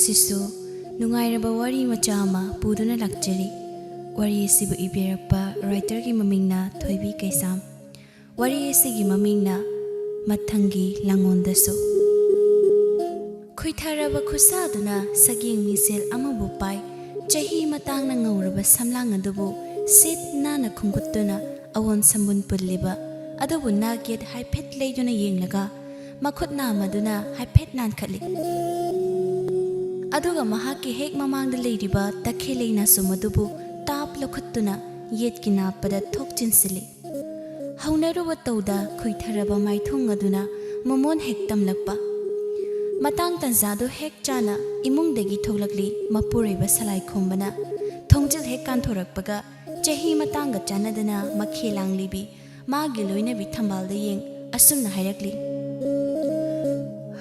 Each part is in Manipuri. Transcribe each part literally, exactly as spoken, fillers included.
ꯁꯤꯁꯨ ꯅꯨꯡꯉꯥꯏꯔꯕ ꯋꯥꯔꯤ ꯃꯆꯥ ꯑꯃ ꯄꯨꯗꯨꯅ ꯂꯥꯛꯆꯔꯤ꯫ ꯋꯥꯔꯤ ꯑꯁꯤꯕꯨ ꯏꯕꯤꯔꯛꯄ writerꯒꯤ ꯃꯃꯤꯡꯅ ꯊꯣꯏꯕꯤ ꯀꯩꯁꯥꯝ꯫ ꯋꯥꯔꯤ ꯑꯁꯤꯒꯤ ꯃꯃꯤꯡꯅ ꯃꯊꯪꯒꯤ ꯂꯥꯡꯑꯣꯟꯗꯁꯨ꯫ ꯈꯨꯏꯊꯔꯕ ꯈꯨꯠꯁꯥꯗꯨꯅ ꯁꯛꯌꯦꯡ ꯃꯤꯡꯁꯦꯜ ꯑꯃꯕꯨ ꯄꯥꯏ꯫ ꯆꯍꯤ ꯃꯇꯥꯡꯅ ꯉꯧꯔꯕ ꯁꯝꯂꯥꯡ ꯑꯗꯨꯕꯨ ꯁꯤꯠ ꯅꯥꯟꯅ ꯈꯨꯝꯒꯠꯇꯨꯅ ꯑꯋꯣꯟ ꯁꯝꯕꯨꯟ ꯄꯨꯜꯂꯤꯕ ꯑꯗꯨꯕꯨ ꯅꯥꯛ ꯌꯦꯠ ꯍꯥꯏꯐꯦꯠ ꯂꯩꯗꯨꯅ ꯌꯦꯡꯂꯒ ꯃꯈꯨꯠ ꯅꯥꯝꯃꯗꯨꯅ ꯍꯥꯏꯐꯦꯠ ꯅꯥꯟꯈꯠꯂꯤ꯫ ꯑꯗꯨꯒ ꯃꯍꯥꯛꯀꯤ ꯍꯦꯛ ꯃꯃꯥꯡꯗ ꯂꯩꯔꯤꯕ ꯇꯈꯦꯜ ꯂꯩꯅꯥꯁꯨꯝ ꯑꯗꯨꯕꯨ ꯇꯥꯞ ꯂꯧꯈꯠꯇꯨꯅ ꯌꯦꯠꯀꯤ ꯅꯥꯞꯄꯗ ꯊꯣꯛ ꯆꯤꯟꯁꯤꯜꯂꯤ꯫ ꯍꯧꯅꯔꯨꯕ ꯇꯧꯗ ꯈꯨꯏꯊꯔꯕ ꯃꯥꯏꯊꯣꯡ ꯑꯗꯨꯅ ꯃꯃꯣꯟ ꯍꯦꯛ ꯇꯝꯂꯛꯄ꯫ ꯃꯇꯥꯡ ꯇꯟꯖꯥꯗꯨ ꯍꯦꯛ ꯆꯥꯅ ꯏꯃꯨꯡꯗꯒꯤ ꯊꯣꯛꯂꯛꯂꯤ ꯃꯄꯨꯔꯣꯏꯕ ꯁꯂꯥꯏ ꯈꯣꯝꯕꯅ꯫ ꯊꯣꯡꯖꯤꯜ ꯍꯦꯛ ꯀꯥꯟꯊꯣꯔꯛꯄꯒ ꯆꯍꯤ ꯃꯇꯥꯡꯒ ꯆꯥꯟꯅꯗꯅ ꯃꯈꯦ ꯂꯥꯡꯂꯤꯕꯤ ꯃꯥꯒꯤ ꯂꯣꯏꯅꯕꯤ ꯊꯝꯕꯥꯜꯗ ꯌꯦꯡ ꯑꯁꯨꯝꯅ ꯍꯥꯏꯔꯛꯂꯤ꯫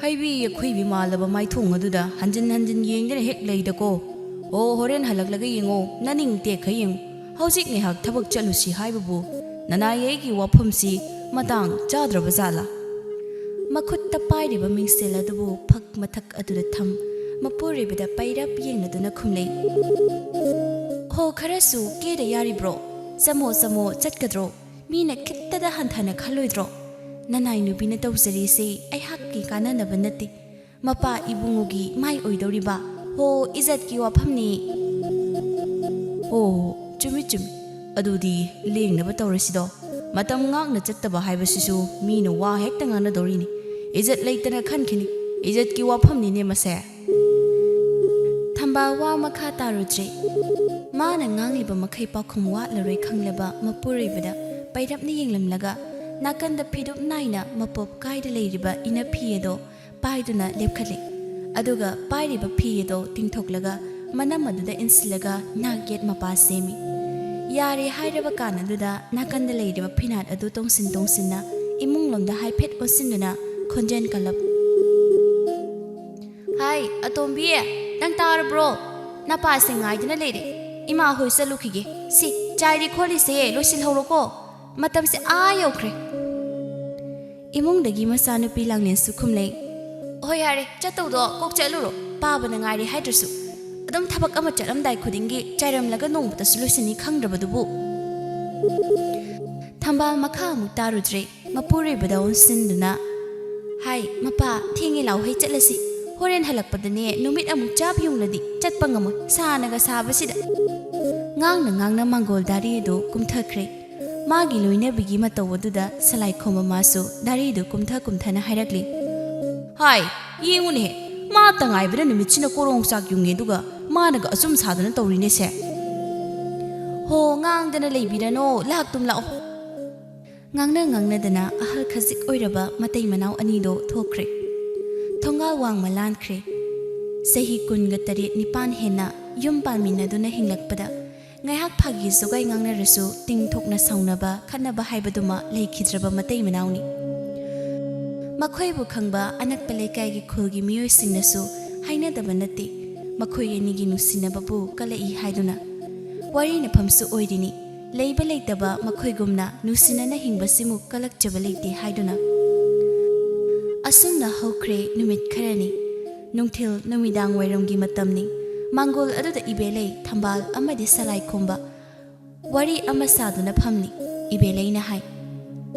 ꯍꯩꯕꯤ ꯑꯈꯨꯏꯕꯤ ꯃꯥꯜꯂꯕ ꯃꯥꯏꯊꯣꯡ ꯑꯗꯨꯗ ꯍꯟꯖꯤꯟ ꯍꯟꯖꯤꯟ ꯌꯦꯡꯗꯨꯅ ꯍꯦꯛ ꯂꯩꯗꯀꯣ꯫ ꯑꯣ, ꯍꯣꯔꯦꯟ ꯍꯜꯂꯛꯂꯒ ꯌꯦꯡꯉꯣ, ꯅꯅꯤꯡ ꯇꯦꯛꯈꯩ ꯌꯦꯡꯉꯨ꯫ ꯍꯧꯖꯤꯛ ꯉꯥꯏꯍꯥꯛ ꯊꯕꯛ ꯆꯠꯂꯨꯁꯤ ꯍꯥꯏꯕꯕꯨ ꯅꯅꯥꯏ ꯑꯩꯒꯤ ꯋꯥꯐꯝꯁꯤ ꯃꯇꯥꯡ ꯆꯥꯗ꯭ꯔꯕ ꯖꯥꯠꯂꯥ? ꯃꯈꯨꯠꯇ ꯄꯥꯏꯔꯤꯕ ꯃꯤꯡꯁꯦꯜ ꯑꯗꯨꯕꯨ ꯐꯛ ꯃꯊꯛ ꯑꯗꯨꯗ ꯊꯝ ꯃꯄꯨꯔꯣꯏꯕꯗ ꯄꯩꯔꯞ ꯌꯦꯡꯂꯗꯨꯅ ꯈꯨꯝꯂꯩ꯫ ꯍꯣ, ꯈꯔꯁꯨ ꯀꯦꯗ ꯌꯥꯔꯤꯕ꯭ꯔꯣ? ꯆꯃꯣ ꯆꯃꯣ ꯆꯠꯀꯗ꯭ꯔꯣ? ꯃꯤꯅ ꯈꯤꯠꯇꯗ ꯍꯟꯊꯅ ꯈꯜꯂꯣꯏꯗ꯭ꯔꯣ? ꯅꯅꯥꯏ ꯅꯨꯄꯤꯅ ꯇꯧꯖꯔꯤꯁꯦ ꯑꯩꯍꯥꯛꯀꯤ ꯀꯥꯟꯅꯅꯕ ꯅꯠꯇꯦ, ꯃꯄꯥ ꯏꯕꯨꯡꯉꯣꯒꯤ ꯃꯥꯏ ꯑꯣꯏꯗꯧꯔꯤꯕ꯫ ꯍꯣ, ꯏꯖꯠꯀꯤ ꯋꯥꯐꯝꯅꯤ꯫ ꯑꯣ, ꯆꯨꯝꯃꯤ ꯆꯨꯝꯃꯤ, ꯑꯗꯨꯗꯤ ꯂꯦꯡꯅꯕ ꯇꯧꯔꯁꯤꯗꯣ꯫ ꯃꯇꯝ ꯉꯥꯛꯅ ꯆꯠꯇꯕ ꯍꯥꯏꯕꯁꯤꯁꯨ ꯃꯤꯅ ꯋꯥ ꯍꯦꯛꯇ ꯉꯥꯡꯅꯗꯧꯔꯤꯅꯤ꯫ ꯏꯖꯠ ꯂꯩꯇꯅ ꯈꯟꯈꯤꯅꯤ꯫ ꯏꯖꯠꯀꯤ ꯋꯥꯐꯝꯅꯤꯅꯦ ꯃꯁꯦ꯫ ꯊꯝꯕꯥꯜ ꯋꯥ ꯃꯈꯥ ꯇꯥꯔꯨꯗ꯭ꯔꯦ꯫ ꯃꯥꯅ ꯉꯥꯡꯂꯤꯕ ꯃꯈꯩ ꯄꯥꯎꯈꯨꯝ ꯋꯥꯠꯂꯔꯣꯏ ꯈꯪꯂꯕ ꯃꯄꯨꯔꯣꯏꯕꯗ ꯄꯩꯔꯞꯅ ꯌꯦꯡꯂꯝꯂꯒ ꯅꯥꯀꯟꯗ ꯐꯤꯗꯨꯞ ꯅꯥꯏꯅ ꯃꯄꯣꯞ ꯀꯥꯏꯗ ꯂꯩꯔꯤꯕ ꯏꯅꯐꯤ ꯑꯗꯣ ꯄꯥꯏꯗꯨꯅ ꯂꯦꯞꯈꯠꯂꯤ꯫ ꯑꯗꯨꯒ ꯄꯥꯏꯔꯤꯕ ꯐꯤ ꯑꯗꯣ ꯇꯤꯡꯊꯣꯛꯂꯒ ꯃꯅꯝ ꯑꯗꯨꯗ ꯏꯟꯁꯤꯜꯂꯒ ꯅꯥꯛ ꯌꯦꯠ ꯃꯄꯥ ꯁꯦꯝꯃꯤ꯫ ꯌꯥꯔꯦ ꯍꯥꯏꯔꯕ ꯀꯥꯟ ꯑꯗꯨꯗ ꯅꯥꯀꯟꯗ ꯂꯩꯔꯤꯕ ꯐꯤꯅꯥꯠ ꯑꯗꯨ ꯇꯣꯡꯁꯤꯟ ꯇꯣꯡꯁꯤꯟꯅ ꯏꯃꯨꯡꯂꯣꯝꯗ ꯍꯥꯏꯐꯦꯠ ꯑꯣꯟꯁꯤꯟꯗꯨꯅ ꯈꯣꯟꯖꯦꯜ ꯀꯜꯂꯞ꯫ ꯍꯥꯏ, ꯑꯇꯣꯝꯕꯤ, ꯅꯪ ꯇꯥꯔꯕ꯭ꯔꯣ? ꯅꯄꯥꯁꯦ ꯉꯥꯏꯗꯨꯅ ꯂꯩꯔꯦ꯫ ꯏꯃꯥ ꯍꯣꯏ ꯆꯠꯂꯨꯈꯤꯒꯦ꯫ ꯁꯤ, ꯆꯥꯏꯔꯤ ꯈꯣꯠꯂꯤꯁꯦ ꯂꯣꯏꯁꯤꯜꯍꯧꯔꯣꯀꯣ꯫ ꯃꯇꯝꯁꯦ ꯑꯥ ꯌꯧꯈ꯭ꯔꯦ꯫ ꯏꯃꯨꯡꯗꯒꯤ ꯃꯆꯥꯅꯨꯄꯤ ꯂꯥꯡꯂꯦꯟꯁꯨ ꯈꯨꯝꯂꯩ꯫ ꯍꯣꯏ, ꯌꯥꯔꯦ, ꯆꯠꯇꯧꯗꯣ ꯀꯣꯛ ꯆꯠꯂꯨꯔꯣ꯫ ꯄꯥꯕꯅ ꯉꯥꯏꯔꯦ ꯍꯥꯏꯗ꯭ꯔꯁꯨ, ꯑꯗꯨꯝ ꯊꯕꯛ ꯑꯃ ꯆꯠꯂꯝꯗꯥꯏ ꯈꯨꯗꯤꯡꯒꯤ ꯆꯥꯏꯔꯝꯂꯒ ꯅꯣꯡꯃꯇꯁꯨ ꯂꯣꯏꯁꯤꯟꯅꯤ ꯈꯪꯗ꯭ꯔꯕꯗꯨꯕꯨ꯫ ꯊꯝꯕꯥꯜ ꯃꯈꯥ ꯑꯃꯨꯛ ꯇꯥꯔꯨꯗ꯭ꯔꯦ꯫ ꯃꯄꯨꯔꯣꯏꯕꯗ ꯑꯣꯟꯁꯤꯟꯗꯨꯅ, "ꯍꯥꯏ, ꯃꯄꯥ, ꯊꯦꯡꯉꯦ, ꯂꯥꯎ, ꯍꯩ ꯆꯠꯂꯁꯤ꯫ ꯍꯣꯔꯦꯟ ꯍꯜꯂꯛꯄꯗꯅꯦ, ꯅꯨꯃꯤꯠ ꯑꯃꯨꯛ ꯆꯥꯕ ꯌꯨꯡꯂꯗꯤ ꯆꯠꯄ ꯉꯝꯃꯣꯏ, ꯁꯥꯅꯒ ꯁꯥꯕꯁꯤꯗ"꯫ ꯉꯥꯡꯅ ꯉꯥꯡꯅ ꯃꯥꯡꯒꯣꯜ ꯗꯥꯔꯤ ꯑꯗꯨ ꯀꯨꯝꯊꯈ꯭ꯔꯦ꯫ ꯃꯥꯒꯤ ꯂꯣꯏꯅꯕꯤꯒꯤ ꯃꯇꯧ ꯑꯗꯨꯗ ꯁꯂꯥꯏꯈꯣꯝꯕ ꯃꯥꯁꯨ ꯗꯥꯔꯤꯗꯨ ꯀꯨꯝꯊ ꯀꯨꯝꯊꯅ ꯍꯥꯏꯔꯛꯂꯤ, "ꯍꯥꯏ, ꯌꯦꯡꯉꯨꯅꯦꯍꯦ, ꯃꯥꯇ ꯉꯥꯏꯕꯅ ꯅꯨꯃꯤꯠꯁꯤꯅ ꯀꯣꯔꯣꯡ ꯆꯥꯛ ꯌꯨꯡꯉꯦ, ꯑꯗꯨꯒ ꯃꯥꯅꯒ ꯑꯆꯨꯝ ꯁꯥꯗꯨꯅ ꯇꯧꯔꯤꯅꯦꯁꯦ"꯫ "ꯍꯣ, ꯉꯥꯡꯗꯅ ꯂꯩꯕꯤꯔꯅꯣ, ꯂꯥꯛꯇꯨꯝ ꯂꯥꯛꯑꯣ"꯫ ꯉꯥꯡꯅ ꯉꯥꯡꯅꯗꯅ ꯑꯍꯜ ꯈꯖꯤꯛ ꯑꯣꯏꯔꯕ ꯃꯇꯩ ꯃꯅꯥꯎ ꯑꯅꯤꯗꯣ ꯊꯣꯛꯈ꯭ꯔꯦ꯫ ꯊꯣꯡꯒꯥꯜ ꯋꯥꯡꯃ ꯂꯥꯟꯈ꯭ꯔꯦ꯫ ꯆꯍꯤ ꯀꯨꯟꯒ ꯇꯔꯦꯠ ꯅꯤꯄꯥꯟ ꯍꯦꯟꯅ ꯌꯨꯝ ꯄꯥꯟꯃꯤꯟꯅꯗꯨꯅ ꯍꯤꯡꯂꯛꯄꯗ ꯉꯥꯏꯍꯥꯛ ꯐꯥꯒꯤ ꯖꯣꯒꯥꯏ ꯉꯥꯡꯅꯔꯁꯨ ꯇꯤꯡ ꯊꯣꯛꯅ ꯁꯥꯎꯅꯕ, ꯈꯠꯅꯕ ꯍꯥꯏꯕꯗꯨꯃ ꯂꯩꯈꯤꯗ꯭ꯔꯕ ꯃꯇꯩ ꯃꯅꯥꯎꯅꯤ꯫ ꯃꯈꯣꯏꯕꯨ ꯈꯪꯕ ꯑꯅꯛꯄ ꯂꯩꯀꯥꯏꯒꯤ ꯈꯨꯜꯒꯤ ꯃꯤꯑꯣꯏꯁꯤꯡꯅꯁꯨ ꯍꯥꯏꯅꯗꯕ ꯅꯠꯇꯦ, ꯃꯈꯣꯏ ꯑꯅꯤꯒꯤ ꯅꯨꯡꯁꯤꯅꯕꯕꯨ ꯀꯂꯛꯏ ꯍꯥꯏꯗꯨꯅ꯫ ꯋꯥꯔꯤꯅꯐꯝꯁꯨ ꯑꯣꯏꯔꯤꯅꯤ, ꯂꯩꯕ ꯂꯩꯇꯕ ꯃꯈꯣꯏꯒꯨꯝꯅ ꯅꯨꯡꯁꯤꯅꯅ ꯍꯤꯡꯕꯁꯤꯃꯨꯛ ꯀꯂꯛꯆꯕ ꯂꯩꯇꯦ ꯍꯥꯏꯗꯨꯅ꯫ ꯑꯁꯨꯝꯅ ꯍꯧꯈ꯭ꯔꯦ ꯅꯨꯃꯤꯠ ꯈꯔꯅꯤ꯫ ꯅꯨꯡꯊꯤꯜ ꯅꯨꯃꯤꯗꯥꯡ ꯋꯥꯏꯔꯝꯒꯤ ꯃꯇꯝꯅꯤ꯫ ꯃꯥꯡꯒꯣꯜ ꯑꯗꯨꯗ ꯏꯕꯦꯂꯩ, ꯊꯝꯕꯥꯜ ꯑꯃꯗꯤ ꯁꯂꯥꯏꯈꯣꯝꯕ ꯋꯥꯔꯤ ꯑꯃ ꯁꯥꯗꯨꯅ ꯐꯝꯂꯤ꯫ ꯏꯕꯦꯂꯩꯅ ꯍꯥꯏ,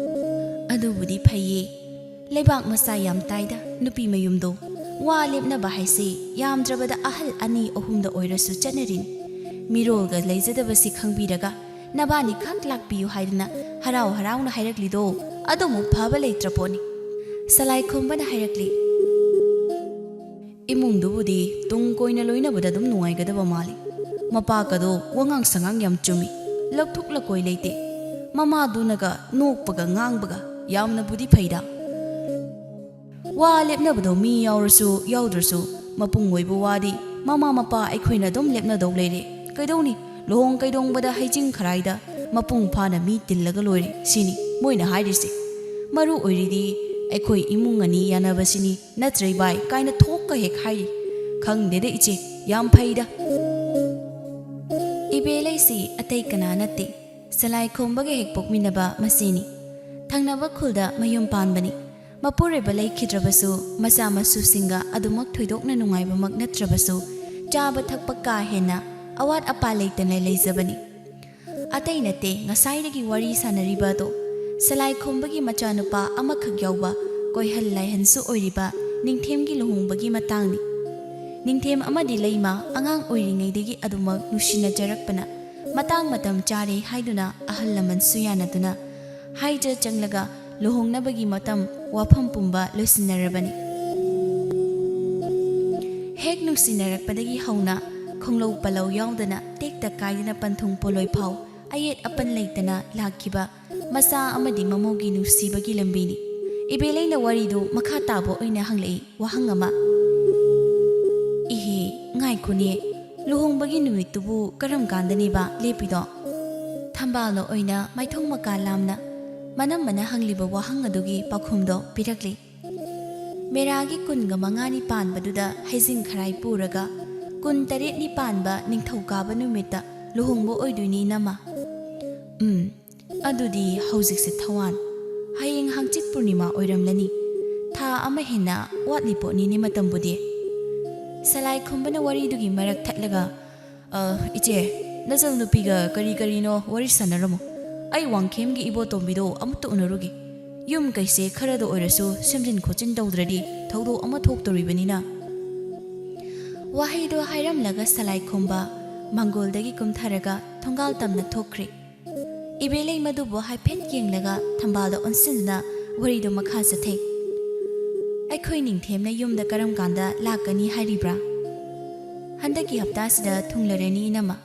"ꯑꯗꯨꯕꯨꯗꯤ ꯐꯩꯌꯦ꯫ ꯂꯩꯕꯥꯛ ꯃꯆꯥ ꯌꯥꯝ ꯇꯥꯏꯗ ꯅꯨꯄꯤ ꯃꯌꯨꯝꯗꯣ꯫ ꯋꯥ ꯂꯦꯞꯅꯕ ꯍꯥꯏꯁꯦ ꯌꯥꯝꯗ꯭ꯔꯕꯗ ꯑꯍꯜ ꯑꯅꯤ ꯑꯍꯨꯝꯗ ꯑꯣꯏꯔꯁꯨ ꯆꯠꯅꯔꯤꯅꯤ꯫ ꯃꯤꯔꯣꯜꯒ ꯂꯩꯖꯗꯕꯁꯤ ꯈꯪꯕꯤꯔꯒ ꯅꯕꯥꯅꯤ ꯈꯛ ꯂꯥꯛꯄꯤꯌꯨ ꯍꯥꯏꯗꯅ ꯍꯔꯥꯎ ꯍꯔꯥꯎꯅ ꯍꯥꯏꯔꯛꯂꯤꯗꯣ ꯑꯗꯨꯃꯨꯛ ꯐꯕ ꯂꯩꯇ꯭ꯔ ꯄꯣꯠꯅꯤ"꯫ ꯁꯂꯥꯏꯈꯣꯝꯕꯅ ꯍꯥꯏꯔꯛꯂꯤ, "ꯏꯃꯨꯡꯗꯨꯕꯨꯗꯤ ꯇꯨꯡ ꯀꯣꯏꯅ ꯂꯣꯏꯅꯕꯗ ꯑꯗꯨꯝ ꯅꯨꯡꯉꯥꯏꯒꯗꯕ ꯃꯥꯜꯂꯤ꯫ ꯃꯄꯥꯀꯗꯣ ꯋꯥꯉꯥꯡ ꯁꯉꯥꯡ ꯌꯥꯝ ꯆꯨꯝꯃꯤ, ꯂꯧꯊꯣꯛ ꯂꯀꯣꯏ ꯂꯩꯇꯦ꯫ ꯃꯃꯥꯗꯨꯅꯒ ꯅꯣꯛꯄꯒ ꯉꯥꯡꯕꯒ ꯌꯥꯝꯅꯕꯨꯗꯤ ꯐꯩꯗ꯫ ꯋꯥ ꯂꯦꯞꯅꯕꯗꯣ ꯃꯤ ꯌꯥꯎꯔꯁꯨ ꯌꯥꯎꯗ꯭ꯔꯁꯨ ꯃꯄꯨꯡ ꯑꯣꯏꯕ ꯋꯥꯗꯤ ꯃꯃꯥ ꯃꯄꯥ ꯑꯩꯈꯣꯏꯅ ꯑꯗꯨꯝ ꯂꯦꯞꯅꯗꯧ ꯂꯩꯔꯦ꯫ ꯀꯩꯗꯧꯅꯤ, ꯂꯨꯍꯣꯡ ꯀꯩꯗꯣꯡꯕꯗ ꯍꯩꯖꯤꯡ ꯈꯔꯥꯏꯗ ꯃꯄꯨꯡ ꯐꯥꯅ ꯃꯤ ꯇꯤꯜꯂꯒ ꯂꯣꯏꯔꯦ ꯁꯤꯅꯤ ꯃꯣꯏꯅ ꯍꯥꯏꯔꯤꯁꯦ꯫ ꯃꯔꯨ ꯑꯣꯏꯔꯤꯗꯤ ꯑꯩꯈꯣꯏ ꯏꯃꯨꯡ ꯑꯅꯤ ꯌꯥꯅꯕꯁꯤꯅꯤ, ꯅꯠꯇ꯭ꯔ ꯏꯕꯥꯏ?" ꯀꯥꯏꯅ ꯊꯣꯛꯀ ꯍꯦꯛ ꯍꯥꯏꯔꯤ꯫ "ꯈꯪꯗꯦꯗ ꯏꯆꯦ, ꯌꯥꯝ ꯐꯩꯗ"꯫ ꯏꯕꯦꯂꯩꯁꯤ ꯑꯇꯩ ꯀꯅꯥ ꯅꯠꯇꯦ, ꯁꯂꯥꯏꯈꯣꯝꯕꯒ ꯍꯦꯛ ꯄꯣꯛꯃꯤꯟꯅꯕ ꯃꯆꯦꯅꯤ꯫ ꯊꯪꯅꯕ ꯈꯨꯜꯗ ꯃꯌꯨꯝ ꯄꯥꯟꯕꯅꯤ꯫ ꯃꯄꯨꯔꯣꯏꯕ ꯂꯩꯈꯤꯗ꯭ꯔꯕꯁꯨ, ꯃꯆꯥ ꯃꯁꯨꯁꯤꯡꯒ ꯑꯗꯨꯃꯛ ꯊꯣꯏꯗꯣꯛꯅ ꯅꯨꯡꯉꯥꯏꯕꯃꯛ ꯅꯠꯇ꯭ꯔꯕꯁꯨ, ꯆꯥꯕ ꯊꯛꯄ ꯀꯥ ꯍꯦꯟꯅ ꯑꯋꯥꯠ ꯑꯄꯥ ꯂꯩꯇꯅ ꯂꯩꯖꯕꯅꯤ꯫ ꯑꯇꯩ ꯅꯠꯇꯦ, ꯉꯁꯥꯏꯗꯒꯤ ꯋꯥꯔꯤ ꯁꯥꯟꯅꯔꯤꯕ ꯑꯗꯣ ꯁꯂꯥꯏ ꯈꯣꯝꯕꯒꯤ ꯃꯆꯥꯅꯨꯄꯥ ꯑꯃꯈꯛ ꯌꯥꯎꯕ, ꯀꯣꯏꯍꯜ ꯂꯥꯏꯍꯟꯁꯨ ꯑꯣꯏꯔꯤꯕ ꯅꯤꯡꯊꯦꯝꯒꯤ ꯂꯨꯍꯣꯡꯕꯒꯤ ꯃꯇꯥꯡꯅꯤ꯫ ꯅꯤꯡꯊꯦꯝ ꯑꯃꯗꯤ ꯂꯩꯃ ꯑꯉꯥꯡ ꯑꯣꯏꯔꯤꯉꯩꯗꯒꯤ ꯑꯗꯨꯃꯛ ꯅꯨꯡꯁꯤꯅꯖꯔꯛꯄꯅ, ꯃꯇꯥꯡ ꯃꯇꯝ ꯆꯥꯔꯦ ꯍꯥꯏꯗꯨꯅ ꯑꯍꯜ ꯂꯃꯟꯁꯨ ꯌꯥꯅꯗꯨꯅ ꯍꯥꯏꯖ ꯆꯪꯂꯒ ꯂꯨꯍꯣꯡꯅꯕꯒꯤ ꯃꯇꯝ ꯋꯥꯐꯝ ꯄꯨꯝꯕ ꯂꯣꯏꯁꯤꯟꯅꯔꯕꯅꯤ꯫ ꯍꯦꯛ ꯅꯨꯡꯁꯤꯅꯔꯛꯄꯗꯒꯤ ꯍꯧꯅ ꯈꯣꯡꯂꯧ ꯄꯂꯧ ꯌꯥꯎꯗꯅ ꯇꯦꯛꯇ ꯀꯥꯏꯗꯅ ꯄꯟꯊꯨꯡ ꯄꯣꯂꯣꯏ ꯐꯥꯎ ꯑꯌꯦꯠ ꯑꯄꯟ ꯂꯩꯇꯅ ꯂꯥꯛꯈꯤꯕ ꯃꯆꯥ ꯑꯃꯗꯤ ꯃꯃꯧꯒꯤ ꯅꯨꯡꯁꯤꯕꯒꯤ ꯂꯝꯕꯤꯅꯤ꯫ ꯏꯕꯦꯂꯩꯅ ꯋꯥꯔꯤꯗꯨ ꯃꯈꯥ ꯇꯥꯕ ꯑꯣꯏꯅ ꯍꯪꯂꯛꯏ ꯋꯥꯍꯪ ꯑꯃ꯫ "ꯏꯍꯦ, ꯉꯥꯏꯈꯣꯅꯦ, ꯂꯨꯍꯣꯡꯕꯒꯤ ꯅꯨꯃꯤꯠꯇꯨꯕꯨ ꯀꯔꯝ ꯀꯥꯟꯗꯅꯦꯕ ꯂꯦꯞꯄꯤꯗꯣ?" ꯊꯝꯕꯥꯜꯅ ꯑꯣꯏꯅ ꯃꯥꯏꯊꯣꯡ ꯃꯀꯥ ꯂꯥꯝꯅ ꯃꯅꯝꯃꯅ ꯍꯪꯂꯤꯕ ꯋꯥꯍꯪ ꯑꯗꯨꯒꯤ ꯄꯥꯎꯈꯨꯝꯗꯣ ꯄꯤꯔꯛꯂꯤ꯫ "ꯃꯦꯔꯥꯒꯤ ꯀꯨꯟꯒ ꯃꯉꯥꯅꯤ ꯄꯥꯟꯕꯗꯨꯗ ꯍꯩꯖꯤꯡ ꯈꯔꯥꯏ ꯄꯨꯔꯒ, ꯀꯨꯟ ꯇꯔꯦꯠꯅꯤ ꯄꯥꯟꯕ ꯅꯤꯡꯊꯧꯀꯥꯕ ꯅꯨꯃꯤꯠꯇ ꯂꯨꯍꯣꯡꯕ ꯑꯣꯏꯗꯣꯏꯅꯤ, ꯏꯅꯝꯃ꯫ ꯎꯝ, ꯑꯗꯨꯗꯤ ꯍꯧꯖꯤꯛꯁꯦ ꯊꯋꯥꯟ, ꯍꯌꯦꯡ ꯍꯪꯆꯤꯠ ꯄꯨꯔꯅꯤꯃꯥ ꯑꯣꯏꯔꯝꯂꯅꯤ꯫ ꯊꯥ ꯑꯃ ꯍꯦꯟꯅ ꯋꯥꯠꯂꯤ ꯄꯣꯠꯅꯤꯅꯦ ꯃꯇꯝꯕꯨꯗꯤ꯫" ꯁꯂꯥꯏ ꯈꯨꯝꯕꯅ ꯋꯥꯔꯤꯗꯨꯒꯤ ꯃꯔꯛ ꯊꯠꯂꯒ, "ꯑ, ꯏꯆꯦ, ꯅꯆꯜ ꯅꯨꯄꯤꯒ ꯀꯔꯤ ꯀꯔꯤꯅꯣ ꯋꯥꯔꯤ ꯁꯥꯟꯅꯔꯝꯃꯣ꯫ ꯑꯩ ꯋꯥꯡꯈꯦꯝꯒꯤ ꯏꯕꯣꯇꯣꯝꯕꯤꯗꯣ ꯑꯃꯨꯛꯇ ꯎꯅꯔꯨꯒꯦ꯫ ꯌꯨꯝ ꯀꯩꯁꯦ ꯈꯔꯗ ꯑꯣꯏꯔꯁꯨ ꯁꯦꯝꯖꯤꯟ ꯈꯣꯠꯆꯤꯟ ꯇꯧꯗ꯭ꯔꯗꯤ ꯊꯧꯗꯣꯛ ꯑꯃ ꯊꯣꯛꯇꯣꯔꯤꯕꯅꯤꯅ꯫" ꯋꯥꯍꯩꯗꯣ ꯍꯥꯏꯔꯝꯂꯒ ꯁꯂꯥꯏ ꯈꯣꯝꯕ ꯃꯪꯒꯣꯜꯗꯒꯤ ꯀꯨꯝꯊꯔꯒ ꯊꯣꯡꯒꯥꯜ ꯇꯝꯅ ꯊꯣꯛꯈ꯭ꯔꯦ꯫ ꯏꯕꯦꯂꯩ ꯃꯗꯨꯕꯨ ꯍꯥꯏꯐꯦꯠ ꯌꯦꯡꯂꯒ ꯊꯝꯕꯥꯜꯗ ꯑꯣꯟꯁꯤꯟꯗꯨꯅ ꯋꯥꯔꯤꯗꯨ ꯃꯈꯥ ꯆꯠꯊꯩ꯫ "ꯑꯩꯈꯣꯏ ꯅꯤꯡꯊꯦꯝꯅ ꯌꯨꯝꯗ ꯀꯔꯝ ꯀꯥꯟꯗ ꯂꯥꯛꯀꯅꯤ ꯍꯥꯏꯔꯤꯕ꯭ꯔꯥ?" "ꯍꯟꯗꯛꯀꯤ ꯍꯞꯇꯥꯁꯤꯗ ꯊꯨꯡꯂꯔꯅꯤ, ꯏꯅꯝꯃ꯫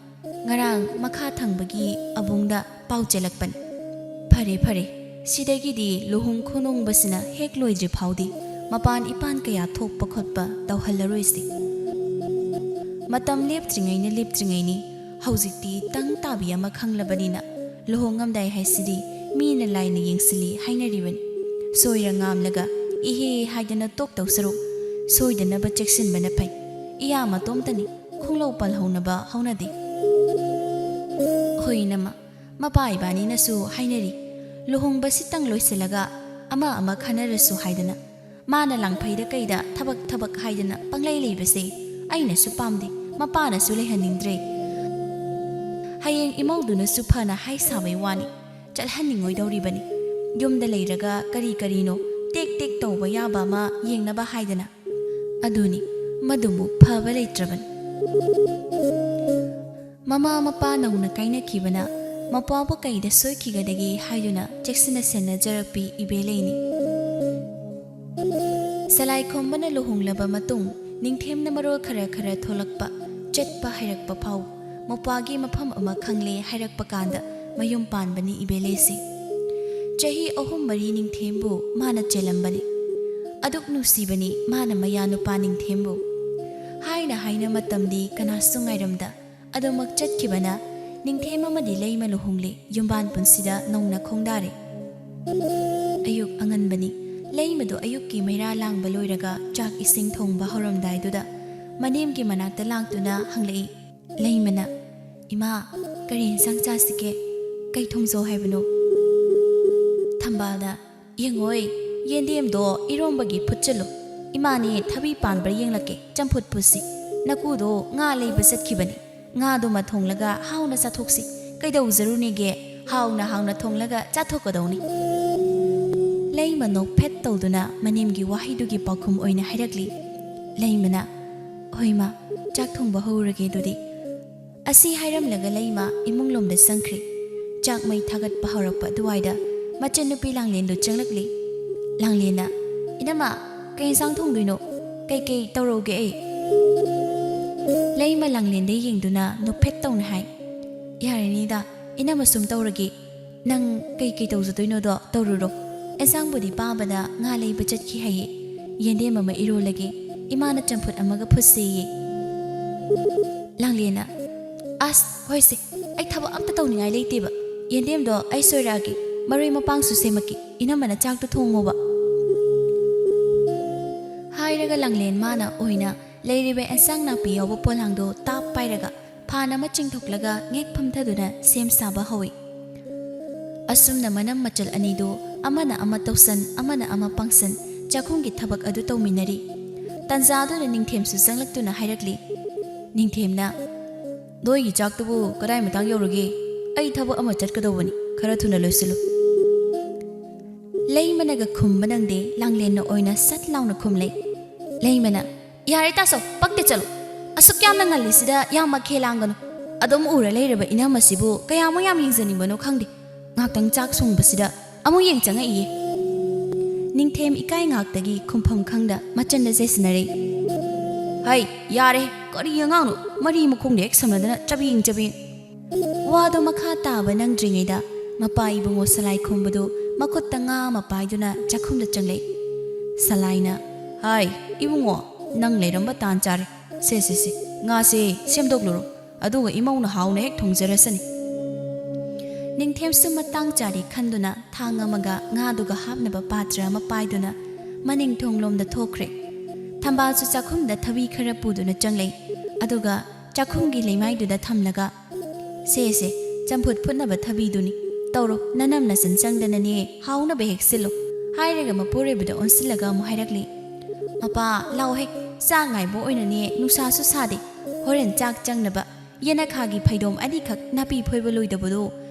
ꯉꯔꯥꯡ ꯃꯈꯥ ꯊꯪꯕꯒꯤ ꯑꯕꯨꯡꯗ ꯄꯥꯎ ꯆꯦꯜꯂꯛꯄꯅꯤ꯫" "ꯐꯔꯦ, ꯐꯔꯦ, ꯁꯤꯗꯒꯤꯗꯤ ꯂꯨꯍꯣꯡ ꯈꯣꯡꯗꯣꯡꯕꯁꯤꯅ ꯍꯦꯛ ꯂꯣꯏꯗ꯭ꯔꯤ ꯐꯥꯎꯗꯤ ꯃꯄꯥꯟ ꯏꯄꯥꯟ ꯀꯌꯥ ꯊꯣꯛꯄ ꯈꯣꯠꯄ ꯇꯧꯍꯜꯂꯔꯣꯏꯁꯤ꯫ ꯃꯇꯝ ꯂꯦꯞꯇ꯭ꯔꯤꯉꯩꯅ ꯂꯦꯞꯇ꯭ꯔꯤꯉꯩꯅꯤ꯫ ꯍꯧꯖꯤꯛꯇꯤ ꯇꯪ ꯇꯥꯕꯤ ꯑꯃ ꯈꯪꯂꯕꯅꯤꯅ ꯂꯨꯍꯣꯡꯉꯝꯗꯥꯏ ꯍꯥꯏꯁꯤꯗꯤ ꯃꯤꯅ ꯂꯥꯏꯅ ꯌꯦꯡꯁꯤꯜꯂꯤ ꯍꯥꯏꯅꯔꯤꯕꯅꯤ꯫ ꯁꯣꯏꯔ ꯉꯥꯝꯂꯒ ꯏꯍꯦ ꯍꯥꯏꯗꯅ ꯇꯣꯛ ꯇꯧ ꯁꯔꯨꯛ ꯁꯣꯏꯗꯅꯕ ꯆꯦꯛꯁꯤꯟꯕꯅ ꯐꯩ꯫ ꯏꯌꯥ ꯃꯇꯣꯝꯇꯅꯤ, ꯈꯣꯡꯂꯧ ꯄꯜꯍꯧꯅꯕ ꯍꯧꯅꯗꯦ꯫" "ꯍꯣꯏ ꯏꯅꯝꯃ, ꯃꯄꯥ ꯏꯕꯥꯅꯤꯅꯁꯨ ꯍꯥꯏꯅꯔꯤ, ꯂꯨꯍꯣꯡꯕꯁꯤꯇꯪ ꯂꯣꯏꯁꯤꯜꯂꯒ ꯑꯃ ꯑꯃ ꯈꯟꯅꯔꯁꯨ ꯍꯥꯏꯗꯅ꯫ ꯃꯥꯅ ꯂꯥꯡꯐꯩꯗ ꯀꯩꯗ ꯊꯕꯛ ꯊꯕꯛ ꯍꯥꯏꯗꯅ ꯄꯪꯂꯩ ꯂꯩꯕꯁꯦ ꯑꯩꯅꯁꯨ ꯄꯥꯝꯗꯦ, ꯃꯄꯥꯅꯁꯨ ꯂꯩꯍꯟꯅꯤꯡꯗ꯭ꯔꯦ꯫ ꯍꯌꯦꯡ ꯏꯃꯧꯗꯨꯅꯁꯨ ꯐꯅ ꯍꯥꯏ ꯁꯥꯕꯩ ꯋꯥꯅꯤ, ꯆꯠꯍꯟꯅꯤꯡꯉꯣꯏꯗꯧꯔꯤꯕꯅꯤ꯫ ꯌꯨꯝꯗ ꯂꯩꯔꯒ ꯀꯔꯤ ꯀꯔꯤꯅꯣ ꯇꯦꯛ ꯇꯦꯛ ꯇꯧꯕ ꯌꯥꯕ ꯑꯃ ꯌꯦꯡꯅꯕ ꯍꯥꯏꯗꯅ꯫ ꯑꯗꯨꯅꯤ, ꯃꯗꯨꯃꯨꯛ ꯐꯕ ꯂꯩꯇ꯭ꯔꯕꯅꯤ꯫ ꯃꯃꯥ ꯃꯄꯥ ꯅꯧꯅ ꯀꯥꯏꯅꯈꯤꯕꯅ ꯃꯄ꯭ꯋꯥꯕꯨ ꯀꯩꯗ ꯁꯣꯏꯈꯤꯒꯗꯒꯦ ꯍꯥꯏꯗꯨꯅ ꯆꯦꯛꯁꯤꯟꯅ ꯁꯦꯟꯅꯖꯔꯛꯄꯤ ꯏꯕꯦꯂꯩꯅꯤ꯫ ꯁꯂꯥꯏ ꯈꯣꯝꯕꯅ ꯂꯨꯍꯣꯡꯂꯕ ꯃꯇꯨꯡ ꯅꯤꯡꯊꯦꯝꯅ ꯃꯔꯣꯜ ꯈꯔ ꯈꯔ ꯊꯣꯛꯂꯛꯄ, ꯆꯠꯄ ꯍꯩꯔꯛꯄ ꯐꯥꯎ ꯃꯄ꯭ꯋꯥꯒꯤ ꯃꯐꯝ ꯑꯃ ꯈꯪꯂꯦ ꯍꯥꯏꯔꯛꯄ ꯀꯥꯟꯗ ꯃꯌꯨꯝ ꯄꯥꯟꯕꯅꯤ ꯏꯕꯦꯂꯩꯁꯦ꯫ ꯆꯍꯤ ꯑꯍꯨꯝ ꯃꯔꯤ ꯅꯤꯡꯊꯦꯝꯕꯨ ꯃꯥꯅ ꯆꯦꯜꯂꯝꯕꯅꯤ꯫ ꯑꯗꯨꯛ ꯅꯨꯡꯁꯤꯕꯅꯤ ꯃꯥꯅ ꯃꯌꯥ ꯅꯨꯄꯥ ꯅꯤꯡꯊꯦꯝꯕꯨ꯫ ꯍꯥꯏꯅ ꯍꯥꯏꯅ ꯃꯇꯝꯗꯤ ꯀꯅꯥꯁꯨ ꯉꯥꯏꯔꯝꯗ ꯑꯗꯨꯃꯛ ꯆꯠꯈꯤꯕꯅ ꯅꯤꯡꯊꯦꯝ ꯑꯃꯗꯤ ꯂꯩꯃ ꯂꯨꯍꯣꯡꯂꯦ, ꯌꯨꯝꯕꯥꯟ ꯄꯨꯟꯁꯤꯗ ꯅꯧꯅ ꯈꯣꯡꯗꯥꯔꯦ꯫ ꯑꯌꯨꯛ ꯑꯉꯟꯕꯅꯤ꯫ ꯂꯩꯃꯗꯨ ꯑꯌꯨꯛꯀꯤ ꯃꯩꯔꯥ ꯂꯥꯡꯕ ꯂꯣꯏꯔꯒ ꯆꯥꯛ ꯏꯁꯤꯡ ꯊꯣꯡꯕ ꯍꯧꯔꯝꯗꯥꯏꯗꯨꯗ ꯃꯅꯦꯝꯒꯤ ꯃꯅꯥꯛꯇ ꯂꯥꯛꯇꯨꯅ ꯍꯪꯂꯛꯏ꯫ ꯂꯩꯃꯅ, "ꯏꯃꯥ, ꯀꯔꯤ ꯏꯟꯁꯥꯡ ꯆꯥꯁꯤꯒꯦ? ꯀꯩ ꯊꯣꯡꯖꯧ ꯍꯥꯏꯕꯅꯣ?" ꯊꯝꯕꯥꯜꯅ, "ꯌꯦꯡꯉꯣꯏ, ꯌꯦꯟꯗꯦꯝꯗꯣ ꯏꯔꯣꯝꯕꯒꯤ ꯐꯨꯠꯆꯜꯂꯨ꯫ ꯏꯃꯥꯅꯦ ꯊꯕꯤ ꯄꯥꯟꯕ꯭ꯔꯥ ꯌꯦꯡꯂꯛꯀꯦ, ꯆꯝꯐꯨꯠ ꯄꯨꯁꯤ꯫ ꯅꯀꯨꯗꯣ ꯉꯥ ꯂꯩꯕ ꯆꯠꯈꯤꯕꯅꯤ꯫ ꯉꯥꯗꯨꯃ ꯊꯣꯡꯂꯒ ꯍꯥꯎꯅ ꯆꯥꯊꯣꯛꯁꯤ꯫ ꯀꯩꯗꯧꯖꯔꯨꯅꯦꯒꯦ? ꯍꯥꯎꯅ ꯍꯥꯎꯅ ꯊꯣꯡꯂꯒ ꯆꯥꯊꯣꯛꯀꯗꯧꯅꯤ꯫" ꯂꯩꯃ ꯅꯣꯛꯐꯦꯠ ꯇꯧꯗꯨꯅ ꯃꯅꯦꯝꯒꯤ ꯋꯥꯍꯩꯗꯨꯒꯤ ꯄꯥꯎꯈꯨꯝ ꯑꯣꯏꯅ ꯍꯥꯏꯔꯛꯂꯤ꯫ ꯂꯩꯃꯅ, "ꯍꯣꯏ ꯃꯥ, ꯆꯥꯛ ꯊꯣꯡꯕ ꯍꯧꯔꯒꯦ ꯑꯗꯨꯗꯤ꯫" ꯑꯁꯤ ꯍꯥꯏꯔꯝꯂꯒ ꯂꯩꯃ ꯏꯃꯨꯡꯂꯣꯝꯗ ꯆꯪꯈ꯭ꯔꯦ꯫ ꯆꯥꯛ ꯃꯩ ꯊꯥꯒꯠꯄ ꯍꯧꯔꯛꯄ ꯑꯗꯨꯋꯥꯏꯗ ꯃꯆꯟꯅꯨꯄꯤ ꯂꯥꯡꯂꯦꯟꯗꯨ ꯆꯪꯂꯛꯂꯤ꯫ ꯂꯥꯡꯂꯦꯟꯅ, "ꯏꯅꯝꯃ, ꯀꯩ ꯏꯟꯁꯥꯡ ꯊꯣꯡꯗꯣꯏꯅꯣ? ꯀꯩꯀꯩ ꯇꯧꯔꯧꯒꯦ ꯑꯩ?" ꯂꯩꯃ ꯂꯥꯡꯂꯦꯟꯗ ꯌꯦꯡꯗꯨꯅ ꯅꯣꯛꯐꯦꯠ ꯇꯧꯅ ꯍꯥꯏ, "ꯌꯥꯔꯅꯤꯗ, ꯏꯅꯝꯃ ꯁꯨꯝ ꯇꯧꯔꯒꯦ꯫ ꯅꯪ ꯀꯩꯀꯩ ꯇꯧꯖꯗꯣꯏꯅꯣꯗꯣ ꯇꯧꯔꯨꯔꯣ꯫ ꯑꯦꯟꯁꯥꯡꯕꯨꯗꯤ ꯄꯥꯕꯅ ꯉꯥ ꯂꯩꯕ ꯆꯠꯈꯤ ꯍꯥꯏꯌꯦ꯫ ꯌꯦꯟꯗꯦꯝ ꯑꯃ ꯏꯔꯣꯜꯂꯒꯦ, ꯏꯃꯥꯅ ꯆꯝꯐꯨꯠ ꯑꯃꯒ ꯐꯨꯠꯁꯦꯌꯦ꯫" ꯂꯥꯡꯂꯦꯟꯅ, "ꯑꯁ, ꯍꯣꯏꯁꯦ, ꯑꯩ ꯊꯕꯛ ꯑꯝꯇ ꯇꯧꯅꯤꯡꯉꯥꯏ ꯂꯩꯇꯦꯕ꯫ ꯌꯦꯟꯗꯦꯝꯗꯣ ꯑꯩ ꯁꯣꯏꯔꯛꯑꯒꯦ, ꯃꯔꯣꯏ ꯃꯄꯥꯡꯁꯨ ꯁꯦꯝꯃꯛꯀꯦ, ꯏꯅꯝꯃꯅ ꯆꯥꯛꯇꯣ ꯊꯣꯡꯉꯣꯕ꯫" ꯍꯥꯏꯔꯒ ꯂꯥꯡꯂꯦꯟ ꯃꯥꯅ ꯑꯣꯏꯅ ꯂꯩꯔꯤꯕ ꯑꯦꯟꯁꯥꯡ ꯅꯥꯄꯤ ꯌꯥꯎꯕ ꯄꯣꯂꯥꯡꯗꯣ ꯇꯥꯞ ꯄꯥꯏꯔꯒ ꯐꯥꯟ ꯑꯃ ꯆꯤꯡꯊꯣꯛꯂꯒ ꯉꯦꯛ ꯐꯝꯊꯗꯨꯅ ꯁꯦꯝ ꯁꯥꯕ ꯍꯧꯏ꯫ ꯑꯁꯨꯝꯅ ꯃꯅꯝ ꯃꯆꯜ ꯑꯅꯤꯗꯨ ꯑꯃꯅ ꯑꯃ ꯇꯧꯁꯟ, ꯑꯃꯅ ꯑꯃ ꯄꯥꯡꯁꯟ, ꯆꯥꯛꯈꯨꯝꯒꯤ ꯊꯕꯛ ꯑꯗꯨ ꯇꯧꯃꯤꯟꯅꯔꯤ꯫ ꯇꯥꯟꯖꯥꯗꯨꯗ ꯅꯤꯡꯊꯦꯝꯁꯨ ꯆꯪꯂꯛꯇꯨꯅ ꯍꯥꯏꯔꯛꯂꯤ꯫ ꯅꯤꯡꯊꯦꯝꯅ, "ꯅꯣꯏꯒꯤ ꯆꯥꯛꯇꯨꯕꯨ ꯀꯗꯥꯏ ꯃꯇꯥꯡ ꯌꯧꯔꯒꯦ? ꯑꯩ ꯊꯕꯛ ꯑꯃ ꯆꯠꯀꯗꯧꯕꯅꯤ, ꯈꯔ ꯊꯨꯅ ꯂꯣꯏꯁꯤꯜꯂꯨ꯫" ꯂꯩꯃꯅꯒ ꯈꯨꯝꯕ ꯅꯪꯗꯦ, ꯂꯥꯡꯂꯦꯟꯅ ꯑꯣꯏꯅ ꯁꯠ ꯂꯥꯎꯅ ꯈꯨꯝꯂꯦ꯫ ꯂꯩꯃꯅ, "ꯌꯥꯔꯦ ꯇꯥꯆꯧ, ꯄꯛꯇꯦ, ꯆꯠꯂꯣ꯫ ꯑꯁꯨꯛ ꯌꯥꯝꯅ ꯉꯜꯂꯤꯁꯤꯗ ꯌꯥꯝ ꯃꯈꯦ ꯂꯥꯡꯒꯅꯨ꯫ ꯑꯗꯨꯝ ꯎꯔ ꯂꯩꯔꯕ ꯏꯅꯝ ꯑꯁꯤꯕꯨ ꯀꯌꯥꯃꯨꯛ ꯌꯥꯝ ꯌꯦꯡꯖꯅꯤꯡꯕꯅꯣ ꯈꯪꯗꯦ꯫ ꯉꯥꯛꯇꯪ ꯆꯥꯛ ꯁꯨꯡꯕꯁꯤꯗ ꯑꯃꯨꯛ ꯌꯦꯡ ꯆꯪꯉꯛꯏꯌꯦ꯫" ꯅꯤꯡꯊꯦꯝ ꯏꯀꯥꯏ ꯉꯥꯛꯇꯒꯤ ꯈꯨꯝꯐꯝ ꯈꯪꯗ ꯃꯆꯟꯗ ꯆꯦꯁꯤꯟꯅꯔꯦ꯫ "ꯍꯩ, ꯌꯥꯔꯦ, ꯀꯔꯤ ꯑꯉꯥꯡꯅꯣ? ꯃꯔꯤ ꯃꯈꯣꯡꯗ ꯍꯦꯛ ꯁꯝꯅꯗꯅ ꯆꯕꯦꯡ ꯆꯕꯦꯡ꯫" ꯋꯥꯗꯣ ꯃꯈꯥ ꯇꯥꯕ ꯅꯪꯗ꯭ꯔꯤꯉꯩꯗ ꯃꯄꯥ ꯏꯕꯨꯡꯉꯣ ꯁꯂꯥꯏ ꯈꯣꯝꯕꯗꯨ ꯃꯈꯨꯠꯇ ꯉꯥ ꯑꯃ ꯄꯥꯏꯗꯨꯅ ꯆꯥꯛꯈꯨꯝꯗ ꯆꯪꯂꯛꯏ꯫ ꯁꯂꯥꯏꯅ, "ꯍꯥꯏ, ꯏꯕꯨꯡꯉꯣ, ꯅꯪ ꯂꯩꯔꯝꯕ ꯇꯥꯟ ꯆꯥꯔꯦ꯫ ꯁꯦ, ꯁꯦ, ꯁꯦ, ꯉꯥꯁꯦ ꯁꯦꯝꯗꯣꯛꯂꯨꯔꯣ, ꯑꯗꯨꯒ ꯏꯃꯧꯅ ꯍꯥꯎꯅ ꯍꯦꯛ ꯊꯣꯡꯖꯔꯁꯅꯤ꯫" ꯅꯤꯡꯊꯦꯝꯁꯨ ꯃꯇꯥꯡ ꯆꯥꯔꯦ ꯈꯟꯗꯨꯅ ꯊꯥꯡ ꯑꯃꯒ ꯉꯥꯗꯨꯒ ꯍꯥꯞꯅꯕ ꯄꯥꯇ꯭ꯔ ꯑꯃ ꯄꯥꯏꯗꯨꯅ ꯃꯅꯤꯡ ꯊꯣꯡꯂꯣꯝꯗ ꯊꯣꯛꯈ꯭ꯔꯦ꯫ ꯊꯝꯕꯥꯜꯁꯨ ꯆꯥꯛꯈꯨꯝꯗ ꯊꯕꯤ ꯈꯔ ꯄꯨꯗꯨꯅ ꯆꯪꯂꯛꯏ꯫ ꯑꯗꯨꯒ ꯆꯥꯛꯈꯨꯝꯒꯤ ꯂꯩꯃꯥꯏꯗꯨꯗ ꯊꯝꯂꯒ, "ꯁꯦ, ꯁꯦ, ꯆꯝꯐꯨꯠ ꯐꯨꯠꯅꯕ ꯊꯕꯤꯗꯨꯅꯤ꯫ ꯇꯧꯔꯣ, ꯅꯅꯝ ꯅꯆꯟ ꯆꯪꯗꯅꯅꯦ, ꯍꯥꯎꯅꯕ ꯍꯦꯛ ꯁꯤꯜꯂꯣ," ꯍꯥꯏꯔꯒ ꯃꯄꯨꯔꯣꯏꯕꯗ ꯑꯣꯟꯁꯤꯜꯂꯒ ꯑꯃꯨꯛ ꯍꯥꯏꯔꯛꯂꯤ꯫ "ꯃꯄꯥ, ꯂꯥꯎ ꯍꯦꯛ, ꯆꯥꯛ ꯉꯥꯏꯕ ꯑꯣꯏꯅꯅꯦ, ꯅꯨꯡꯁꯥꯁꯨ ꯁꯥꯗꯦ꯫ ꯍꯣꯔꯦꯟ ꯆꯥꯛ ꯆꯪꯅꯕ ꯌꯦꯅꯈꯥꯒꯤ ꯐꯩꯗꯣꯝ ꯑꯅꯤꯈꯛ ꯅꯥꯄꯤ ꯐꯣꯏꯕ ꯂꯣꯏꯗꯕꯗꯣ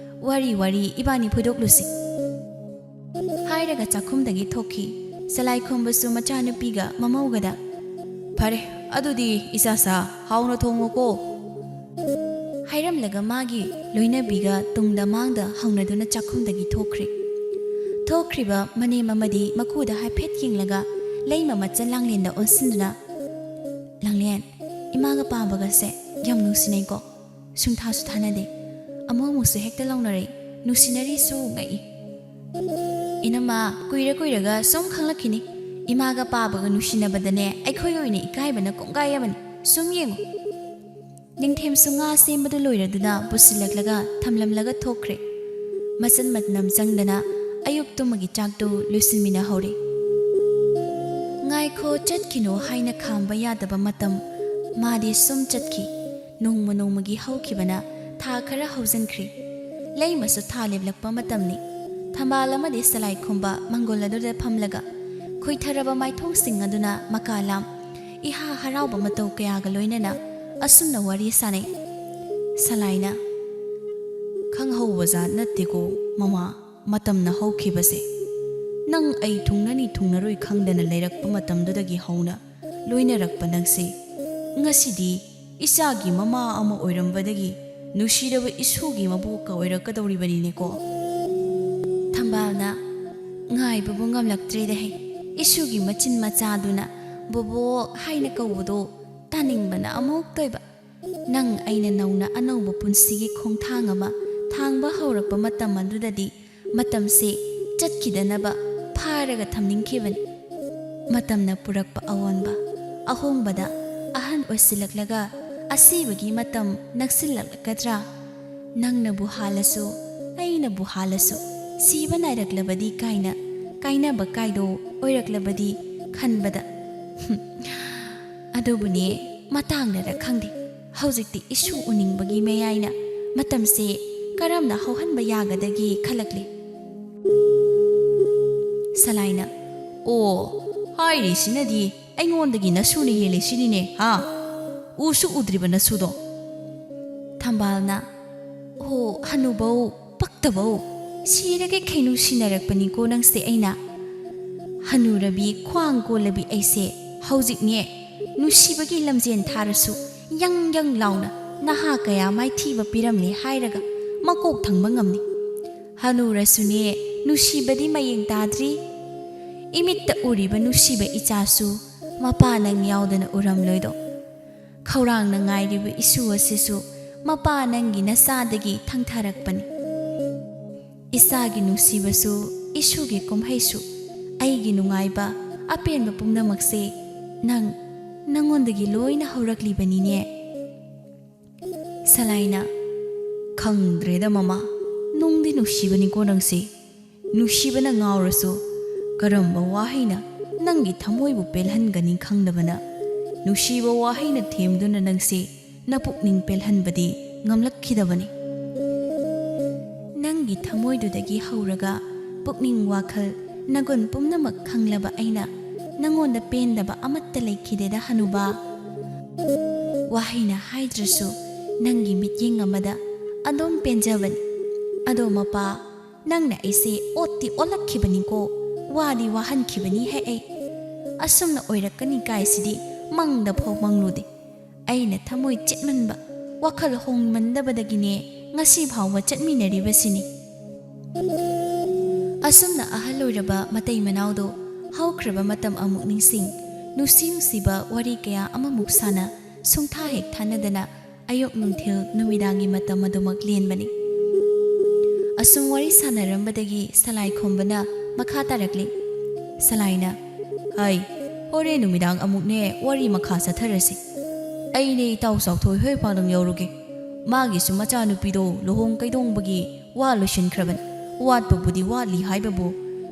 ꯋꯥꯔꯤ ꯋꯥꯔꯤ ꯏꯕꯥꯅꯤ ꯐꯣꯏꯗꯣꯛꯂꯨꯁꯤ꯫" ꯍꯥꯏꯔꯒ ꯆꯥꯛꯈꯨꯝꯗꯒꯤ ꯊꯣꯛꯈꯤ꯫ ꯁꯂꯥꯏ ꯈꯣꯝꯕꯁꯨ ꯃꯆꯥꯅꯨꯄꯤꯒ ꯃꯃꯧꯒꯗ, "ꯐꯔꯦ, ꯑꯗꯨꯗꯤ ꯏꯆꯥꯁꯥ, ꯍꯥꯎꯅ ꯊꯣꯡꯉꯨꯀꯣ," ꯍꯥꯏꯔꯝꯂꯒ ꯃꯥꯒꯤ ꯂꯣꯏꯅꯕꯤꯒ ꯇꯨꯡꯗ ꯃꯥꯡꯗ ꯍꯧꯅꯗꯨꯅ ꯆꯥꯛꯈꯨꯝꯗꯒꯤ ꯊꯣꯛꯈ꯭ꯔꯦ꯫ ꯊꯣꯛꯈ꯭ꯔꯤꯕ ꯃꯅꯦꯝ ꯑꯃꯗꯤ ꯃꯀꯨꯗ ꯍꯥꯏꯐꯦꯠ ꯌꯦꯡꯂꯒ ꯂꯩꯃ ꯃꯆꯟ ꯂꯥꯡꯂꯦꯟꯗ ꯑꯣꯟꯁꯤꯟꯗꯨꯅ, "ꯂꯥꯡꯂꯦꯟ, ꯏꯃꯥꯒ ꯄꯥꯕꯒꯁꯦ ꯌꯥꯝ ꯅꯨꯡꯁꯤꯅꯩꯀꯣ꯫ ꯁꯨꯡꯊꯥꯁꯨ ꯊꯥꯅꯗꯦ꯫ ꯑꯃꯨꯛ ꯑꯃꯨꯛꯁꯨ ꯍꯦꯛꯇ ꯂꯥꯎꯅꯔꯛꯏ꯫ ꯅꯨꯡꯁꯤꯅꯔꯤꯁꯨ ꯉꯛꯏ꯫" "ꯏꯅꯝꯃ, ꯀꯨꯏꯔ ꯀꯨꯏꯔꯒ ꯁꯨꯝ ꯈꯪꯂꯛꯈꯤꯅꯤ꯫ ꯏꯃꯥꯒ ꯄꯥꯕꯒ ꯅꯨꯡꯁꯤꯅꯕꯗꯅꯦ ꯑꯩꯈꯣꯏ ꯑꯣꯏꯅ ꯏꯀꯥꯏꯕꯅ ꯀꯣꯡꯒꯥꯏ ꯑꯃꯅꯤ꯫ ꯁꯨꯝ ꯌꯦꯡꯉꯨ꯫" ꯅꯤꯡꯊꯦꯝꯁꯨ ꯉꯥ ꯁꯦꯝꯕꯗꯨ ꯂꯣꯏꯔꯗꯨꯅ ꯄꯨꯁꯤꯜꯂꯛꯂꯒ ꯊꯝꯂꯝꯂꯒ ꯊꯣꯛꯈ꯭ꯔꯦ꯫ ꯃꯆꯟ ꯃꯅꯝ ꯆꯪꯗꯅ ꯑꯌꯨꯛ ꯇꯨꯝꯃꯒꯤ ꯆꯥꯛꯇꯨ ꯂꯣꯏꯁꯤꯟꯃꯤꯟꯅꯍꯧꯔꯦ꯫ "ꯉꯥꯏꯈꯣ, ꯆꯠꯈꯤꯅꯨ" ꯍꯥꯏꯅ ꯈꯥꯝꯕ ꯌꯥꯗꯕ ꯃꯇꯝ ꯃꯥꯗꯤ ꯁꯨꯝ ꯆꯠꯈꯤ꯫ ꯅꯣꯡꯃ ꯅꯣꯡꯃꯒꯤ ꯍꯧꯈꯤꯕꯅ ꯊꯥ ꯈꯔ ꯍꯧꯖꯤꯟꯈ꯭ꯔꯦ꯫ ꯂꯩꯃꯁꯨ ꯊꯥ ꯂꯦꯞꯂꯛꯄ ꯃꯇꯝꯅꯤ꯫ ꯊꯝꯕꯥꯜ ꯑꯃꯗꯤ ꯁꯂꯥꯏ ꯈꯨꯝꯕ ꯃꯪꯒꯣꯜ ꯑꯗꯨꯗ ꯐꯝꯂꯒ ꯈꯣꯏꯊꯔꯕ ꯃꯥꯏꯊꯣꯡꯁꯤꯡ ꯑꯗꯨꯅ ꯃꯀꯥ ꯂꯥꯝ, ꯏꯍꯥ ꯍꯔꯥꯎꯕ ꯃꯇꯧ ꯀꯌꯥꯒ ꯂꯣꯏꯅꯅ ꯑꯁꯨꯝꯅ ꯋꯥꯔꯤ ꯁꯥꯟꯅꯩ꯫ ꯁꯂꯥꯏꯅ, "ꯈꯪꯍꯧꯕ ꯖꯥꯠ ꯅꯠꯇꯦꯀꯣ ꯃꯃꯥ, ꯃꯇꯝꯅ ꯍꯧꯈꯤꯕꯁꯦ꯫ ꯅꯪ ꯑꯩ ꯊꯨꯡꯅꯅꯤ ꯊꯨꯡꯅꯔꯣꯏ ꯈꯪꯗꯅ ꯂꯩꯔꯛꯄ ꯃꯇꯝꯗꯨꯗꯒꯤ ꯍꯧꯅ ꯂꯣꯏꯅꯔꯛꯄ ꯅꯪꯁꯦ ꯉꯁꯤꯗꯤ ꯏꯆꯥꯒꯤ ꯃꯃꯥ ꯑꯃ ꯑꯣꯏꯔꯝꯕꯗꯒꯤ ꯅꯨꯡꯁꯤꯔꯕ ꯏꯁꯨꯒꯤ ꯃꯕꯣꯛꯀ ꯑꯣꯏꯔꯛꯀꯗꯧꯔꯤꯕꯅꯤꯅꯦꯀꯣ?" ꯊꯝꯕꯥꯜꯅ, "ꯉꯥꯏꯕꯕꯨ ꯉꯝꯂꯛꯇ꯭ꯔꯦꯗꯍꯦ, ꯏꯁꯨꯒꯤ ꯃꯆꯤꯟ ꯃꯆꯥꯗꯨꯅ ꯕꯣꯕꯣꯛ ꯍꯥꯏꯅ ꯀꯧꯕꯗꯣ ꯇꯥꯅꯤꯡꯕꯅ ꯑꯃꯨꯛꯇꯣꯏꯕ꯫ ꯅꯪ ꯑꯩꯅ ꯅꯧꯅ ꯑꯅꯧꯕ ꯄꯨꯟꯁꯤꯒꯤ ꯈꯣꯡꯊꯥꯡ ꯑꯃ ꯊꯥꯡꯕ ꯍꯧꯔꯛꯄ ꯃꯇꯝ ꯑꯗꯨꯗꯗꯤ ꯃꯇꯝꯁꯦ ꯆꯠꯈꯤꯗꯅꯕ ꯐꯥꯔꯒ ꯊꯝꯅꯤꯡꯈꯤꯕꯅꯤ꯫ ꯃꯇꯝꯅ ꯄꯨꯔꯛꯄ ꯑꯑꯣꯟꯕ, ꯑꯍꯣꯡꯕꯗ ꯑꯍꯟ ꯑꯣꯏꯁꯤꯜꯂꯛꯂꯒ ꯑꯁꯤꯕꯒꯤ ꯃꯇꯝ ꯅꯛꯁꯤꯜꯂꯛꯂꯒꯗ꯭ꯔꯥ? ꯅꯪꯅꯕꯨ ꯍꯥꯜꯂꯁꯨ, ꯑꯩꯅꯕꯨ ꯍꯥꯜꯂꯁꯨ, ꯁꯤꯕ ꯅꯥꯏꯔꯛꯂꯕꯗꯤ ꯀꯥꯏꯅ, ꯀꯥꯏꯅꯕ ꯀꯥꯏꯗꯣ ꯑꯣꯏꯔꯛꯂꯕꯗꯤ ꯈꯟꯕꯗ꯫ ꯑꯗꯨꯕꯨꯅꯦ, ꯃꯇꯥꯡꯅꯔ ꯈꯪꯗꯦ, ꯍꯧꯖꯤꯛꯇꯤ ꯏꯁꯨ ꯎꯅꯤꯡꯕꯒꯤ ꯃꯌꯥꯏꯅ ꯃꯇꯝꯁꯦ ꯀꯔꯝꯅ ꯍꯧꯍꯟꯕ ꯌꯥꯒꯗꯒꯦ ꯈꯜꯂꯛꯂꯦ꯫" ꯁꯂꯥꯏꯅ, "ꯑꯣ, ꯍꯥꯏꯔꯤꯁꯤꯅꯗꯤ ꯑꯩꯉꯣꯟꯗꯒꯤ ꯅꯁꯨꯅ ꯍꯦꯜꯂꯤꯁꯤꯅꯤꯅꯦ, ꯍꯥ? ꯎꯁꯨ ꯎꯗ꯭ꯔꯤꯕ ꯅꯁꯨꯗꯣ?" ꯊꯝꯕꯥꯜꯅ, "ꯑꯣ, ꯍꯅꯨꯕꯧ, ꯄꯛꯇꯕꯧ, ꯁꯤꯔꯒꯦ ꯈꯩ ꯅꯨꯡꯁꯤꯅꯔꯛꯄꯅꯤꯀꯣ ꯅꯪꯁꯦ ꯑꯩꯅ꯫ ꯍꯅꯨꯔꯕꯤ, ꯈ꯭ꯋꯥꯡ ꯀꯣꯜꯂꯕꯤ ꯑꯩꯁꯦ ꯍꯧꯖꯤꯛꯅꯦ ꯅꯨꯡꯁꯤꯕꯒꯤ ꯂꯝꯖꯦꯟ ꯊꯥꯔꯁꯨ ꯌꯪ ꯌꯪ ꯂꯥꯎꯅ ꯅꯍꯥ ꯀꯌꯥ ꯃꯥꯏꯊꯤꯕ ꯄꯤꯔꯝꯂꯦ ꯍꯥꯏꯔꯒ ꯃꯀꯣꯛ ꯊꯪꯕ ꯉꯝꯅꯤ꯫ ꯍꯅꯨꯔꯁꯨꯅꯦ ꯅꯨꯡꯁꯤꯕꯗꯤ ꯃꯌꯦꯡ ꯇꯥꯗ꯭ꯔꯤ꯫ ꯏꯃꯤꯠꯇ ꯎꯔꯤꯕ ꯅꯨꯡꯁꯤꯕ ꯏꯆꯥꯁꯨ ꯃꯄꯥ ꯅꯪ ꯌꯥꯎꯗꯅ ꯎꯔꯝꯂꯣꯏꯗꯣ꯫ ꯈꯧꯔꯥꯡꯅ ꯉꯥꯏꯔꯤꯕ ꯏꯁꯨ ꯑꯁꯤꯁꯨ ꯃꯄꯥ ꯅꯪꯒꯤ ꯅꯆꯥꯗꯒꯤ ꯊꯪꯊꯔꯛꯄꯅꯤ꯫ ꯏꯆꯥꯒꯤ ꯅꯨꯡꯁꯤꯕꯁꯨ, ꯏꯁꯨꯒꯤ ꯀꯨꯝꯍꯩꯁꯨ, ꯑꯩꯒꯤ ꯅꯨꯡꯉꯥꯏꯕ, ꯑꯄꯦꯟꯕ ꯄꯨꯝꯅꯃꯛꯁꯦ ꯅꯪ, ꯅꯪꯉꯣꯟꯗꯒꯤ ꯂꯣꯏꯅ ꯍꯧꯔꯛꯂꯤꯕꯅꯤꯅꯦ꯫" ꯁꯂꯥꯏꯅ, "ꯈꯪꯗ꯭ꯔꯦꯗ ꯃꯃꯥ, ꯅꯨꯡꯗꯤ ꯅꯨꯡꯁꯤꯕꯅꯤꯀꯣ ꯅꯪꯁꯦ꯫ ꯅꯨꯡꯁꯤꯕꯅ ꯉꯥꯎꯔꯁꯨ ꯀꯔꯝꯕ ꯋꯥꯍꯩꯅ ꯅꯪꯒꯤ ꯊꯃꯣꯏꯕꯨ ꯄꯦꯜꯍꯟꯒꯅꯤ ꯈꯪꯗꯕꯅ, ꯅꯨꯡꯁꯤꯕ ꯋꯥꯍꯩꯅ ꯊꯦꯝꯗꯨꯅ ꯅꯪꯁꯦ ꯅꯄꯨꯛꯅꯤꯡ ꯄꯦꯜꯍꯟꯕꯗꯤ ꯉꯝꯂꯛꯈꯤꯗꯕꯅꯤ꯫ ꯅꯪꯒꯤ ꯊꯃꯣꯏꯗꯨꯗꯒꯤ ꯍꯧꯔꯒ ꯄꯨꯛꯅꯤꯡ ꯋꯥꯈꯜ ꯅꯒꯨꯟ ꯄꯨꯝꯅꯃꯛ ꯈꯪꯂꯕ ꯑꯩꯅ ꯅꯉꯣꯟꯗ ꯄꯦꯟꯗꯕ ꯑꯃꯠꯇ ꯂꯩꯈꯤꯗꯦꯗ ꯍꯅꯨꯕꯥ꯫ ꯋꯥꯍꯩꯅ ꯍꯥꯏꯗ꯭ꯔꯁꯨ ꯅꯪꯒꯤ ꯃꯤꯠꯌꯦꯡ ꯑꯃꯗ ꯑꯗꯨꯝ ꯄꯦꯟꯖꯕꯅꯤ꯫ ꯑꯗꯣ ꯃꯄꯥ, ꯅꯪꯅ ꯑꯩꯁꯦ ꯑꯣꯠꯇꯤ ꯑꯣꯠꯂꯛꯈꯤꯕꯅꯤꯀꯣ, ꯋꯥꯗꯤ ꯋꯥꯍꯟꯈꯤꯕꯅꯤ ꯍꯦ ꯑꯩ꯫ ꯑꯁꯨꯝꯅ ꯑꯣꯏꯔꯛꯀꯅꯤ ꯀꯥꯏꯁꯤꯗꯤ ꯃꯪꯗ ꯐꯥꯎ ꯃꯪꯂꯨꯗꯦ꯫ ꯑꯩꯅ ꯊꯃꯣꯏ ꯆꯦꯠꯃꯟꯕ, ꯋꯥꯈꯜ ꯍꯣꯡꯃꯟꯗꯕꯗꯒꯤꯅꯦ ꯉꯁꯤ ꯐꯥꯎꯕ ꯆꯠꯃꯤꯟꯅꯔꯤꯕꯁꯤꯅꯤ꯫ ꯑꯁꯨꯝꯅ ꯑꯍꯜ ꯑꯣꯏꯔꯕ ꯃꯇꯩ ꯃꯅꯥꯎꯗꯣ ꯍꯧꯈ꯭ꯔꯕ ꯃꯇꯝ ꯑꯃꯨꯛ ꯅꯤꯡꯁꯤꯡ, ꯅꯨꯡꯁꯤ ꯅꯨꯡꯁꯤꯕ ꯋꯥꯔꯤ ꯀꯌꯥ ꯑꯃꯃꯨꯛ ꯁꯥꯟꯅ, ꯁꯨꯡꯊꯥ ꯍꯦꯛ ꯊꯥꯅꯗꯅ ꯑꯌꯨꯛ ꯅꯨꯡꯊꯤꯜ ꯅꯨꯃꯤꯗꯥꯡꯒꯤ ꯃꯇꯝ ꯑꯗꯨꯃꯛ ꯂꯦꯟꯕꯅꯤ꯫ ꯑꯁꯨꯝ ꯋꯥꯔꯤ ꯁꯥꯟꯅꯔꯝꯕꯗꯒꯤ ꯁꯂꯥꯏ ꯈꯣꯝꯕꯅ ꯃꯈꯥ ꯇꯥꯔꯛꯂꯤ꯫ ꯁꯂꯥꯏꯅ, "ꯍꯩ, ꯍꯣꯔꯦꯟ ꯅꯨꯃꯤꯗꯥꯡ ꯑꯃꯨꯛꯅꯦ ꯋꯥꯔꯤ ꯃꯈꯥ ꯆꯠꯊꯔꯁꯤ꯫ ꯑꯩꯅꯦ ꯏꯇꯥꯎ ꯆꯥꯎꯊꯣꯏ ꯍꯣꯏ ꯐꯥꯎꯗꯪ ꯌꯧꯔꯨꯒꯦ꯫ ꯃꯥꯒꯤꯁꯨ ꯃꯆꯥꯅꯨꯄꯤꯗꯣ ꯂꯨꯍꯣꯡ ꯀꯩꯗꯣꯡꯕꯒꯤ ꯋꯥ ꯂꯣꯏꯁꯤꯟꯈ꯭ꯔꯕꯅꯤ꯫ ꯋꯥꯠꯄꯕꯨꯗꯤ ꯋꯥꯠꯂꯤ ꯍꯥꯏꯕꯕꯨ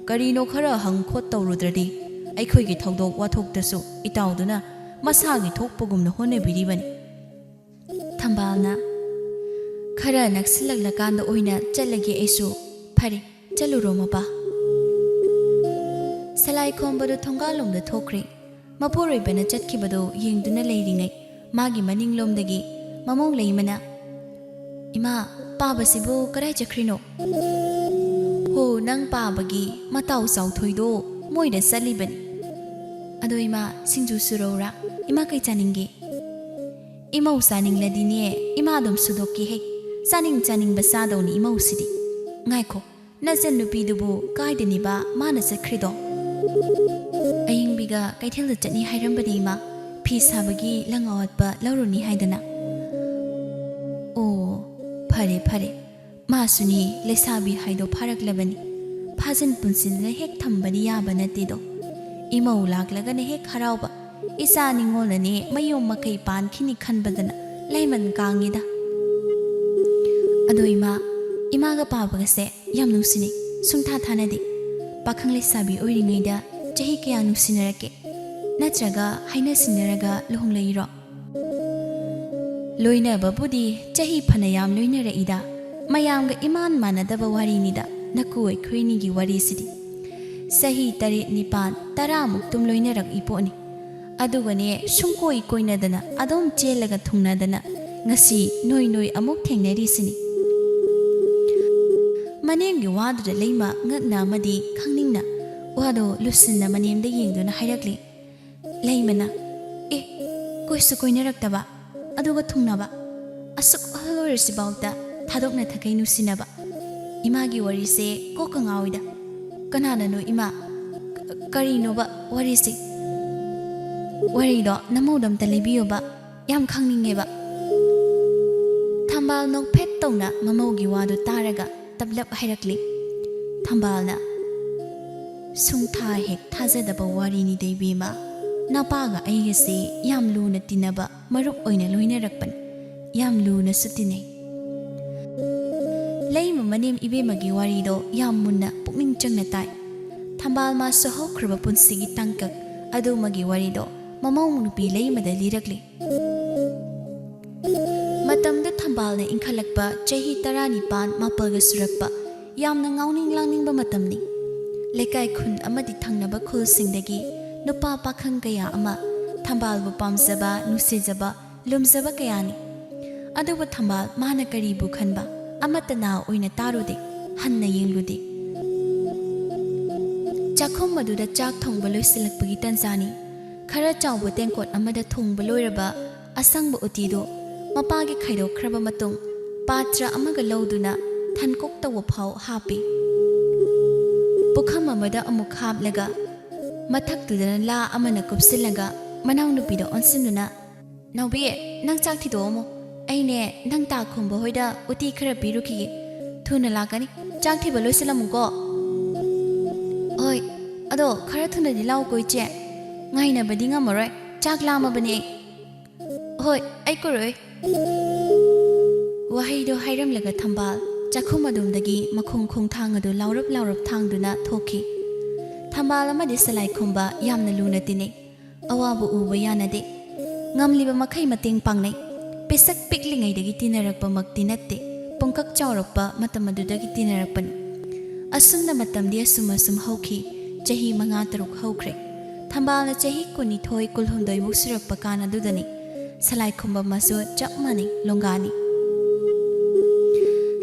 ꯀꯔꯤꯅꯣ ꯈꯔ ꯍꯪ ꯈꯣꯠ ꯇꯧꯔꯨꯗ꯭ꯔꯗꯤ ꯑꯩꯈꯣꯏꯒꯤ ꯊꯧꯗꯣꯛ ꯋꯥꯊꯣꯛꯇꯁꯨ ꯏꯇꯥꯎꯗꯨꯅ ꯃꯁꯥꯒꯤ ꯊꯣꯛꯄꯒꯨꯝꯅ ꯍꯣꯠꯅꯕꯤꯔꯤꯕꯅꯤ꯫" ꯊꯝꯕꯥꯜꯅ, "ꯈꯔ ꯅꯛꯁꯤꯜꯂꯛꯂꯀꯥꯟꯗ ꯑꯣꯏꯅ ꯆꯠꯂꯒꯦ ꯑꯩꯁꯨ꯫ ꯐꯔꯦ, ꯆꯠꯂꯨꯔꯣ ꯃꯄꯥ꯫" ꯁꯂꯥꯏ ꯈꯣꯝꯕꯗꯨ ꯊꯣꯡꯒꯥꯜꯂꯣꯝꯗ ꯊꯣꯛꯈ꯭ꯔꯦ꯫ ꯃꯄꯨꯔꯣꯏꯕꯅ ꯆꯠꯈꯤꯕꯗꯨ ꯌꯦꯡꯗꯨꯅ ꯂꯩꯔꯤꯉꯩ ꯃꯥꯒꯤ ꯃꯅꯤꯡꯂꯣꯝꯗꯒꯤ ꯃꯃꯧ ꯂꯩꯃꯅ, "ꯏꯃꯥ, ꯄꯥꯕꯁꯤꯕꯨ ꯀꯗꯥꯏ ꯆꯠꯈ꯭ꯔꯤꯅꯣ?" "ꯍꯣ, ꯅꯪ ꯄꯥꯕꯒꯤ ꯃꯇꯥꯎ ꯆꯥꯎꯊꯣꯏꯗꯣ ꯃꯣꯏꯗ ꯆꯠꯂꯤꯕꯅꯤ꯫ ꯑꯗꯣ ꯏꯃꯥ, ꯁꯤꯡꯖꯨ ꯁꯨꯔꯧꯔꯥ? ꯏꯃꯥ ꯀꯩ ꯆꯥꯅꯤꯡꯒꯦ?" "ꯏꯃꯧ ꯆꯥꯅꯤꯡꯂꯗꯤꯅꯦ, ꯏꯃꯥ ꯑꯗꯨꯝ ꯁꯨꯗꯣꯛꯀꯦ ꯍꯦꯛ꯫ ꯆꯥꯅꯤꯡ ꯆꯥꯅꯤꯡꯕ ꯆꯥꯗꯧꯅꯤ ꯏꯃꯧꯁꯤꯗꯤ꯫ ꯉꯥꯏꯈꯣ, ꯅꯆꯟ ꯅꯨꯄꯤꯗꯨꯕꯨ ꯀꯥꯏꯗꯅꯤꯕ ꯃꯥꯅ ꯆꯠꯈ꯭ꯔꯤꯗꯣ?" "ꯑꯌꯤꯡꯕꯤꯒ ꯀꯩꯊꯦꯜꯗ ꯆꯠꯅꯤ ꯍꯥꯏꯔꯝꯕꯅꯤ ꯏꯃꯥ, ꯐꯤ ꯁꯥꯕꯒꯤ ꯂꯪ ꯑꯋꯥꯠꯄ ꯂꯧꯔꯨꯅꯤ ꯍꯥꯏꯗꯅ꯫" "ꯑꯣ, ꯐꯔꯦ ꯐꯔꯦ, ꯃꯥꯁꯨꯅꯤ ꯂꯩꯁꯥꯕꯤ ꯍꯥꯏꯗꯣ ꯐꯥꯔꯛꯂꯕꯅꯤ꯫ ꯐꯥꯖꯤꯟ ꯄꯨꯟꯁꯤꯟꯗꯅ ꯍꯦꯛ ꯊꯝꯕꯗꯤ ꯌꯥꯕ ꯅꯠꯇꯦꯗꯣ꯫ ꯏꯃꯧ ꯂꯥꯛꯂꯒꯅ ꯍꯦꯛ ꯍꯔꯥꯎꯕ, ꯏꯆꯥ ꯅꯤꯉꯣꯜꯅꯅꯦ ꯃꯌꯨꯝ ꯃꯀꯩ ꯄꯥꯟꯈꯤꯅꯤ ꯈꯟꯕꯗꯅ ꯂꯩꯃꯟ ꯀꯥꯡꯉꯤꯗ꯫ ꯑꯗꯣ ꯏꯃꯥ, ꯏꯃꯥꯒ ꯄꯥꯕꯒꯁꯦ ꯌꯥꯝ ꯅꯨꯡꯁꯤꯅꯩ, ꯁꯨꯡꯊꯥ ꯊꯥꯅꯗꯦ꯫ ꯄꯥꯈꯪ ꯂꯩꯁꯥꯕꯤ ꯑꯣꯏꯔꯤꯉꯩꯗ ꯆꯍꯤ ꯀꯌꯥ ꯅꯨꯡꯁꯤꯅꯔꯛꯀꯦ? ꯅꯠꯇ꯭ꯔꯒ ꯍꯥꯏꯅ ꯁꯤꯡꯅꯔꯒ ꯂꯨꯍꯣꯡꯂꯛꯏꯔꯣ?" "ꯂꯣꯏꯅꯕꯕꯨꯗꯤ ꯆꯍꯤ ꯐꯅꯌꯥꯝ ꯂꯣꯏꯅꯔꯛꯏꯗ, ꯃꯌꯥꯝꯒ ꯏꯃꯥꯟ ꯃꯥꯟꯅꯗꯕ ꯋꯥꯔꯤꯅꯤꯗ ꯅꯀꯨ ꯑꯩꯈꯣꯏꯅꯤꯒꯤ ꯋꯥꯔꯤꯁꯤꯗꯤ꯫ ꯆꯍꯤ ꯇꯔꯦꯠ, ꯅꯤꯄꯥꯟ, ꯇꯔꯥꯃꯨꯛ ꯇꯨꯝ ꯂꯣꯏꯅꯔꯛꯏ ꯄꯣꯠꯅꯤ꯫ ꯑꯗꯨꯒꯅꯦ, ꯁꯨꯡꯀꯣꯏ ꯀꯣꯏꯅꯗꯅ ꯑꯗꯨꯝ ꯆꯦꯜꯂꯒ ꯊꯨꯡꯅꯗꯅ ꯉꯁꯤ ꯅꯣꯏ ꯅꯣꯏ ꯑꯃꯨꯛ ꯊꯦꯡꯅꯔꯤꯁꯤꯅꯤ꯫ ꯃꯅꯦꯝꯒꯤ ꯋꯥꯗꯨꯗ ꯂꯩꯃ ꯉꯛꯅ ꯑꯃꯗꯤ ꯈꯪꯅꯤꯡꯅ ꯋꯥꯗꯣ ꯂꯨꯁꯤꯟꯅ ꯃꯅꯦꯝꯗ ꯌꯦꯡꯗꯨꯅ ꯍꯥꯏꯔꯛꯂꯤ꯫ ꯂꯩꯃꯅ, "ꯑꯦ, ꯀꯣꯏꯁꯨ ꯀꯣꯏꯅꯔꯛꯇꯕ, ꯑꯗꯨꯒ ꯊꯨꯡꯅꯕ, ꯑꯁꯨꯛ ꯑꯍꯜ ꯑꯣꯏꯔꯁꯤꯐꯥꯎꯗ ꯊꯥꯗꯣꯛꯅ ꯊꯛꯀꯩ ꯅꯨꯡꯁꯤꯅꯕ꯫ ꯏꯃꯥꯒꯤ ꯋꯥꯔꯤꯁꯦ ꯀꯣꯛꯀ ꯉꯥꯎꯏꯗ꯫ ꯀꯅꯥꯅꯅꯣ ꯏꯃꯥ? ꯀ-, ꯀꯔꯤꯅꯣꯕ ꯋꯥꯔꯤꯁꯦ? ꯋꯥꯔꯤꯗꯣ ꯅꯃꯧꯗ ꯑꯝꯇ ꯂꯤꯕꯤꯌꯣꯕ, ꯌꯥꯝ ꯈꯪꯅꯤꯡꯉꯦꯕ"꯫ ꯊꯝꯕꯥꯜ ꯅꯣꯛꯐꯦꯠ ꯇꯧꯅ ꯃꯃꯧꯒꯤ ꯋꯥꯗꯨ ꯇꯥꯔꯒ ꯇꯞꯂꯞ ꯍꯥꯏꯔꯛꯂꯤ꯫ ꯊꯝꯕꯥꯜꯅ, "ꯁꯨꯡꯊꯥ ꯍꯦꯛ ꯊꯥꯖꯗꯕ ꯋꯥꯔꯤꯅꯤꯗ ꯏꯕꯦꯝꯃ꯫ ꯅꯄꯥꯒ ꯑꯩꯒꯁꯦ ꯌꯥꯝ ꯂꯨꯅ ꯇꯤꯟꯅꯕ ꯃꯔꯨꯞ ꯑꯣꯏꯅ ꯂꯣꯏꯅꯔꯛꯄꯅꯤ꯫ ꯌꯥꯝ ꯂꯨꯅꯁꯨ ꯇꯤꯟꯅꯩ"꯫ ꯂꯩꯃ ꯃꯅꯦꯝ ꯏꯕꯦꯝꯃꯒꯤ ꯋꯥꯔꯤꯗꯣ ꯌꯥꯝ ꯃꯨꯟꯅ ꯄꯨꯛꯅꯤꯡ ꯆꯪꯅ ꯇꯥꯏ꯫ ꯊꯝꯕꯥꯜ ꯃꯥꯁꯨ ꯍꯧꯈ꯭ꯔꯕ ꯄꯨꯟꯁꯤꯒꯤ ꯇꯥꯡꯀꯛ ꯑꯗꯨꯃꯒꯤ ꯋꯥꯔꯤꯗꯣ ꯃꯃꯧ ꯅꯨꯄꯤ ꯂꯩꯃꯗ ꯂꯤꯔꯛꯂꯤ꯫ ꯃꯇꯝꯗꯨ ꯊꯝꯕꯥꯜꯅ ꯏꯟꯈꯠꯂꯛꯄ ꯆꯍꯤ ꯇꯔꯥꯅꯤꯄꯥꯟ ꯃꯥꯄꯜꯒ ꯁꯨꯔꯛꯄ, ꯌꯥꯝꯅ ꯉꯥꯎꯅꯤꯡ ꯂꯥꯡꯅꯤꯡꯕ ꯃꯇꯝꯅꯤ꯫ ꯂꯩꯀꯥꯏ ꯈꯨꯟ ꯑꯃꯗꯤ ꯊꯪꯅꯕ ꯈꯨꯜꯁꯤꯡꯗꯒꯤ ꯅꯨꯄꯥ ꯄꯥꯈꯪ ꯀꯌꯥ ꯑꯃ ꯊꯝꯕꯥꯜꯕꯨ ꯄꯥꯝꯖꯕ, ꯅꯨꯡꯁꯤꯖꯕ, ꯂꯨꯝꯖꯕ ꯀꯌꯥꯅꯤ꯫ ꯑꯗꯨꯕꯨ ꯊꯝꯕꯥꯜ ꯃꯥꯅ ꯀꯔꯤꯕꯨ ꯈꯟꯕ ꯑꯃꯠꯇ ꯅꯥ ꯑꯣꯏꯅ ꯇꯥꯔꯨꯗꯦ, ꯍꯟꯅ ꯌꯦꯡꯂꯨꯗꯦ꯫ ꯆꯥꯛꯈꯨꯝ ꯑꯗꯨꯗ ꯆꯥꯛ ꯊꯣꯡꯕ ꯂꯣꯏꯁꯤꯜꯂꯛꯄꯒꯤ ꯇꯟꯖꯥꯅꯤ꯫ ꯈꯔ ꯆꯥꯎꯕ ꯇꯦꯡꯀꯣꯠ ꯑꯃꯗ ꯊꯣꯡꯕ ꯂꯣꯏꯔꯕ ꯑꯁꯪꯕ ꯎꯇꯤꯗꯨ ꯃꯄꯥꯒꯤ ꯈꯥꯏꯗꯣꯛꯈ꯭ꯔꯕ ꯃꯇꯨꯡ, ꯄꯥꯇ꯭ꯔ ꯑꯃꯒ ꯂꯧꯗꯨꯅ ꯊꯟꯀꯣꯛ ꯇꯧꯕ ꯐꯥꯎ ꯍꯥꯞꯄꯤ꯫ ꯄꯨꯈꯝ ꯑꯃꯗ ꯑꯃꯨꯛ ꯍꯥꯞꯂꯒ, ꯃꯊꯛꯇꯨꯗꯅ ꯂꯥ ꯑꯃꯅ ꯀꯨꯞꯁꯤꯜꯂꯒ, ꯃꯅꯥꯎꯅꯨꯄꯤꯗ ꯑꯣꯟꯁꯤꯟꯗꯨꯅ, "ꯅꯥꯎꯕꯤ, ꯅꯪ ꯆꯥꯛ ꯊꯤꯗꯣꯛꯑꯝꯃꯣ꯫ ꯑꯩꯅꯦ, ꯅꯪ ꯇꯥ ꯈꯨꯝꯕ ꯍꯣꯏꯗ ꯎꯇꯤ ꯈꯔ ꯄꯤꯔꯨꯈꯤꯒꯦ꯫ ꯊꯨꯅ ꯂꯥꯛꯀꯅꯤ꯫ ꯆꯥꯛ ꯊꯤꯕ ꯂꯣꯏꯁꯤꯜꯂꯝꯃꯨꯀꯣ"꯫ "ꯍꯣꯏ, ꯑꯗꯣ ꯈꯔ ꯊꯨꯅꯗꯤ ꯂꯥꯛꯎꯀꯣ, ꯏꯆꯦ꯫ ꯉꯥꯏꯅꯕꯗꯤ ꯉꯝꯃꯔꯣꯏ꯫ ꯆꯥꯛ ꯂꯥꯝꯃꯕꯅꯦ ꯑꯩ"꯫ "ꯍꯣꯏ, ꯑꯩ ꯀꯨꯔꯣꯏ"꯫ ꯋꯥꯍꯩꯗꯣ ꯍꯥꯏꯔꯝꯂꯒ ꯊꯝꯕꯥꯜ ꯆꯥꯛꯈꯨꯝ ꯑꯗꯣꯝꯗꯒꯤ ꯃꯈꯣꯡ ꯈꯣꯡꯊꯥꯡ ꯑꯗꯨ ꯂꯥꯎꯔꯞ ꯂꯥꯎꯔꯞ ꯊꯥꯡꯗꯨꯅ ꯊꯣꯛꯈꯤ꯫ ꯊꯝꯕꯥꯜ ꯑꯃꯗꯤ ꯁꯂꯥꯏ ꯈꯨꯝꯕ ꯌꯥꯝꯅ ꯂꯨꯅ ꯇꯤꯟꯅꯩ꯫ ꯑꯋꯥꯕ ꯎꯕ ꯌꯥꯅꯗꯦ꯫ ꯉꯝꯂꯤꯕ ꯃꯈꯩ ꯃꯇꯦꯡ ꯄꯥꯡꯅꯩ꯫ ꯄꯤꯁꯛ ꯄꯤꯛꯂꯤꯉꯩꯗꯒꯤ ꯇꯤꯟꯅꯔꯛꯄꯃꯛꯇꯤ ꯅꯠꯇꯦ꯫ ꯄꯨꯡꯀꯛ ꯆꯥꯎꯔꯛꯄ ꯃꯇꯝ ꯑꯗꯨꯗꯒꯤ ꯇꯤꯟꯅꯔꯛꯄꯅꯤ꯫ ꯑꯁꯨꯝꯅ ꯃꯇꯝꯗꯤ ꯑꯁꯨꯝ ꯑꯁꯨꯝ ꯍꯧꯈꯤ꯫ ꯆꯍꯤ ꯃꯉꯥ ꯇꯔꯨꯛ ꯍꯧꯈ꯭ꯔꯦ꯫ ꯊꯝꯕꯥꯜꯅ ꯆꯍꯤ ꯀꯨꯟꯅꯤꯊꯣꯏ ꯀꯨꯟꯍꯨꯝꯗꯣꯏꯃꯨꯛ ꯁꯨꯔꯛꯄ ꯀꯥꯟ ꯑꯗꯨꯗꯅꯤ꯫ ꯁꯂꯥꯏ ꯈꯣꯝꯕ ꯃꯁꯨ ꯆꯞ ꯃꯥꯟꯅꯩ, ꯂꯣꯡꯒꯥꯅꯤ꯫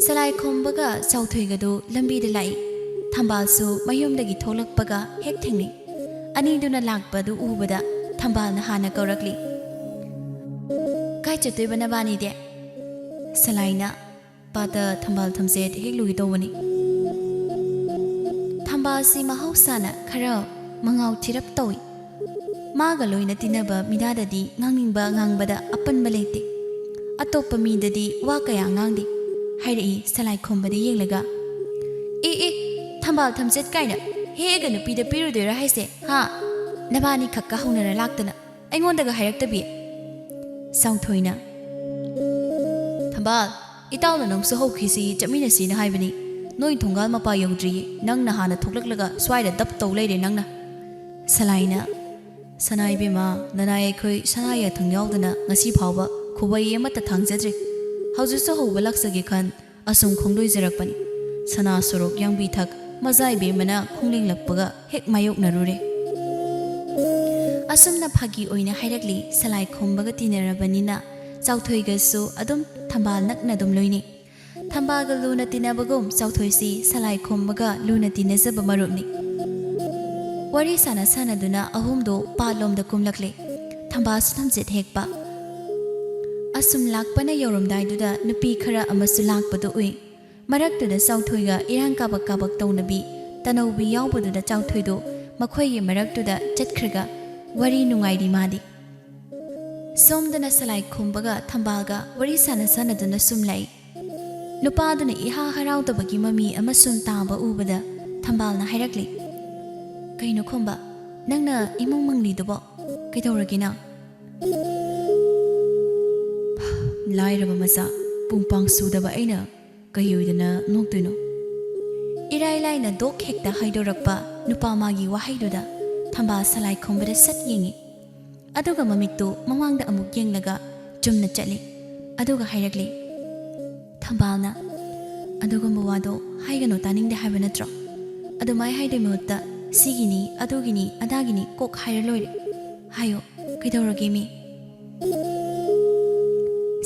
ꯁꯂꯥꯏ ꯈꯣꯝꯕꯒ ꯆꯥꯎꯊꯣꯏꯒꯗꯨ ꯂꯝꯕꯤꯗ ꯂꯥꯛꯏ꯫ ꯊꯝꯕꯥꯜꯁꯨ ꯃꯌꯨꯝꯗꯒꯤ ꯊꯣꯛꯂꯛꯄꯒ ꯍꯦꯛ ꯊꯦꯡꯅꯩ꯫ ꯑꯅꯤꯗꯨꯅ ꯂꯥꯛꯄꯗꯨ ꯎꯕꯗ ꯊꯝꯕꯥꯜꯅ ꯍꯥꯟꯅ ꯀꯧꯔꯛꯂꯤ꯫ "ꯀꯥꯏ ꯆꯠꯇꯣꯏꯕ ꯅꯕꯥꯅꯤꯗꯤ?" ꯁꯂꯥꯏꯅ ꯄꯥꯠꯇ ꯊꯝꯕꯥꯜ ꯊꯝꯆꯦꯠ ꯍꯦꯛꯂꯨꯒꯦ ꯇꯧꯕꯅꯤ꯫ ꯊꯝꯕꯥꯜꯁꯤ ꯃꯍꯧꯁꯥꯅ ꯈꯔ ꯃꯉꯥꯎ ꯊꯤꯔꯞ ꯇꯧꯏ꯫ ꯃꯥꯒ ꯂꯣꯏꯅ ꯇꯤꯟꯅꯕ ꯃꯤꯗꯥꯗꯗꯤ ꯉꯥꯡꯅꯤꯡꯕ ꯉꯥꯡꯕꯗ ꯑꯄꯟꯕ ꯂꯩꯇꯦ꯫ ꯑꯇꯣꯞꯄ ꯃꯤꯗꯗꯤ ꯋꯥ ꯀꯌꯥ ꯉꯥꯡꯗꯦ, ꯍꯥꯏꯔꯛꯏ ꯁꯂꯥꯏ ꯈꯣꯝꯕꯗ ꯌꯦꯡꯂꯒ꯫ "ꯑꯦ ꯑꯦ, ꯊꯝꯕꯥꯜ ꯊꯝꯆꯦꯠ ꯀꯥꯏꯅ ꯍꯦꯛꯑꯒ ꯅꯨꯄꯤꯗ ꯄꯤꯔꯨꯗꯣꯏꯔꯥ ꯍꯥꯏꯁꯦ, ꯍꯥ? ꯅꯕꯥꯅꯤ ꯈꯛꯀ ꯍꯧꯅꯔ ꯂꯥꯛꯇꯅ ꯑꯩꯉꯣꯟꯗꯒ ꯍꯥꯏꯔꯛꯇꯕꯤ?" ꯆꯥꯎꯊꯣꯏꯅ, "ꯊꯝꯕꯥꯜ, ꯏꯇꯥꯎꯅ ꯅꯪꯁꯨ ꯍꯧꯈꯤꯁꯤ, ꯆꯠꯃꯤꯟꯅꯁꯤꯅ ꯍꯥꯏꯕꯅꯤ꯫ ꯅꯣꯏ ꯊꯣꯡꯒꯥꯜ ꯃꯄꯥ ꯌꯧꯗ꯭ꯔꯤꯌꯦ, ꯅꯪꯅ ꯍꯥꯟꯅ ꯊꯣꯛꯂꯛꯂꯒ ꯁ꯭ꯋꯥꯏꯗ ꯗꯞ ꯇꯧ ꯂꯩꯔꯦ ꯅꯪꯅ꯫" ꯁꯂꯥꯏꯅ, "ꯁꯅꯥ ꯏꯕꯦꯝꯃ, ꯅꯅꯥꯏ ꯑꯩꯈꯣꯏ ꯁꯅꯥ ꯌꯥꯊꯪ ꯌꯥꯎꯗꯅ ꯉꯁꯤ ꯐꯥꯎꯕ ꯈꯨꯕꯩ ꯑꯃꯠꯇ ꯊꯥꯡꯖꯗ꯭ꯔꯤ꯫ ꯍꯧꯖꯤꯛꯁꯨ ꯍꯧꯕ ꯂꯥꯛꯆꯒꯦ ꯈꯟ ꯑꯁꯨꯝ ꯈꯣꯡꯗꯣꯏꯖꯔꯛꯄꯅꯤ꯫" ꯁꯅꯥ ꯁꯣꯔꯣꯛ ꯌꯥꯡꯕꯤ ꯊꯛ ꯃꯖꯥ ꯏꯕꯦꯝꯃꯅ ꯈꯣꯡꯂꯦꯡꯂꯛꯄꯒ ꯍꯦꯛ ꯃꯥꯌꯣꯛꯅꯔꯨꯔꯦ꯫ ꯑꯁꯨꯝꯅ ꯐꯥꯒꯤ ꯑꯣꯏꯅ ꯍꯥꯏꯔꯛꯂꯤ꯫ ꯁꯂꯥꯏ ꯈꯣꯝꯕꯒ ꯇꯤꯟꯅꯔꯕꯅꯤꯅ ꯆꯥꯎꯊꯣꯏꯒꯁꯨ ꯑꯗꯨꯝ ꯊꯝꯕꯥꯜ ꯅꯛꯅ ꯑꯗꯨꯝ ꯂꯣꯏꯅꯩ꯫ ꯊꯝꯕꯥꯜꯒ ꯂꯨꯅ ꯇꯤꯟꯅꯕꯒꯨꯝ ꯆꯥꯎꯊꯣꯏꯁꯤ ꯁꯂꯥꯏ ꯈꯣꯝꯕꯒ ꯂꯨꯅ ꯇꯤꯟꯅꯖꯕ ꯃꯔꯨꯞꯅꯤ꯫ ꯋꯥꯔꯤ ꯁꯥꯟꯅ ꯁꯥꯟꯅꯗꯨꯅ ꯑꯍꯨꯝꯗꯣ ꯄꯥꯠꯂꯣꯝꯗ ꯀꯨꯝꯂꯛꯂꯦ꯫ ꯊꯝꯕꯥꯜꯁꯨ ꯊꯝꯆꯦꯠ ꯍꯦꯛꯄ꯫ ꯑꯁꯨꯝ ꯂꯥꯛꯄꯅ ꯌꯧꯔꯝꯗꯥꯏꯗꯨꯗ ꯅꯨꯄꯤ ꯈꯔ ꯑꯃꯁꯨ ꯂꯥꯛꯄꯗꯨ ꯎꯏ꯫ ꯃꯔꯛꯇꯨꯗ ꯆꯥꯎꯊꯣꯏꯒ ꯏꯔꯥꯡ ꯀꯥꯕꯛ ꯀꯥꯕꯛ ꯇꯧꯅꯕꯤ ꯇꯅꯧꯕꯤ ꯌꯥꯎꯕꯗꯨꯗ ꯆꯥꯎꯊꯣꯏꯗꯨ ꯃꯈꯣꯏꯒꯤ ꯃꯔꯛꯇꯨꯗ ꯆꯠꯈ꯭ꯔꯒ ꯋꯥꯔꯤ ꯅꯨꯡꯉꯥꯏꯔꯤ ꯃꯥꯗꯤ꯫ ꯁꯣꯝꯗꯅ ꯁꯂꯥꯏ ꯈꯣꯝꯕꯒ ꯊꯝꯕꯥꯜꯒ ꯋꯥꯔꯤ ꯁꯥꯟꯅ ꯁꯥꯟꯅꯗꯨꯅ ꯁꯨꯝ ꯂꯥꯛꯏ꯫ ꯅꯨꯄꯥꯗꯨꯅ ꯏꯍꯥ ꯍꯔꯥꯎꯗꯕꯒꯤ ꯃꯃꯤ ꯑꯃ ꯁꯨꯝ ꯇꯥꯕ ꯎꯕꯗ ꯊꯝꯕꯥꯜꯅ ꯍꯥꯏꯔꯛꯂꯤ, "ꯀꯩꯅꯣ ꯈꯣꯝꯕ, ꯅꯪꯅ ꯏꯃꯨꯡ ꯃꯪꯂꯤꯗꯨꯕꯣ? ꯀꯩꯗꯧꯔꯒꯦ ꯅꯪ?" "ꯂꯥꯏꯔꯕ ꯃꯆꯥ, ꯄꯨꯡꯄꯥꯡ ꯁꯨꯗꯕ ꯑꯩꯅ ꯀꯩ ꯑꯣꯏꯗꯅ ꯅꯣꯛꯇꯣꯏꯅꯣ?" ꯏꯔꯥꯏ ꯂꯥꯏꯅ ꯗꯣꯛ ꯍꯦꯛꯇ ꯍꯥꯏꯗꯣꯔꯛꯄ ꯅꯨꯄꯥ ꯃꯥꯒꯤ ꯋꯥꯍꯩꯗꯨꯗ ꯊꯝꯕꯥꯜ ꯁꯂꯥꯏ ꯈꯣꯝꯕꯗ ꯁꯠ ꯌꯦꯡꯉꯤ꯫ ꯑꯗꯨꯒ ꯃꯃꯤꯠꯇꯨ ꯃꯃꯥꯡꯗ ꯑꯃꯨꯛ ꯌꯦꯡꯂꯒ ꯆꯨꯝꯅ ꯆꯠꯂꯤ꯫ ꯑꯗꯨꯒ ꯍꯥꯏꯔꯛꯂꯤ, ꯊꯝꯕꯥꯜꯅ, "ꯑꯗꯨꯒꯨꯝꯕ ꯋꯥꯗꯣ ꯍꯥꯏꯒꯅꯨ, ꯇꯥꯅꯤꯡꯗꯦ ꯍꯥꯏꯕ ꯅꯠꯇ꯭ꯔꯣ? ꯑꯗꯨꯃꯥꯏ ꯍꯥꯏꯗꯣꯏ ꯃꯍꯨꯠꯇ ꯁꯤꯒꯤꯅꯤ, ꯑꯗꯨꯒꯤꯅꯤ, ꯑꯗꯥꯒꯤꯅꯤ ꯀꯣꯛ ꯍꯥꯏꯔ ꯂꯣꯏꯔꯦ꯫ ꯍꯥꯏꯌꯣ, ꯀꯩꯗꯧꯔꯒꯦ ꯃꯤ?"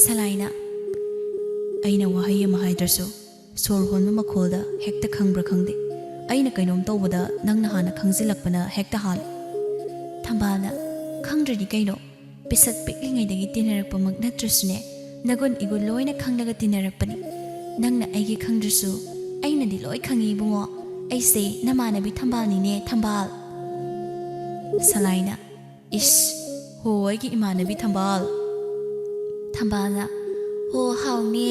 ꯁꯂꯥꯏꯅ, "ꯑꯩꯅ ꯋꯥꯍꯩ ꯑꯃ ꯍꯥꯏꯗ꯭ꯔꯁꯨ ꯁꯣꯔ ꯍꯣꯟꯕ ꯃꯈꯣꯜꯗ ꯍꯦꯛꯇ ꯈꯪꯕ꯭ꯔꯥ ꯈꯪꯗꯦ꯫ ꯑꯩꯅ ꯀꯩꯅꯣꯝ ꯇꯧꯕꯗ ꯅꯪꯅ ꯍꯥꯟꯅ ꯈꯪꯖꯤꯜꯂꯛꯄꯅ ꯍꯦꯛꯇ ꯍꯥꯜꯂꯦ꯫" ꯊꯝꯕꯥꯜꯅ, "ꯈꯪꯗ꯭ꯔꯗꯤ ꯀꯩꯅꯣ? ꯄꯤꯁꯛ ꯄꯤꯛꯂꯤꯉꯩꯗꯒꯤ ꯇꯤꯟꯅꯔꯛꯄꯃꯛ ꯅꯠꯇ꯭ꯔꯁꯨꯅꯦ, ꯅꯒꯨꯟ ꯏꯒꯨꯟ ꯂꯣꯏꯅ ꯈꯪꯂꯒ ꯇꯤꯟꯅꯔꯛꯄꯅꯤ꯫ ꯅꯪꯅ ꯑꯩꯒꯤ ꯈꯪꯗ꯭ꯔꯁꯨ ꯑꯩꯅꯗꯤ ꯂꯣꯏ ꯈꯪꯉꯤ ꯏꯕꯨꯡꯉꯣ꯫ ꯑꯩꯁꯦ ꯅꯃꯥꯟꯅꯕꯤ ꯊꯝꯕꯥꯜꯅꯤꯅꯦ, ꯊꯝꯕꯥꯜ꯫" ꯁꯂꯥꯏꯅ, "ꯏꯁ, ꯍꯣ, ꯑꯩꯒꯤ ꯏꯃꯥꯟꯅꯕꯤ ꯊꯝꯕꯥꯜ꯫" ꯊꯝꯕꯥꯜꯅ, "ꯍꯣ, ꯍꯥꯎꯅꯦ꯫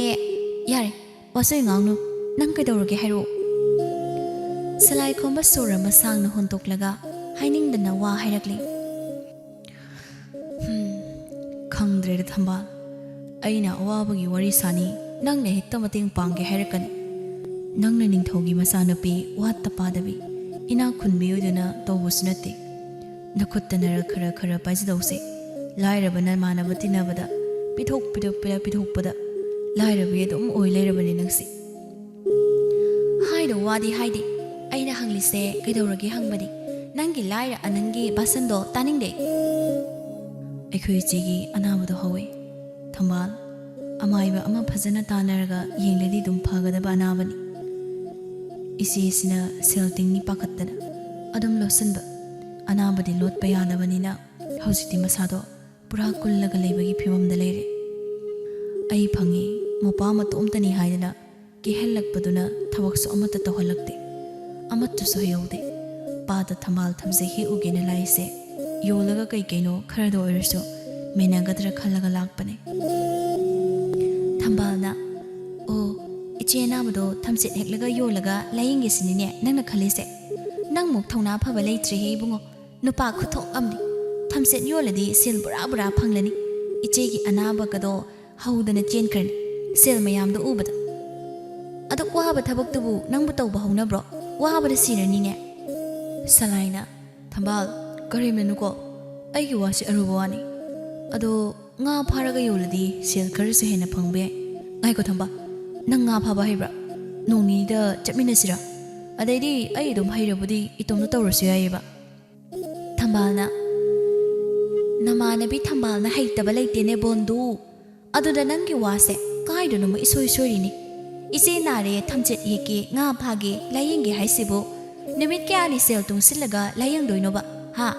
ꯌꯥꯔꯦ, ꯋꯥꯆꯣꯏ ꯉꯥꯡꯅꯨ꯫ ꯅꯪ ꯀꯩꯗꯧꯔꯒꯦ ꯍꯥꯏꯔꯛꯑꯣ꯫" ꯁꯂꯥꯏ ꯈꯣꯝꯕ ꯁꯣꯔ ꯑꯃ ꯁꯥꯡꯅ ꯍꯣꯟꯇꯣꯛꯂꯒ ꯍꯥꯏꯅꯤꯡꯗꯅ ꯋꯥ ꯍꯥꯏꯔꯛꯂꯤ꯫ "ꯍꯝ, ꯈꯪꯗ꯭ꯔꯦꯗ ꯊꯝꯕꯥꯜ꯫ ꯑꯩꯅ ꯑꯋꯥꯕꯒꯤ ꯋꯥꯔꯤ ꯁꯥꯅꯤ, ꯅꯪꯅ ꯍꯦꯛꯇ ꯃꯇꯦꯡ ꯄꯥꯡꯒꯦ ꯍꯥꯏꯔꯛꯀꯅꯤ꯫ ꯅꯪꯅ ꯅꯤꯡꯊꯧꯒꯤ ꯃꯆꯥꯅꯨꯄꯤ ꯋꯥꯠꯇ ꯄꯥꯗꯕꯤ, ꯏꯅꯥꯛ ꯈꯨꯟꯕꯤ ꯑꯣꯏꯗꯨꯅ ꯇꯧꯕꯁꯨ ꯅꯠꯇꯦ꯫ ꯅꯈꯨꯠꯇꯅ ꯈꯔ ꯈꯔ ꯄꯥꯏꯖꯗꯧꯁꯦ꯫ ꯂꯥꯏꯔꯕ ꯅꯃꯥꯟꯅꯕ ꯇꯤꯟꯅꯕꯗ ꯄꯤꯊꯣꯛ ꯄꯤꯊꯣꯛ ꯄꯤꯊꯣꯛ ꯄꯤꯊꯣꯛꯄꯗ ꯂꯥꯏꯔꯕꯤ ꯑꯗꯨꯝ ꯑꯣꯏ ꯂꯩꯔꯕꯅꯤ ꯅꯪꯁꯦ꯫" "ꯍꯥꯏꯗꯣ ꯋꯥꯗꯤ ꯍꯥꯏꯗꯦ꯫ ꯑꯩꯅ ꯍꯪꯂꯤꯁꯦ ꯀꯩꯗꯧꯔꯒꯦ ꯍꯪꯕꯅꯤ꯫ ꯅꯪꯒꯤ ꯂꯥꯏꯔ ꯑꯅꯟꯒꯤ ꯕꯥꯁꯟꯗꯣ ꯇꯥꯅꯤꯡꯗꯦ꯫" "ꯑꯩꯈꯣꯏ ꯏꯆꯦꯒꯤ ꯑꯅꯥꯕꯗꯣ ꯍꯧꯋꯦ ꯊꯝꯕꯥꯜ꯫ ꯑꯃꯥꯏꯕ ꯑꯃ ꯐꯖꯅ ꯇꯥꯟꯅꯔꯒ ꯌꯦꯡꯂꯗꯤ ꯑꯗꯨꯝ ꯐꯒꯗꯕ ꯑꯅꯥꯕꯅꯤ꯫ ꯏꯆꯦꯁꯤꯅ ꯁꯦꯜ ꯇꯤꯡꯅꯤ ꯄꯥꯈꯠꯇꯅ ꯑꯗꯨꯝ ꯂꯣꯠꯁꯤꯟꯕ꯫ ꯑꯅꯥꯕꯗꯤ ꯂꯣꯠꯄ ꯌꯥꯗꯕꯅꯤꯅ ꯍꯧꯖꯤꯛꯇꯤ ꯃꯁꯥꯗꯣ ꯄꯨꯔꯥ ꯀꯨꯜꯂꯒ ꯂꯩꯕꯒꯤ ꯐꯤꯕꯝꯗ ꯂꯩꯔꯦ꯫ ꯑꯩ ꯐꯪꯉꯤ, ꯃꯄꯥ ꯃꯇꯣꯝꯇꯅꯤ ꯍꯥꯏꯗꯅ ꯀꯤꯍꯜꯂꯛꯄꯗꯨꯅ ꯊꯕꯛꯁꯨ ꯑꯃꯠꯇ ꯇꯧꯍꯜꯂꯛꯇꯦ, ꯑꯃꯠꯇꯁꯨ ꯍꯩꯍꯧꯗꯦ꯫ ꯄꯥꯠꯇ ꯊꯝꯕꯥꯜ ꯊꯝꯆꯦꯠ ꯍꯦꯛꯎꯒꯦꯅ ꯂꯥꯛꯏꯁꯦ, ꯌꯣꯜꯂꯒ ꯀꯩ ꯀꯩꯅꯣ ꯈꯔꯗ ꯑꯣꯏꯔꯁꯨ ꯃꯦꯟꯅꯒꯗ꯭ꯔꯥ ꯈꯜꯂꯒ ꯂꯥꯛꯄꯅꯦ꯫" ꯊꯝꯕꯥꯜꯅ, "ꯑꯣ, ꯏꯆꯦ ꯑꯅꯥꯕꯗꯣ ꯊꯝꯆꯦꯠ ꯍꯦꯛꯂꯒ ꯌꯣꯜꯂꯒ ꯂꯥꯌꯦꯡꯒꯦ ꯁꯤꯅꯤꯅꯦ ꯅꯪꯅ ꯈꯜꯂꯤꯁꯦ? ꯅꯪꯃꯨꯛ ꯊꯧꯅꯥ ꯐꯕ ꯂꯩꯇ꯭ꯔꯦꯍꯦ ꯏꯕꯨꯡꯉꯣ꯫ ꯅꯨꯄꯥ ꯈꯨꯊꯣꯛ ꯑꯃꯅꯤ꯫ ꯊꯝꯆꯦꯠ ꯌꯣꯜꯂꯗꯤ ꯁꯦꯜ ꯕꯣꯔꯥ ꯕꯣꯔꯥ ꯐꯪꯂꯅꯤ꯫ ꯏꯆꯦꯒꯤ ꯑꯅꯥꯕꯒꯗꯣ ꯍꯧꯗꯅ ꯆꯦꯟꯈ꯭ꯔꯅꯤ, ꯁꯦꯜ ꯃꯌꯥꯝꯗꯣ ꯎꯕꯗ꯫ ꯑꯗꯨꯛ ꯋꯥꯕ ꯊꯕꯛꯇꯨꯕꯨ ꯅꯪꯕꯨ ꯇꯧꯕ ꯍꯧꯅꯕ꯭ꯔꯣ? ꯋꯥꯕꯗ ꯁꯤꯔꯅꯤꯅꯦ꯫" ꯁꯂꯥꯏꯅ, "ꯊꯝꯕꯥꯜ, ꯀꯔꯦꯝꯅꯅꯨꯀꯣ꯫ ꯑꯩꯒꯤ ꯋꯥꯁꯤ ꯑꯔꯨꯕ ꯋꯥꯅꯤ꯫ ꯑꯗꯣ ꯉꯥ ꯐꯥꯔꯒ ꯌꯣꯜꯂꯗꯤ ꯁꯦꯜ ꯈꯔꯁꯨ ꯍꯦꯟꯅ ꯐꯪꯕ ꯌꯥꯏ꯫ ꯉꯥꯏꯈꯣ ꯊꯝꯕꯥꯜ, "ꯅꯪ ꯉꯥ ꯐꯥꯕ ꯍꯩꯕ꯭ꯔꯥ? ꯅꯣꯡ ꯅꯤꯅꯤꯗ ꯆꯠꯃꯤꯟꯅꯁꯤꯔꯥ? ꯑꯗꯩꯗꯤ ꯑꯩ ꯑꯗꯨꯝ ꯍꯩꯔꯕꯨꯗꯤ ꯏꯇꯣꯝꯇ ꯇꯧꯔꯁꯨ ꯌꯥꯏꯌꯦꯕ꯫" ꯊꯝꯕꯥꯜꯅ, "ꯅꯃꯥꯟꯅꯕꯤ ꯊꯝꯕꯥꯜꯅ ꯍꯩꯇꯕ ꯂꯩꯇꯦꯅꯦ ꯕꯣꯟꯗꯨ꯫ ꯑꯗꯨꯗ ꯅꯪꯒꯤ ꯋꯥꯁꯦ ꯀꯥꯏꯗꯅꯣꯃ ꯏꯁꯣꯏ ꯁꯣꯏꯔꯤꯅꯦ꯫ ꯏꯆꯦ ꯅꯥꯔꯦ, ꯊꯝꯆꯦꯠ ꯍꯦꯛꯀꯦ, ꯉꯥ ꯐꯥꯒꯦ, ꯂꯥꯏꯌꯦꯡꯒꯦ ꯍꯥꯏꯁꯤꯕꯨ ꯅꯨꯃꯤꯠ ꯀꯌꯥꯅꯤ ꯁꯦꯜ ꯇꯨꯡꯁꯤꯜꯂꯒ ꯂꯥꯏꯌꯦꯡꯗꯣꯏꯅꯣꯕ, ꯍꯥ?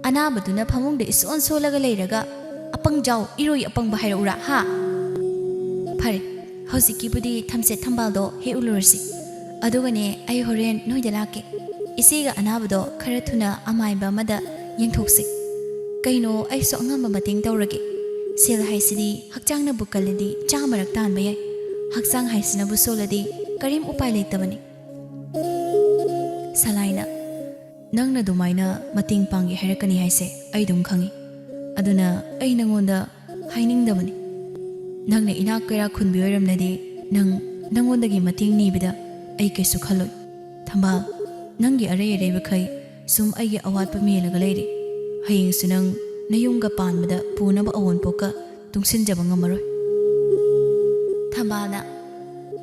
ꯑꯅꯥꯕꯗꯨꯅ ꯐꯃꯨꯡꯗ ꯏꯁꯣꯟ ꯁꯣꯜꯂꯒ ꯂꯩꯔꯒ ꯑꯄꯪꯖꯥꯎ, ꯏꯔꯣꯏ ꯑꯄꯪꯕ ꯍꯥꯏꯔꯛꯎꯔꯥ, ꯍꯥ?" "ꯐꯔꯦ, ꯍꯧꯖꯤꯛꯀꯤꯕꯨꯗꯤ ꯊꯝꯆꯦꯠ ꯊꯝꯕꯥꯜꯗꯣ ꯍꯦꯛꯎꯂꯨꯔꯁꯤ꯫ ꯑꯗꯨꯒꯅꯦ, ꯑꯩ ꯍꯣꯔꯦꯟ ꯅꯣꯏꯗ ꯂꯥꯛꯀꯦ꯫ ꯏꯆꯦꯒ ꯑꯅꯥꯕꯗꯣ ꯈꯔ ꯊꯨꯅ ꯑꯃꯥꯏꯕ ꯑꯃꯗ ꯌꯦꯡꯊꯣꯛꯁꯤ꯫ ꯀꯩꯅꯣ, ꯑꯩꯁꯨ ꯑꯉꯝꯕ ꯃꯇꯦꯡ ꯇꯧꯔꯒꯦ꯫ ꯁꯦꯜ ꯍꯥꯏꯁꯤꯗꯤ ꯍꯛꯆꯥꯡꯅꯕꯨ ꯀꯜꯂꯗꯤ ꯆꯥ ꯃꯔꯛ ꯇꯥꯟꯕ ꯌꯥꯏ, ꯍꯛꯆꯥꯡ ꯍꯥꯏꯁꯤꯅꯕꯨ ꯁꯣꯜꯂꯗꯤ ꯀꯔꯤꯝ ꯎꯄꯥꯏ ꯂꯩꯇꯕꯅꯤ꯫" ꯁꯂꯥꯏꯅ, "ꯅꯪꯅ ꯑꯗꯨꯃꯥꯏꯅ ꯃꯇꯦꯡ ꯄꯥꯡꯒꯦ ꯍꯥꯏꯔꯛꯀꯅꯤ ꯍꯥꯏꯁꯦ ꯑꯩ ꯑꯗꯨꯝ ꯈꯪꯉꯤ꯫ ꯑꯗꯨꯅ ꯑꯩ ꯅꯪꯉꯣꯟꯗ ꯍꯥꯏꯅꯤꯡꯗꯕꯅꯤ꯫ ꯅꯪꯅ ꯏꯅꯥꯛ ꯀꯩꯔꯥꯛ ꯈꯨꯟꯕꯤ ꯑꯣꯏꯔꯝꯂꯗꯤ ꯅꯪ, ꯅꯪꯉꯣꯟꯗꯒꯤ ꯃꯇꯦꯡ ꯅꯤꯕꯗ ꯑꯩ ꯀꯩꯁꯨ ꯈꯜꯂꯣꯏ꯫ ꯊꯝꯕꯥꯜ, ꯅꯪꯒꯤ ꯑꯔꯩ ꯑꯔꯩꯕꯈꯩ ꯁꯨꯝ ꯑꯩꯒꯤ ꯑꯋꯥꯠꯄ ꯃꯦꯜꯂꯒ ꯂꯩꯔꯦ꯫ ꯍꯌꯦꯡꯁꯨ ꯅꯪ ꯅꯌꯨꯝꯒ ꯄꯥꯟꯕꯗ ꯄꯨꯅꯕ ꯑꯋꯣꯟꯄꯣꯠꯀ ꯇꯨꯡꯁꯤꯟꯖꯕ ꯉꯝꯃꯔꯣꯏ꯫" ꯊꯝꯕꯥꯜꯅ,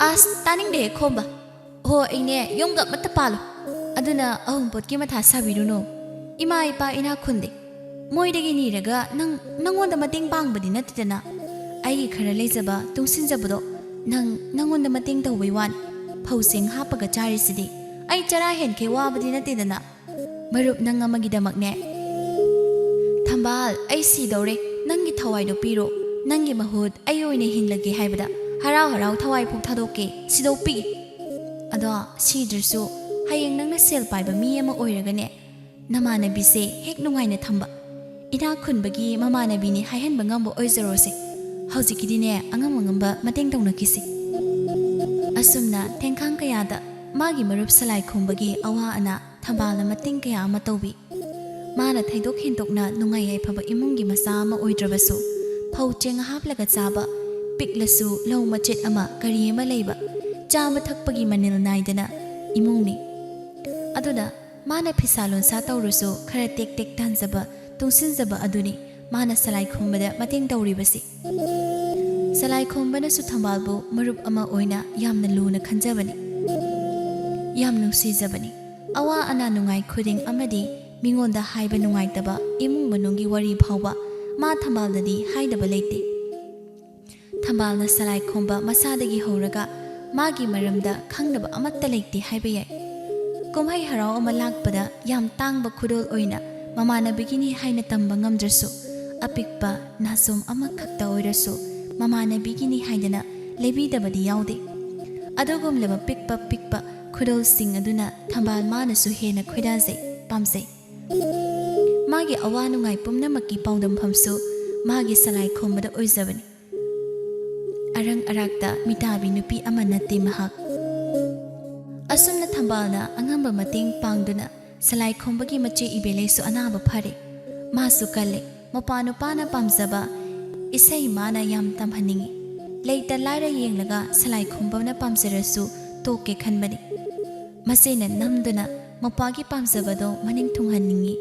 "ꯑꯁ, ꯇꯥꯅꯤꯡꯗꯦꯍꯦ ꯈꯣꯝꯕ꯫ ꯍꯣ, ꯑꯩꯅꯦ, ꯌꯨꯝꯒ ꯑꯃꯠꯇ ꯄꯥꯜꯂꯣ꯫ ꯑꯗꯨꯅ ꯑꯍꯨꯝꯄꯣꯠꯀꯤ ꯃꯊꯥ ꯁꯥꯕꯤꯔꯨꯅꯨ꯫ ꯏꯃꯥ ꯏꯄꯥ ꯏꯅꯥꯛ ꯈꯨꯟꯗꯦ꯫ ꯃꯣꯏꯗꯒꯤ ꯅꯤꯔꯒ ꯅꯪ, ꯅꯪꯉꯣꯟꯗ ꯃꯇꯦꯡ ꯄꯥꯡꯕꯗꯤ ꯅꯠꯇꯦꯗꯅ꯫ ꯑꯩꯒꯤ ꯈꯔ ꯂꯩꯖꯕ, ꯇꯨꯡꯁꯤꯟꯖꯕꯗꯣ ꯅꯪ, ꯅꯪꯉꯣꯟꯗ ꯃꯇꯦꯡ ꯇꯧꯕꯩ ꯋꯥꯅꯤ꯫ ꯐꯧ ꯆꯦꯡ ꯍꯥꯞꯄꯒ ꯆꯥꯔꯤꯁꯤꯗꯤ ꯑꯩ ꯆꯔꯥ ꯍꯦꯟꯈꯩ ꯋꯥꯕꯗꯤ ꯅꯠꯇꯦꯗꯅ꯫ ꯃꯔꯨꯞ, ꯅꯪ ꯑꯃꯒꯤꯗꯃꯛꯅꯦ꯫ ꯊꯝꯕꯥꯜ, ꯑꯩ ꯁꯤꯗꯧꯔꯦ꯫ ꯅꯪꯒꯤ ꯊꯋꯥꯏꯗꯣ ꯄꯤꯔꯣ꯫ ꯅꯪꯒꯤ ꯃꯍꯨꯠ ꯑꯩ ꯑꯣꯏꯅ ꯍꯤꯡꯂꯒꯦ ꯍꯥꯏꯕꯗ ꯍꯔꯥꯎ ꯍꯔꯥꯎ ꯊꯋꯥꯏ ꯄꯣꯛ ꯊꯥꯗꯣꯛꯀꯦ꯫ ꯁꯤꯗꯣꯛꯄꯤꯒꯦ꯫ ꯑꯗꯣ ꯁꯤꯗ꯭ꯔꯁꯨ ꯍꯌꯦꯡ ꯅꯪꯅ ꯁꯦꯜ ꯄꯥꯏꯕ ꯃꯤ ꯑꯃ ꯑꯣꯏꯔꯒꯅꯦ, ꯅꯃꯥꯟꯅꯕꯤꯁꯦ ꯍꯦꯛ ꯅꯨꯡꯉꯥꯏꯅ ꯊꯝꯕ, ꯏꯅꯥꯛ ꯈꯨꯟꯕꯒꯤ ꯃꯃꯥꯟꯅꯕꯤꯅꯤ ꯍꯥꯏꯍꯟꯕ ꯉꯝꯕ ꯑꯣꯏꯖꯔꯣꯁꯦ꯫ ꯍꯧꯖꯤꯛꯀꯤꯗꯤꯅꯦ, ꯑꯉꯝ ꯑꯉꯝꯕ ꯃꯇꯦꯡ ꯇꯧꯅꯈꯤꯁꯤ꯫" ꯑꯁꯨꯝꯅ ꯊꯦꯡꯈꯥꯡ ꯀꯌꯥꯗ ꯃꯥꯒꯤ ꯃꯔꯨꯞ ꯁꯂꯥꯏ ꯈꯣꯝꯕꯒꯤ ꯑꯋꯥ ꯑꯅꯥ ꯊꯝꯕꯥꯜꯅ ꯃꯇꯦꯡ ꯀꯌꯥ ꯑꯃ ꯇꯧꯕꯤ꯫ ꯃꯥꯅ ꯊꯩꯗꯣꯛ ꯍꯦꯟꯗꯣꯛꯅ ꯅꯨꯡꯉꯥꯏ ꯌꯥꯏꯐꯕ ꯏꯃꯨꯡꯒꯤ ꯃꯆꯥ ꯑꯃ ꯑꯣꯏꯗ꯭ꯔꯕꯁꯨ, ꯐꯧ ꯆꯦꯡ ꯍꯥꯞꯂꯒ ꯆꯥꯕ, ꯄꯤꯛꯂꯁꯨ ꯂꯧ ꯃꯆꯦꯠ ꯑꯃ, ꯀꯔꯤ ꯑꯃ ꯂꯩꯕ, ꯆꯥꯕ ꯊꯛꯄꯒꯤ ꯃꯅꯤꯜ ꯅꯥꯏꯗꯅ ꯏꯃꯨꯡꯅꯤ꯫ ꯑꯗꯨꯅ ꯃꯥꯅ ꯐꯤꯁꯥ ꯂꯣꯟꯁꯥ ꯇꯧꯔꯁꯨ ꯈꯔ ꯇꯦꯛ ꯇꯦꯛ ꯇꯥꯟꯖꯕ, ꯇꯨꯡꯁꯤꯟꯖꯕ ꯑꯗꯨꯅꯤ ꯃꯥꯅ ꯁꯂꯥꯏ ꯈꯨꯝꯕꯗ ꯃꯇꯦꯡ ꯇꯧꯔꯤꯕꯁꯤ꯫ ꯁꯂꯥꯏꯈꯣꯝꯕꯅꯁꯨ ꯊꯝꯕꯥꯜꯕꯨ ꯃꯔꯨꯞ ꯑꯃ ꯑꯣꯏꯅ ꯌꯥꯝꯅ ꯂꯨꯅ ꯈꯟꯖꯕꯅꯤ, ꯌꯥꯝ ꯅꯨꯡꯁꯤꯖꯕꯅꯤ꯫ ꯑꯋꯥ ꯑꯅꯥ ꯅꯨꯡꯉꯥꯏ ꯈꯨꯗꯤꯡ ꯑꯃꯗꯤ ꯃꯤꯉꯣꯟꯗ ꯍꯥꯏꯕ ꯅꯨꯡꯉꯥꯏꯇꯕ, ꯏꯃꯨꯡ ꯃꯅꯨꯡꯒꯤ ꯋꯥꯔꯤ ꯐꯥꯎꯕ ꯃꯥ ꯊꯝꯕꯥꯜꯗꯗꯤ ꯍꯥꯏꯗꯕ ꯂꯩꯇꯦ꯫ ꯊꯝꯕꯥꯜꯅ ꯁꯂꯥꯏꯈꯣꯝꯕ ꯃꯁꯥꯗꯒꯤ ꯍꯧꯔꯒ ꯃꯥꯒꯤ ꯃꯔꯝꯗ ꯈꯪꯗꯕ ꯑꯃꯠꯇ ꯂꯩꯇꯦ ꯍꯥꯏꯕ ꯌꯥꯏ꯫ ꯀꯨꯝꯍꯩ ꯍꯔꯥꯎ ꯑꯃ ꯂꯥꯛꯄꯗ ꯌꯥꯝ ꯇꯥꯡꯕ ꯈꯨꯗꯣꯜ ꯑꯣꯏꯅ ꯃꯃꯥꯟꯅꯕꯤꯒꯤꯅꯤ ꯍꯥꯏꯅ ꯇꯝꯕ ꯉꯝꯗ꯭ꯔꯁꯨ, ꯑꯄꯤꯛꯄ ꯅꯥꯆꯣꯝ ꯑꯃꯈꯛꯇ ꯑꯣꯏꯔꯁꯨ ꯃꯃꯥꯟꯅꯕꯤꯒꯤꯅꯤ ꯍꯥꯏꯗꯅ ꯂꯩꯕꯤꯗꯕꯗꯤ ꯌꯥꯎꯗꯦ꯫ ꯑꯗꯨꯒꯨꯝꯂꯕ ꯄꯤꯛꯄ ꯄꯤꯛꯄ ꯈꯨꯗꯣꯜꯁꯤꯡ ꯑꯗꯨꯅ ꯊꯝꯕꯥꯜ ꯃꯥꯅꯁꯨ ꯍꯦꯟꯅ ꯈꯣꯏꯗꯥꯖꯩ, ꯄꯥꯝꯖꯩ꯫ ꯃꯥꯒꯤ ꯑꯋꯥ ꯅꯨꯡꯉꯥꯏ ꯄꯨꯝꯅꯃꯛꯀꯤ ꯄꯥꯎꯗꯝꯐꯝꯁꯨ ꯃꯥꯒꯤ ꯁꯂꯥꯏꯈꯣꯝꯕꯗ ꯑꯣꯏꯖꯕꯅꯤ꯫ ꯑꯔꯪ ꯑꯔꯥꯛꯇ ꯃꯤꯇꯥꯕꯤ ꯅꯨꯄꯤ ꯑꯃ ꯅꯠꯇꯦ ꯃꯍꯥꯛ꯫ ꯑꯁꯨꯝꯅ ꯊꯝꯕꯥꯜꯅ ꯑꯉꯝꯕ ꯃꯇꯦꯡ ꯄꯥꯡꯗꯨꯅ ꯁꯂꯥꯏꯈꯣꯝꯕꯒꯤ ꯃꯆꯦ ꯏꯕꯦꯂꯩꯁꯨ ꯑꯅꯥꯕ ꯐꯔꯦ꯫ ꯃꯥꯁꯨ ꯀꯜꯂꯦ꯫ ꯃꯄꯥ ꯅꯨꯄꯥꯅ ꯄꯥꯝꯖꯕ ꯏꯁꯩ ꯃꯥꯅ ꯌꯥꯝ ꯇꯝꯍꯟꯅꯤꯡꯏ꯫ ꯂꯩꯇ ꯂꯥꯏꯔ ꯌꯦꯡꯂꯒ ꯁꯂꯥꯏꯈꯣꯝꯕꯅ ꯄꯥꯝꯖꯔꯁꯨ ꯇꯣꯛꯀꯦ ꯈꯟꯕꯅꯤ꯫ ꯃꯆꯦꯅ ꯅꯝꯗꯨꯅ ꯃꯄꯥꯒꯤ ꯄꯥꯝꯖꯕꯗꯣ ꯃꯅꯤꯡ ꯊꯨꯡꯍꯟꯅꯤꯡꯏ꯫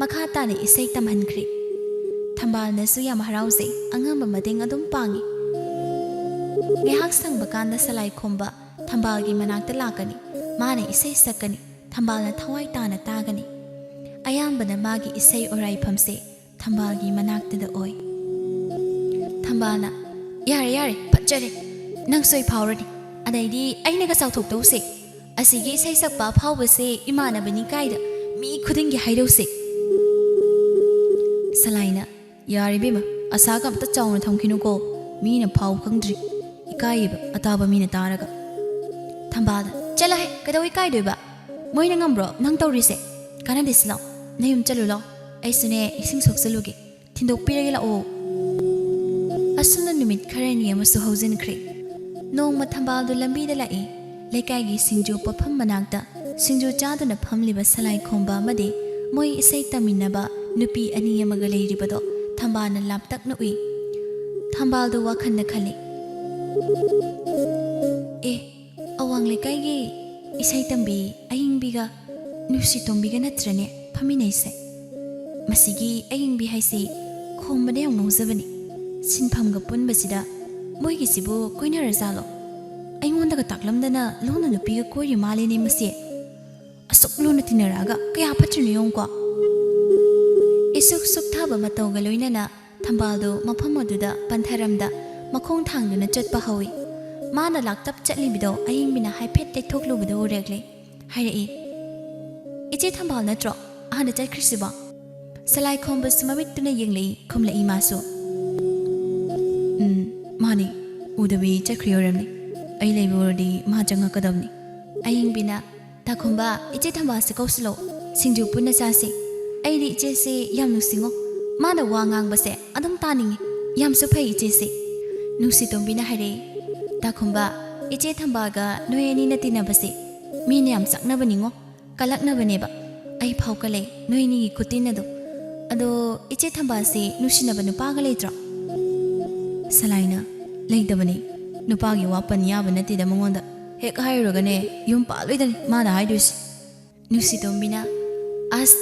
ꯃꯈꯥ ꯇꯥꯅ ꯏꯁꯩ ꯇꯝꯍꯟꯈ꯭ꯔꯦ꯫ ꯊꯝꯕꯥꯜꯅꯁꯨ ꯌꯥꯝ ꯍꯔꯥꯎꯖꯩ, ꯑꯉꯝꯕ ꯃꯇꯦꯡ ꯑꯗꯨꯝ ꯄꯥꯡꯏ꯫ ꯉꯥꯏꯍꯥꯛ ꯁꯪꯕ ꯀꯥꯟꯗ ꯁꯂꯥꯏꯈꯣꯝꯕ ꯊꯝꯕꯥꯜꯒꯤ ꯃꯅꯥꯛꯇ ꯂꯥꯛꯀꯅꯤ꯫ ꯃꯥꯅ ꯏꯁꯩ ꯁꯛꯀꯅꯤ꯫ ꯊꯝꯕꯥꯜꯅ ꯊꯋꯥꯏ ꯇꯥꯅ ꯇꯥꯒꯅꯤ꯫ ꯑꯌꯥꯝꯕꯅ ꯃꯥꯒꯤ ꯏꯁꯩ ꯑꯣꯔꯥꯏꯐꯝꯁꯦ ꯊꯝꯕꯥꯜꯒꯤ ꯃꯅꯥꯛꯇꯗ ꯑꯣꯏ꯫ ꯊꯝꯕꯥꯜꯅ, "ꯌꯥꯔꯦ, ꯌꯥꯔꯦ, ꯐꯠꯖꯔꯦ꯫ ꯅꯪ ꯁꯣꯏ ꯐꯥꯎꯔꯅꯤ꯫ ꯑꯗꯩꯗꯤ ꯑꯩꯅꯒ ꯆꯥꯎꯊꯣꯛꯇꯧꯁꯦ꯫ ꯑꯁꯤꯒꯤ ꯏꯁꯩ ꯁꯛꯄ ꯑꯐꯥꯎꯕꯁꯦ ꯏꯃꯥꯟꯅꯕꯅꯤ ꯀꯥꯏꯗ ꯃꯤ ꯈꯨꯗꯤꯡꯒꯤ ꯍꯥꯏꯗꯧꯁꯦ꯫" ꯁꯂꯥꯏꯅ, "ꯌꯥꯔꯦ ꯏꯕꯦꯝꯃ, ꯑꯁꯥꯒ ꯑꯝꯇ ꯆꯥꯎꯅ ꯊꯝꯈꯤꯅꯨꯀꯣ꯫ ꯃꯤꯅ ꯐꯥꯎ ꯈꯪꯗ꯭ꯔꯤ꯫ ꯏꯀꯥꯏꯌꯦꯕ ꯑꯇꯥꯕ ꯃꯤꯅ ꯇꯥꯔꯒ꯫" ꯊꯝꯕꯥꯜꯅ, "ꯆꯠꯂꯣꯍꯦ, ꯀꯩꯗꯧ ꯏꯀꯥꯏꯗꯣꯏꯕ? ꯃꯣꯏꯅ ꯉꯝꯕ꯭ꯔꯣ ꯅꯪ ꯇꯧꯔꯤꯁꯦ? ꯀꯥꯟꯅꯗꯦ, ꯁꯤ ꯂꯥꯎ, ꯅꯌꯨꯝ ꯆꯠꯂꯨ ꯂꯥꯎ꯫ ꯑꯩꯁꯨꯅꯦ ꯏꯁꯤꯡ ꯁꯣꯛꯆꯜꯂꯨꯒꯦ꯫ ꯊꯤꯟꯗꯣꯛꯄꯤꯔꯒꯦ ꯂꯥꯛꯑꯣ꯫" ꯑꯁꯨꯝꯅ ꯅꯨꯃꯤꯠ ꯈꯔꯅꯤ ꯑꯃꯁꯨ ꯍꯧꯖꯤꯟꯈ꯭ꯔꯦ꯫ ꯅꯣꯡꯃ ꯊꯝꯕꯥꯜꯗꯨ ꯂꯝꯕꯤꯗ ꯂꯥꯛꯏ꯫ ꯂꯩꯀꯥꯏꯒꯤ ꯁꯤꯡꯖꯨ ꯄꯣꯠꯐꯝ ꯃꯅꯥꯛꯇ ꯁꯤꯡꯖꯨ ꯆꯥꯗꯨꯅ ꯐꯝꯂꯤꯕ ꯁꯂꯥꯏꯈꯣꯝꯕ ꯑꯃꯗꯤ ꯃꯣꯏ ꯏꯁꯩ ꯇꯝꯃꯤꯟꯅꯕ ꯅꯨꯄꯤ ꯑꯅꯤ ꯑꯃꯒ ꯂꯩꯔꯤꯕꯗꯣ ꯊꯝꯕꯥꯜꯅ ꯂꯥꯞꯇꯛꯅ ꯎꯏ꯫ ꯊꯝꯕꯥꯜꯗꯨ ꯋꯥꯈꯜꯗ ꯈꯜꯂꯤ, "ꯑꯦ, ꯑꯋꯥꯡ ꯂꯩꯀꯥꯏꯒꯤ ꯏꯁꯩ ꯇꯝꯕꯤ ꯑꯌꯤꯡꯕꯤꯒ ꯅꯨꯡꯁꯤ ꯇꯣꯝꯕꯤꯒ ꯅꯠꯇ꯭ꯔꯅꯦ ꯐꯝꯃꯤꯟꯅꯩꯁꯦ? ꯃꯁꯤꯒꯤ ꯑꯌꯤꯡꯕꯤ ꯍꯥꯏꯁꯤ ꯈꯣꯝꯕꯗ ꯌꯥꯝ ꯉꯥꯎꯖꯕꯅꯤ꯫ ꯁꯤꯟꯐꯝꯒ ꯄꯨꯟꯕꯁꯤꯗ ꯃꯣꯏꯒꯤꯁꯤꯕꯨ ꯀꯣꯏꯅꯔꯖꯥꯠꯂꯣ? ꯑꯩꯉꯣꯟꯗꯒ ꯇꯥꯛꯂꯝꯗꯅ ꯂꯣꯟꯅ ꯅꯨꯄꯤꯒ ꯀꯣꯏꯔꯤ ꯃꯥꯜꯂꯦꯅꯦ ꯃꯁꯤ꯫ ꯑꯁꯨꯛ ꯂꯨꯅ ꯇꯤꯟꯅꯔꯛꯑꯒ ꯀꯌꯥ ꯐꯠꯇ꯭ꯔꯤꯅꯣ ꯌꯦꯡꯉꯨꯀꯣ꯫ ꯏꯁꯨꯛ ꯁꯨꯛ ꯊꯥꯕ ꯃꯇꯧꯒ ꯂꯣꯏꯅꯅ ꯊꯝꯕꯥꯜꯗꯨ ꯃꯐꯝ ꯑꯗꯨꯗ ꯄꯟꯊꯔꯝꯗ ꯃꯈꯣꯡ ꯊꯥꯡꯗꯨꯅ ꯆꯠꯄ ꯍꯧꯏ꯫ ꯃꯥꯅ ꯂꯥꯛꯇꯞ ꯆꯠꯂꯤꯕꯗꯣ ꯑꯌꯤꯡꯕꯤꯅ ꯍꯥꯏꯐꯦꯠ ꯇꯩꯊꯣꯛꯂꯨꯕꯗ ꯎꯔꯛꯂꯦ꯫ ꯍꯥꯏꯔꯛꯏ, "ꯏꯆꯦ ꯊꯝꯕꯥꯜ ꯅꯠꯇ꯭ꯔꯣ ꯑꯍꯥꯟꯅ ꯆꯠꯈ꯭ꯔꯤꯁꯤꯕꯣ?" ꯁꯂꯥꯏ ꯈꯣꯝꯕꯁꯨ ꯃꯃꯤꯠꯇꯨꯅ ꯌꯦꯡꯂꯛꯏ, ꯈꯨꯝꯂꯛꯏ ꯃꯥꯁꯨ꯫ "ꯎꯝ, ꯃꯥꯅꯤ, ꯎꯗꯕꯤ ꯆꯠꯈ꯭ꯔꯤ ꯑꯣꯏꯔꯝꯅꯤ꯫ ꯑꯩ ꯂꯩꯕ ꯑꯣꯏꯔꯗꯤ ꯃꯥ ꯆꯪꯉꯛꯀꯗꯕꯅꯤ꯫" ꯑꯌꯤꯡꯕꯤꯅ, "ꯇꯥꯈꯨꯝꯕ, ꯏꯆꯦ ꯊꯝꯕꯥꯜꯁꯦ ꯀꯧꯁꯤꯜꯂꯣ, ꯁꯤꯡꯖꯨ ꯄꯨꯟꯅ ꯆꯥꯁꯤ꯫ ꯑꯩꯗꯤ ꯏꯆꯦꯁꯦ ꯌꯥꯝ ꯅꯨꯡꯁꯤꯉꯣ, ꯃꯥꯅ ꯋꯥ ꯉꯥꯡꯕꯁꯦ ꯑꯗꯨꯝ ꯇꯥꯅꯤꯡꯉꯤ꯫ ꯌꯥꯝꯁꯨ ꯐꯩ ꯏꯆꯦꯁꯦ꯫" ꯅꯨꯡꯁꯤꯇꯣꯝꯕꯤꯅ ꯍꯥꯏꯔꯛꯏ, "ꯇꯥꯈꯨꯝꯕ, ꯏꯆꯦ ꯊꯝꯕꯥꯜꯒ ꯅꯣꯏ ꯑꯅꯤꯅ ꯇꯤꯟꯅꯕꯁꯦ ꯃꯤꯅ ꯌꯥꯝ ꯆꯥꯛꯅꯕꯅꯤꯉꯣ, ꯀꯜꯂꯛꯅꯕꯅꯦꯕ꯫ ꯑꯩ ꯐꯥꯎ ꯀꯜꯂꯦ ꯅꯣꯏ ꯑꯅꯤꯒꯤ ꯈꯨꯇꯤꯟ ꯑꯗꯣ꯫ ꯑꯗꯣ ꯏꯆꯦ ꯊꯝꯕꯥꯜꯁꯦ ꯅꯨꯡꯁꯤꯅꯕ ꯅꯨꯄꯥꯒ ꯂꯩꯇ꯭ꯔꯣ?" ꯁꯂꯥꯏꯅ, "ꯂꯩꯇꯕꯅꯤ꯫ ꯅꯨꯄꯥꯒꯤ ꯋꯥ ꯄꯟ ꯌꯥꯕ ꯅꯠꯇꯦꯗ ꯃꯉꯣꯟꯗ꯫ ꯍꯦꯛ ꯍꯥꯏꯔꯨꯔꯒꯅꯦ ꯌꯨꯝ ꯄꯥꯜꯂꯣꯏꯗꯅꯤ ꯃꯥꯅ ꯍꯥꯏꯗꯣꯏꯁꯦ꯫" ꯅꯨꯡꯁꯤꯇꯣꯝꯕꯤꯅ, "ꯑꯁ,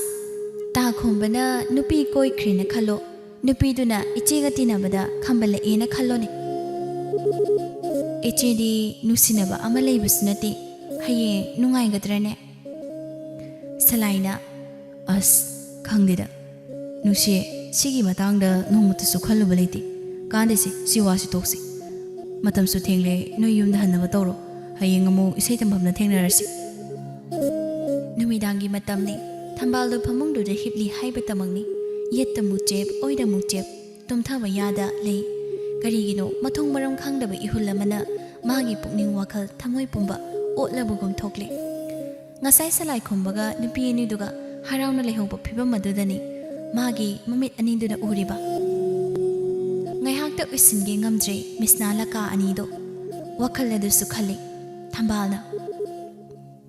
ꯇꯥꯈꯣꯝꯕꯅ ꯅꯨꯄꯤ ꯀꯣꯏꯈ꯭ꯔꯦꯅ ꯈꯜꯂꯣ, ꯅꯨꯄꯤꯗꯨꯅ ꯏꯆꯦꯒ ꯇꯤꯟꯅꯕꯗ ꯈꯝꯕꯜꯂꯛꯑꯦꯅ ꯈꯜꯂꯣꯅꯦ꯫ ꯏꯆꯦꯗꯤ ꯅꯨꯡꯁꯤꯅꯕ ꯑꯃ ꯂꯩꯕꯁꯨ ꯅꯠꯇꯦ, ꯍꯌꯦꯡ ꯅꯨꯡꯉꯥꯏꯒꯗ꯭ꯔꯅꯦ?" ꯁꯂꯥꯏꯅ, "ꯑꯁ, ꯈꯪꯗꯦꯗ ꯅꯨꯡꯁꯤꯌꯦ, ꯁꯤꯒꯤ ꯃꯇꯥꯡꯗ ꯅꯣꯡꯃꯇꯁꯨ ꯈꯜꯂꯨꯕ ꯂꯩꯇꯦ꯫ ꯀꯥꯟꯗꯦꯁꯦ, ꯁꯤ ꯋꯥꯁꯤ ꯇꯣꯛꯁꯤ꯫ ꯃꯇꯝꯁꯨ ꯊꯦꯡꯂꯦ, ꯅꯣꯏ ꯌꯨꯝꯗ ꯍꯟꯅꯕ ꯇꯧꯔꯣ꯫ ꯍꯌꯦꯡ ꯑꯃꯨꯛ ꯏꯁꯩ ꯇꯝꯐꯝꯗ ꯊꯦꯡꯅꯔꯁꯤ꯫" ꯅꯨꯃꯤꯗꯥꯡꯒꯤ ꯃꯇꯝꯅꯤ꯫ ꯊꯝꯕꯥꯜꯗꯨ ꯐꯃꯨꯡꯗꯨꯗ ꯍꯤꯞꯂꯤ ꯍꯥꯏꯕꯇꯃꯛꯅꯤ꯫ ꯌꯦꯠꯇ ꯑꯃꯨꯛ ꯆꯦꯞ, ꯑꯣꯏꯗ ꯑꯃꯨꯛ ꯆꯦꯞ, ꯇꯨꯝꯊꯕ ꯌꯥꯗ ꯂꯩ꯫ ꯀꯔꯤꯒꯤꯅꯣ ꯃꯊꯣꯡ ꯃꯔꯝ ꯈꯪꯗꯕ ꯏꯍꯨꯜ ꯑꯃꯅ ꯃꯥꯒꯤ ꯄꯨꯛꯅꯤꯡ ꯋꯥꯈꯜ ꯊꯃꯣꯏ ꯄꯨꯝꯕ ꯑꯣꯠꯂꯕꯒꯨꯝ ꯊꯣꯛꯂꯦ꯫ ꯉꯁꯥꯏ ꯁꯂꯥꯏ ꯈꯨꯝꯕꯒ ꯅꯨꯄꯤ ꯑꯅꯤꯗꯨꯒ ꯍꯔꯥꯎꯅ ꯂꯩꯍꯧꯕ ꯐꯤꯕꯝ ꯑꯗꯨꯗꯅꯤ ꯃꯥꯒꯤ ꯃꯃꯤꯠ ꯑꯅꯤꯗꯨꯅ ꯎꯔꯤꯕ꯫ ꯉꯥꯏꯍꯥꯛꯇ ꯎꯏꯁꯤꯟꯒꯦ ꯉꯝꯗ꯭ꯔꯦ ꯃꯤꯁꯅꯥ ꯂꯀꯥ ꯑꯅꯤꯗꯣ꯫ ꯋꯥꯈꯜ ꯑꯗꯨꯁꯨ ꯈꯜꯂꯤ ꯊꯝꯕꯥꯜꯅ꯫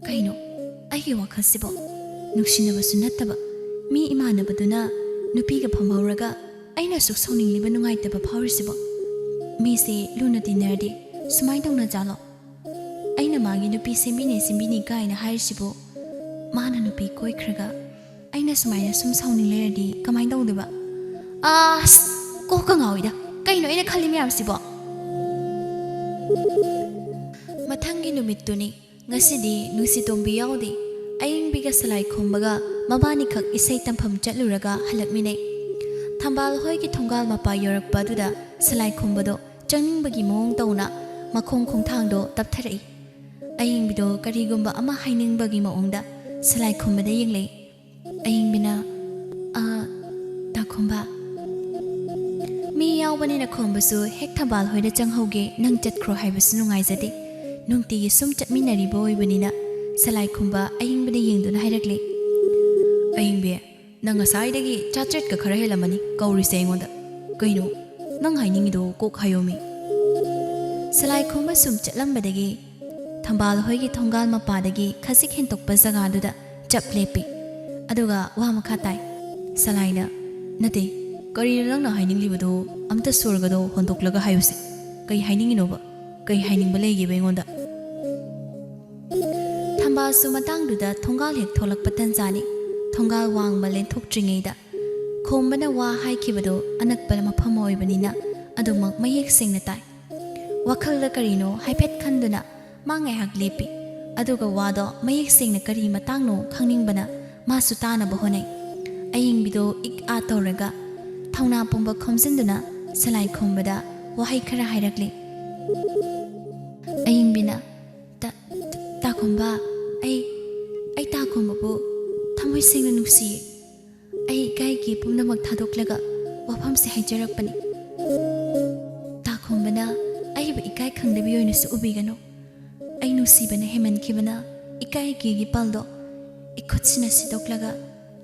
"ꯀꯩꯅꯣ ꯑꯩꯒꯤ ꯋꯥꯈꯜꯁꯤꯕꯣ? ꯅꯨꯡꯁꯤꯅꯕꯁꯨ ꯅꯠꯇꯕ ꯃꯤ ꯏꯃꯥꯟꯅꯕꯗꯨꯅ ꯅꯨꯄꯤꯒ ꯐꯝꯍꯧꯔꯒ ꯑꯩꯅ ꯑꯁꯨꯛ ꯁꯥꯎꯅꯤꯡꯂꯤꯕ ꯅꯨꯡꯉꯥꯏꯇꯕ ꯐꯥꯎꯔꯤꯁꯤꯕꯣ? ꯃꯤꯁꯦ ꯂꯨꯅ ꯇꯤꯟꯅꯔꯗꯤ ꯁꯨꯃꯥꯏꯅ ꯇꯧꯅꯖꯥꯠꯂꯣ? ꯑꯩꯅ ꯃꯥꯒꯤ ꯅꯨꯄꯤ ꯁꯦꯝꯕꯤꯅꯤ ꯁꯦꯝꯕꯤꯅꯤ ꯀꯥꯏꯅ ꯍꯥꯏꯔꯤꯁꯤꯕꯨ ꯃꯥꯅ ꯅꯨꯄꯤ ꯀꯣꯏꯈ꯭ꯔꯒ ꯑꯩꯅ ꯁꯨꯃꯥꯏꯅ ꯁꯨꯝ ꯁꯥꯎꯅꯤꯡ ꯂꯩꯔꯗꯤ ꯀꯃꯥꯏꯅ ꯇꯧꯗꯣꯏꯕ? ꯑꯁ, ꯀꯣꯛꯀ ꯉꯥꯎꯏꯗ꯫ ꯀꯩꯅꯣ ꯑꯩꯅ ꯈꯜꯂꯤ ꯃꯌꯥꯝꯁꯤꯕꯣ? ꯃꯊꯪꯒꯤ ꯅꯨꯃꯤꯠꯇꯨꯅꯤ꯫ ꯉꯁꯤꯗꯤ ꯅꯨꯡꯁꯤꯇꯣꯝꯕꯤ ꯌꯥꯎꯗꯦ꯫ ꯑꯌꯤꯡꯕꯤꯒ ꯁꯂꯥꯏ ꯈꯨꯝꯕꯒ ꯃꯕꯥꯅꯤꯈꯛ ꯏꯁꯩ ꯇꯝꯐꯝ ꯆꯠꯂꯨꯔꯒ ꯍꯜꯂꯛꯃꯤꯟꯅꯩ꯫ ꯊꯝꯕꯥꯜ ꯍꯣꯏꯒꯤ ꯊꯣꯡꯒꯥꯜ ꯃꯄꯥ ꯌꯧꯔꯛꯄ ꯑꯗꯨꯗ ꯁꯂꯥꯏ ꯈꯨꯝꯕꯗꯣ ꯆꯪꯅꯤꯡꯕꯒꯤ ꯃꯑꯣꯡ ꯇꯧꯅ ꯃꯈꯣꯡ ꯈꯣꯡꯊꯥꯡꯗꯣ ꯇꯞꯊꯔꯛꯏ꯫ ꯑꯌꯤꯡꯕꯤꯗꯣ ꯀꯔꯤꯒꯨꯝꯕ ꯑꯃ ꯍꯥꯏꯅꯤꯡꯕꯒꯤ ꯃꯑꯣꯡꯗ ꯁꯂꯥꯏ ꯈꯨꯝꯕꯗ ꯌꯦꯡꯂꯛꯏ꯫ ꯑꯌꯤꯡꯕꯤꯅ, "ꯑ, ꯇꯥꯈꯨꯝꯕ, ꯃꯤ ꯌꯥꯎꯕꯅꯤꯅ ꯈꯣꯝꯕꯁꯨ ꯍꯦꯛ ꯊꯝꯕꯥꯜ ꯍꯣꯏꯗ ꯆꯪꯍꯧꯒꯦ, ꯅꯪ ꯆꯠꯈ꯭ꯔꯣ ꯍꯥꯏꯕꯁꯨ ꯅꯨꯡꯉꯥꯏꯖꯗꯦ꯫ ꯅꯨꯡꯇꯤꯒꯤ ꯁꯨꯝ ꯆꯠꯃꯤꯟꯅꯔꯤꯕ ꯑꯣꯏꯕꯅꯤꯅ", ꯁꯂꯥꯏ ꯈꯨꯝꯕ ꯑꯌꯤꯡꯕꯤꯅ ꯌꯦꯡꯗꯨꯅ ꯍꯥꯏꯔꯛꯂꯦ꯫ "ꯑꯌꯤꯡꯕꯤ, ꯅꯪ ꯉꯁꯥꯏꯗꯒꯤ ꯆꯥꯇ꯭ꯔꯦꯠꯀ ꯈꯔ ꯍꯦꯜꯂꯝꯃꯅꯤ ꯀꯧꯔꯤꯁꯦ ꯑꯩꯉꯣꯟꯗ꯫ ꯀꯩꯅꯣ ꯅꯪ ꯍꯥꯏꯅꯤꯡꯉꯤꯗꯣ ꯀꯣꯛ ꯍꯥꯏꯌꯣꯃꯤ?" ꯁꯂꯥꯏ ꯈꯨꯝꯕ ꯁꯨꯝ ꯆꯠꯂꯝꯕꯗꯒꯤ ꯊꯝꯕꯥꯜ ꯍꯣꯏꯒꯤ ꯊꯣꯡꯒꯥꯜ ꯃꯄꯥꯗꯒꯤ ꯈꯖꯤꯛ ꯍꯦꯟꯇꯣꯛꯄ ꯖꯒꯥꯗꯨꯗ ꯆꯞ ꯂꯦꯞꯄꯤ꯫ ꯑꯗꯨꯒ ꯋꯥ ꯃꯈꯥ ꯇꯥꯏ꯫ ꯁꯂꯥꯏꯅ, "ꯅꯠꯇꯦ, ꯀꯔꯤꯅꯣ ꯅꯪꯅ ꯍꯥꯏꯅꯤꯡꯂꯤꯕꯗꯨ? ꯑꯝꯇ ꯁꯨꯔꯒꯗꯣ ꯍꯣꯟꯗꯣꯛꯂꯒ ꯍꯥꯏꯌꯨꯁꯦ꯫ ꯀꯩ ꯍꯥꯏꯅꯤꯡꯉꯤꯅꯣꯕ? ꯀꯩ ꯍꯥꯏꯅꯤꯡꯕ ꯂꯩꯒꯦꯕ ꯑꯩꯉꯣꯟꯗ?" ꯊꯝꯕꯥꯜꯁꯨ ꯃꯇꯥꯡꯗꯨꯗ ꯊꯣꯡꯒꯥꯜ ꯍꯦꯛ ꯊꯣꯛꯂꯛꯄ ꯇꯟꯖꯥꯅꯤ꯫ ꯊꯣꯡꯒꯥꯜ ꯋꯥꯡꯃ ꯂꯦꯟꯊꯣꯛꯇ꯭ꯔꯤꯉꯩꯗ ꯈꯣꯝꯕꯅ ꯋꯥ ꯍꯥꯏꯈꯤꯕꯗꯨ ꯑꯅꯛꯄ ꯃꯐꯝ ꯑꯣꯏꯕꯅꯤꯅ ꯑꯗꯨꯃꯛ ꯃꯌꯦꯛ ꯁꯦꯡꯅ ꯇꯥꯏ꯫ ꯋꯥꯈꯜꯗ ꯀꯔꯤꯅꯣ ꯍꯥꯏꯐꯦꯠ ꯈꯟꯗꯨꯅ ꯃꯥ ꯉꯥꯏꯍꯥꯛ ꯂꯦꯞꯄꯤ꯫ ꯑꯗꯨꯒ ꯋꯥꯗꯣ ꯃꯌꯦꯛ ꯁꯦꯡꯅ ꯀꯔꯤ ꯃꯇꯥꯡꯅꯣ ꯈꯪꯅꯤꯡꯕꯅ ꯃꯥꯁꯨ ꯇꯥꯅꯕ ꯍꯣꯠꯅꯩ꯫ ꯑꯌꯤꯡꯕꯤꯗꯣ ꯏꯛ ꯑꯥ ꯇꯧꯔꯒ ꯊꯧꯅꯥ ꯄꯨꯝꯕ ꯈꯣꯝꯖꯤꯟꯗꯨꯅ ꯁꯂꯥꯏ ꯈꯣꯝꯕꯗ ꯋꯥꯍꯩ ꯈꯔ ꯍꯥꯏꯔꯛꯂꯤ꯫ ꯑꯌꯤꯡꯕꯤꯅ, "ꯇ-, ꯇ-, ꯇꯥꯈꯣꯝꯕ, ꯑꯩ, ꯑꯩ ꯇꯥꯈꯣꯝꯕꯕꯨ ꯊꯃꯣꯏ ꯁꯦꯡꯅ ꯅꯨꯡꯁꯤꯌꯦ꯫ ꯑꯩ ꯏꯀꯥꯏꯒꯤ ꯄꯨꯝꯅꯃꯛ ꯊꯥꯗꯣꯛꯂꯒ ꯋꯥꯐꯝꯁꯦ ꯍꯥꯏꯖꯔꯛꯄꯅꯤ꯫ ꯇꯥꯈꯣꯝꯕꯅ ꯑꯩꯕꯨ ꯏꯀꯥꯏ ꯈꯪꯗꯕꯤ ꯑꯣꯏꯅꯁꯨ ꯎꯕꯤꯒꯅꯨ꯫ ꯑꯩ ꯅꯨꯡꯁꯤꯕꯅ ꯍꯦꯟꯃꯟꯈꯤꯕꯅ ꯏꯀꯥꯏꯒꯤꯒꯤ ꯄꯜꯗꯣ ꯏꯈꯨꯠꯁꯤꯅ ꯁꯤꯗꯣꯛꯂꯒ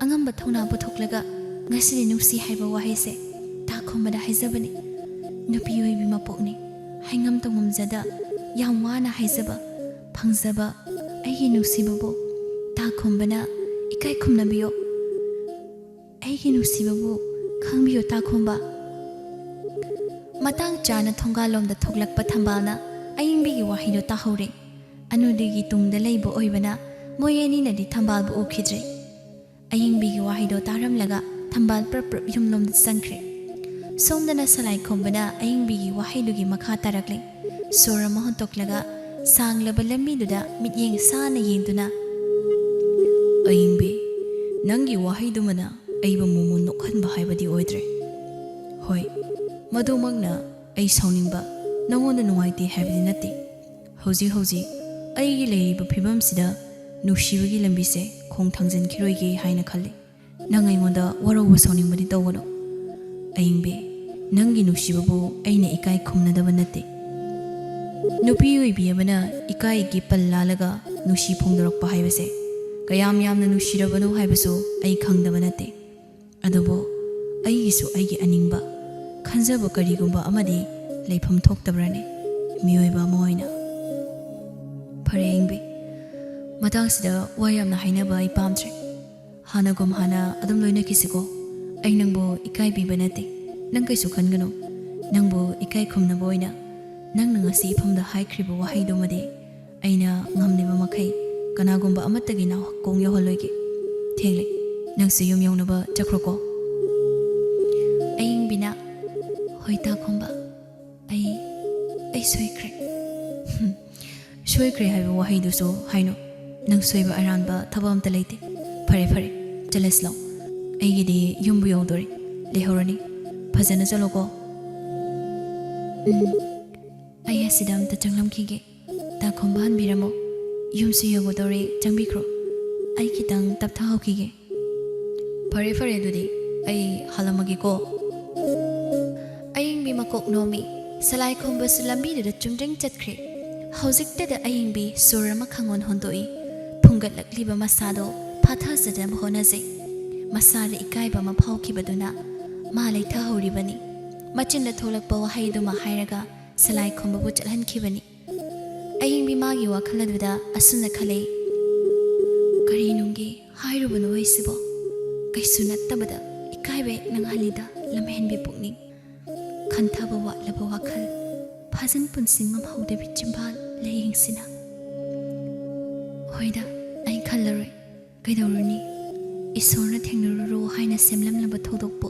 ꯑꯉꯝꯕ ꯊꯧꯅꯥ ꯄꯨꯊꯣꯛꯂꯒ ꯉꯁꯤꯗꯤ ꯅꯨꯡꯁꯤ ꯍꯥꯏꯕ ꯋꯥꯍꯩꯁꯦ ꯇꯥꯈꯣꯝꯕꯗ ꯍꯥꯏꯖꯕꯅꯤ꯫ ꯅꯨꯄꯤ ꯑꯣꯏꯕꯤ ꯃꯄꯣꯛꯅꯤ꯫ ꯍꯥꯏꯉꯝ ꯇꯧꯉꯝꯖꯗ ꯌꯥꯝ ꯋꯥꯅ ꯍꯥꯏꯖꯕ ꯐꯪꯖꯕ ꯑꯩꯒꯤ ꯅꯨꯡꯁꯤꯕꯕꯨ ꯇꯥꯈꯣꯝꯕꯅ ꯏꯀꯥꯏ ꯈꯨꯝꯅꯕꯤꯌꯣ꯫ ꯑꯩꯒꯤ ꯅꯨꯡꯁꯤꯕꯕꯨ ꯈꯪꯕꯤꯌꯨ ꯇꯥꯈꯣꯝꯕ꯫" ꯃꯇꯥꯡ ꯆꯥꯅ ꯊꯣꯡꯒꯥꯜꯂꯣꯝꯗ ꯊꯣꯛꯂꯛꯄ ꯊꯝꯕꯥꯜꯅ ꯑꯌꯤꯡꯕꯤꯒꯤ ꯋꯥꯍꯩꯗꯨ ꯇꯥꯍꯧꯔꯦ꯫ ꯑꯅꯨꯗꯤꯒꯤ ꯇꯨꯡꯗ ꯂꯩꯕ ꯑꯣꯏꯕꯅ ꯃꯣꯏ ꯑꯅꯤꯅꯗꯤ ꯊꯝꯕꯥꯜꯕꯨ ꯎꯈꯤꯗ꯭ꯔꯦ꯫ ꯑꯌꯤꯡꯕꯤꯒꯤ ꯋꯥꯍꯩꯗꯣ ꯇꯥꯔꯝꯂꯒ ꯊꯝꯕꯥꯜ ꯄ꯭ꯔꯞ ꯄ꯭ꯔꯞ ꯌꯨꯝꯂꯣꯝꯗ ꯆꯪꯈ꯭ꯔꯦ꯫ ꯁꯣꯝꯗꯅ ꯁꯂꯥꯏꯈꯣꯝꯕꯅ ꯑꯏꯪꯕꯤꯒꯤ ꯋꯥꯍꯩꯗꯨꯒꯤ ꯃꯈꯥ ꯇꯥꯔꯛꯂꯤ꯫ ꯁꯣꯔ ꯑꯃ ꯍꯣꯟꯇꯣꯛꯂꯒ ꯁꯥꯡꯂꯕ ꯂꯝꯕꯤꯗꯨꯗ ꯃꯤꯠꯌꯦꯡ ꯁꯥꯅ ꯌꯦꯡꯗꯨꯅ, "ꯑꯏꯪꯕꯤ, ꯅꯪꯒꯤ ꯋꯥꯍꯩꯗꯨꯃꯅ ꯑꯩꯕꯨ ꯃꯣꯃꯣꯟ ꯅꯣꯛꯍꯟꯕ ꯍꯥꯏꯕꯗꯤ ꯑꯣꯏꯗ꯭ꯔꯦ꯫ ꯍꯣꯏ, ꯃꯗꯨꯃꯛꯅ ꯑꯩ ꯁꯥꯎꯅꯤꯡꯕ, ꯅꯉꯣꯟꯗ ꯅꯨꯡꯉꯥꯏꯇꯦ ꯍꯥꯏꯕꯗꯤ ꯅꯠꯇꯦ꯫ ꯍꯧꯖꯤꯛ ꯍꯧꯖꯤꯛ ꯑꯩꯒꯤ ꯂꯩꯔꯤꯕ ꯐꯤꯕꯝꯁꯤꯗ ꯅꯨꯡꯁꯤꯕꯒꯤ ꯂꯝꯕꯤꯁꯦ ꯈꯣꯡ ꯊꯥꯡꯖꯤꯟꯈꯤꯔꯣꯏꯒꯦ ꯍꯥꯏꯅ ꯈꯜꯂꯤ꯫ ꯅꯪ ꯑꯩꯉꯣꯟꯗ ꯋꯥꯔꯧꯕ ꯁꯥꯎꯅꯤꯡꯕꯗꯤ ꯇꯧꯒꯅꯨ꯫ ꯑꯏꯪꯕꯤ, ꯅꯪꯒꯤ ꯅꯨꯡꯁꯤꯕꯕꯨ ꯑꯩꯅ ꯏꯀꯥꯏ ꯈꯨꯝꯅꯗꯕ ꯅꯠꯇꯦ꯫ ꯅꯨꯄꯤ ꯑꯣꯏꯕꯤ ꯑꯃꯅ ꯏꯀꯥꯏꯒꯤ ꯄꯜ ꯂꯥꯜꯂꯒ ꯅꯨꯡꯁꯤ ꯐꯣꯡꯗꯣꯔꯛꯄ ꯍꯥꯏꯕꯁꯦ ꯀꯌꯥꯝ ꯌꯥꯝꯅ ꯅꯨꯡꯁꯤꯔꯕꯅꯣ ꯍꯥꯏꯕꯁꯨ ꯑꯩ ꯈꯪꯗꯕ ꯅꯠꯇꯦ꯫ ꯑꯗꯨꯕꯨ ꯑꯩꯒꯤꯁꯨ ꯑꯩꯒꯤ ꯑꯅꯤꯡꯕ, ꯈꯟꯖꯕ ꯀꯔꯤꯒꯨꯝꯕ ꯑꯃꯗꯤ ꯂꯩꯐꯝ ꯊꯣꯛꯇꯕ꯭ꯔꯅꯦ, ꯃꯤꯑꯣꯏꯕ ꯑꯃ ꯑꯣꯏꯅ?" "ꯐꯔꯦ ꯑꯏꯪꯕꯤ, ꯃꯇꯥꯡꯁꯤꯗ ꯋꯥ ꯌꯥꯝꯅ ꯍꯥꯏꯅꯕ ꯑꯩ ꯄꯥꯝꯗ꯭ꯔꯦ꯫ ꯍꯥꯟꯅꯒꯨꯝ ꯍꯥꯟꯅ ꯑꯗꯨꯝ ꯂꯣꯏꯅꯈꯤꯁꯤꯀꯣ꯫ ꯑꯩ ꯅꯪꯕꯨ ꯏꯀꯥꯏꯕꯤꯕ ꯅꯠꯇꯦ, ꯅꯪ ꯀꯩꯁꯨ ꯈꯟꯒꯅꯨ꯫ ꯅꯪꯕꯨ ꯏꯀꯥꯏ ꯈꯨꯝꯅꯕ ꯑꯣꯏꯅ ꯅꯪꯅ ꯉꯁꯤ ꯏꯐꯝꯗ ꯍꯥꯏꯈ꯭ꯔꯤꯕ ꯋꯥꯍꯩꯗꯨꯃꯗꯤ ꯑꯩꯅ ꯉꯝꯂꯤꯕ ꯃꯈꯩ ꯀꯅꯥꯒꯨꯝꯕ ꯑꯃꯠꯇꯒꯤ ꯅꯥꯀꯣꯡ ꯌꯧꯍꯜꯂꯣꯏꯒꯦ꯫ ꯊꯦꯡꯂꯦ, ꯅꯪꯁꯨ ꯌꯨꯝ ꯌꯧꯅꯕ ꯆꯠꯈ꯭ꯔꯣꯀꯣ꯫" ꯑꯏꯪꯕꯤꯅ, "ꯍꯣꯏ ꯇꯥꯈꯣꯝꯕ, ꯑꯩ, ꯑꯩ ꯁꯣꯏꯈ꯭ꯔꯦ꯫" "ꯍꯨꯝ, ꯁꯣꯏꯈ꯭ꯔꯦ ꯍꯥꯏꯕ ꯋꯥꯍꯩꯗꯨꯁꯨ ꯍꯥꯏꯅꯨ꯫ ꯅꯪ ꯁꯣꯏꯕ ꯑꯔꯥꯟꯕ ꯊꯕꯛ ꯑꯝꯇ ꯂꯩꯇꯦ꯫ ꯐꯔꯦ, ꯐꯔꯦ, ꯆꯠꯂꯁꯤ ꯂꯥꯎ꯫ ꯑꯩꯒꯤꯗꯤ ꯌꯨꯝꯕꯨ ꯌꯧꯗꯣꯔꯦ꯫ ꯂꯩꯍꯧꯔꯅꯤ꯫ ꯐꯖꯅ ꯆꯠꯂꯣꯀꯣ꯫" "ꯎꯝ, ꯑꯩ ꯑꯁꯤꯗ ꯑꯝꯇ ꯆꯪꯂꯝꯈꯤꯒꯦ꯫ ꯇꯥꯈꯣꯝꯕ ꯍꯟꯕꯤꯔꯝꯃꯣ꯫ ꯌꯨꯝꯁꯨ ꯌꯧꯒꯗꯧꯔꯦ, ꯆꯪꯕꯤꯈ꯭ꯔꯣ꯫ ꯑꯩ ꯈꯤꯇꯪ ꯇꯞꯊꯍꯧꯈꯤꯒꯦ꯫" "ꯐꯔꯦ, ꯐꯔꯦ, ꯑꯗꯨꯗꯤ ꯑꯩ ꯍꯜꯂꯝꯃꯒꯦꯀꯣ꯫" ꯑꯏꯪꯕꯤ ꯃꯀꯣꯛ ꯅꯣꯝꯃꯤ꯫ ꯁꯂꯥꯏꯈꯣꯝꯕꯁꯨ ꯂꯝꯕꯤꯗꯨꯗ ꯆꯨꯝꯗ꯭ꯔꯤꯡ ꯆꯠꯈ꯭ꯔꯦ꯫ ꯍꯧꯖꯤꯛꯇꯗ ꯑꯏꯪꯕꯤ ꯁꯣꯔ ꯑꯃ ꯈꯪꯍꯣꯟ ꯍꯣꯟꯗꯣꯛꯏ꯫ ꯐꯨꯡꯒꯠꯂꯛꯂꯤꯕ ꯃꯁꯥꯗꯣ ꯐꯥꯊꯖꯗꯅꯕ ꯍꯣꯠꯅꯖꯩ꯫ ꯃꯁꯥꯗ ꯏꯀꯥꯏꯕ ꯑꯃ ꯐꯥꯎꯈꯤꯕꯗꯨꯅ ꯃꯥ ꯂꯩꯊꯍꯧꯔꯤꯕꯅꯤ꯫ ꯃꯆꯤꯟꯗ ꯊꯣꯛꯂꯛꯄ ꯋꯥꯍꯩꯗꯨꯃ ꯍꯥꯏꯔꯒ ꯁꯂꯥꯏꯈꯣꯝꯕꯕꯨ ꯆꯠꯍꯟꯈꯤꯕꯅꯤ꯫ ꯑꯏꯪꯕꯤ ꯃꯥꯒꯤ ꯋꯥꯈꯜ ꯑꯗꯨꯗ ꯑꯁꯨꯝꯅ ꯈꯜꯂꯤ, "ꯀꯔꯤꯅꯨꯡꯒꯤ ꯍꯥꯏꯔꯨꯕꯅꯣ ꯑꯩꯁꯤꯕꯣ? ꯀꯩꯁꯨ ꯅꯠꯇꯕꯗ ꯏꯀꯥꯏꯕ ꯍꯦꯛ ꯅꯪꯍꯜꯂꯤꯗ, ꯂꯝꯍꯦꯟꯕꯤ ꯄꯨꯛꯅꯤꯡ꯫ ꯈꯟꯊꯕ ꯋꯥꯠꯂꯕ ꯋꯥꯈꯜ, ꯐꯥꯖꯤꯟ ꯄꯨꯟꯁꯤꯟ ꯉꯝꯍꯧꯗꯕꯤ ꯆꯤꯝꯕꯥꯜ ꯂꯥꯏꯌꯦꯡꯁꯤꯅ꯫ ꯍꯣꯏꯗ, ꯑꯩ ꯈꯜꯂꯔꯣꯏ꯫ ꯀꯩꯗꯧꯔꯨꯅꯤ? ꯏꯁꯣꯔꯅ ꯊꯦꯡꯅꯔꯨꯔꯣ ꯍꯥꯏꯅ ꯁꯦꯝꯂꯝꯂꯕ ꯊꯧꯗꯣꯛꯄꯨ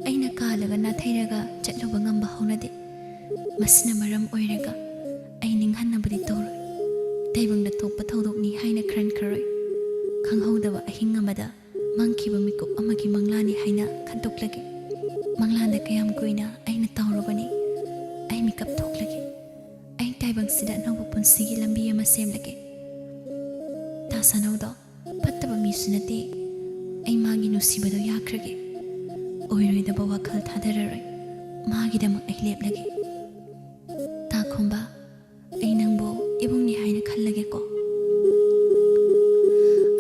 ꯑꯩꯅ ꯀꯥ ꯍꯜꯂꯒ ꯅꯥꯊꯩꯔꯒ ꯆꯠꯂꯨꯕ ꯉꯝꯕ ꯍꯧꯅꯗꯦ꯫ ꯃꯁꯤꯅ ꯃꯔꯝ ꯑꯣꯏꯔꯒ ꯑꯩ ꯅꯤꯡꯍꯟꯅꯕꯗꯤ ꯇꯧꯔꯣꯏ꯫ ꯇꯥꯏꯕꯪꯗ ꯊꯣꯛꯄ ꯊꯧꯗꯣꯛꯅꯤ ꯍꯥꯏꯅ ꯈꯟꯈ꯭ꯔꯔꯣꯏ꯫ ꯈꯪꯍꯧꯗꯕ ꯑꯍꯤꯡ ꯑꯃꯗ ꯃꯪꯈꯤꯕ ꯃꯤꯀꯨꯞ ꯑꯃꯒꯤ ꯃꯪꯂꯥꯅꯤ ꯍꯥꯏꯅ ꯈꯟꯗꯣꯛꯂꯒꯦ꯫ ꯃꯪꯂꯥꯟꯗ ꯀꯌꯥꯝ ꯀꯨꯏꯅ ꯑꯩꯅ ꯇꯥꯎꯔꯨꯕꯅꯤ꯫ ꯑꯩ ꯃꯤꯀꯞ ꯊꯣꯛꯂꯒꯦ꯫ ꯑꯩ ꯇꯥꯏꯕꯪꯁꯤꯗ ꯑꯅꯧꯕ ꯄꯨꯟꯁꯤꯒꯤ ꯂꯝꯕꯤ ꯑꯃ ꯁꯦꯝꯂꯒꯦ꯫ ꯇꯥ ꯁꯥꯅꯧꯗꯣ ꯐꯠꯇꯕ ꯃꯤꯁꯨ ꯅꯠꯇꯦ꯫ ꯑꯩ ꯃꯥꯒꯤ ꯅꯨꯡꯁꯤꯕꯗꯣ ꯌꯥꯈ꯭ꯔꯒꯦ꯫ ꯑꯣꯏꯔꯣꯏꯗꯕ ꯋꯥꯈꯜ ꯊꯥꯗꯔꯔꯣꯏ꯫ ꯃꯥꯒꯤꯗꯃꯛ ꯑꯩ ꯂꯦꯞꯂꯒꯦ꯫ ꯇꯥ ꯈꯣꯝꯕ, ꯑꯩ ꯅꯪꯕꯨ ꯏꯕꯨꯡꯅꯤ ꯍꯥꯏꯅ ꯈꯜꯂꯒꯦꯀꯣ꯫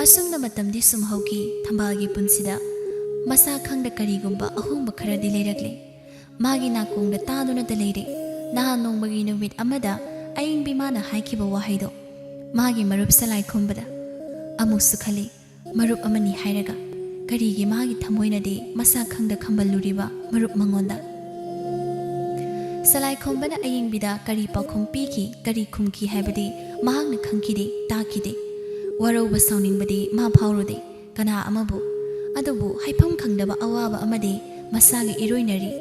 ꯑꯁꯨꯝꯅ ꯃꯇꯝꯗꯤ ꯁꯨꯝ ꯍꯧꯈꯤ꯫ ꯊꯝꯕꯥꯜꯒꯤ ꯄꯨꯟꯁꯤꯗ ꯃꯁꯥ ꯈꯪꯗ ꯀꯔꯤꯒꯨꯝꯕ ꯑꯍꯣꯡꯕ ꯈꯔꯗꯤ ꯂꯩꯔꯛꯂꯦ꯫ ꯃꯥꯒꯤ ꯅꯥꯀꯣꯡꯗ ꯇꯥꯗꯨꯅꯇ ꯂꯩꯔꯦ꯫ ꯅꯍꯥꯟ ꯅꯣꯡꯃꯒꯤ ꯅꯨꯃꯤꯠ ꯑꯃꯗ ꯑꯏꯪꯕꯤ ꯃꯥꯅ ꯍꯥꯏꯈꯤꯕ ꯋꯥꯍꯩꯗꯣ꯫ ꯃꯥꯒꯤ ꯃꯔꯨꯞ ꯁꯂꯥꯏ ꯈꯣꯝꯕꯗ꯫ ꯑꯃꯨꯛꯁꯨ ꯈꯜꯂꯤ, ꯃꯔꯨꯞ ꯑꯃꯅꯤ ꯍꯥꯏꯔꯒ ꯀꯔꯤꯒꯤ ꯃꯥꯒꯤ ꯊꯃꯣꯏꯅꯗꯤ ꯃꯁꯥ ꯈꯪꯗ ꯈꯝꯕꯜꯂꯨꯔꯤꯕ ꯃꯔꯨꯞ ꯃꯉꯣꯟꯗ? ꯁꯂꯥꯏ ꯈꯣꯝꯕꯅ ꯑꯏꯪꯕꯤꯗ ꯀꯔꯤ ꯄꯥꯎꯈꯨꯝ ꯄꯤꯈꯤ, ꯀꯔꯤ ꯈꯨꯝꯈꯤ ꯍꯥꯏꯕꯗꯤ ꯃꯍꯥꯛꯅ ꯈꯪꯈꯤꯗꯦ, ꯇꯥꯈꯤꯗꯦ꯫ ꯋꯥꯔꯧꯕ ꯁꯥꯎꯅꯤꯡꯕꯗꯤ ꯃꯥ ꯐꯥꯎꯔꯨꯗꯦ꯫ ꯀꯅꯥ ꯑꯃꯕꯨ꯫ ꯑꯗꯨꯕꯨ ꯍꯥꯏꯐꯝ ꯈꯪꯗꯕ ꯑꯋꯥꯕ ꯑꯃꯗꯤ ꯃꯁꯥꯒ ꯏꯔꯣꯏꯅꯔꯤ꯫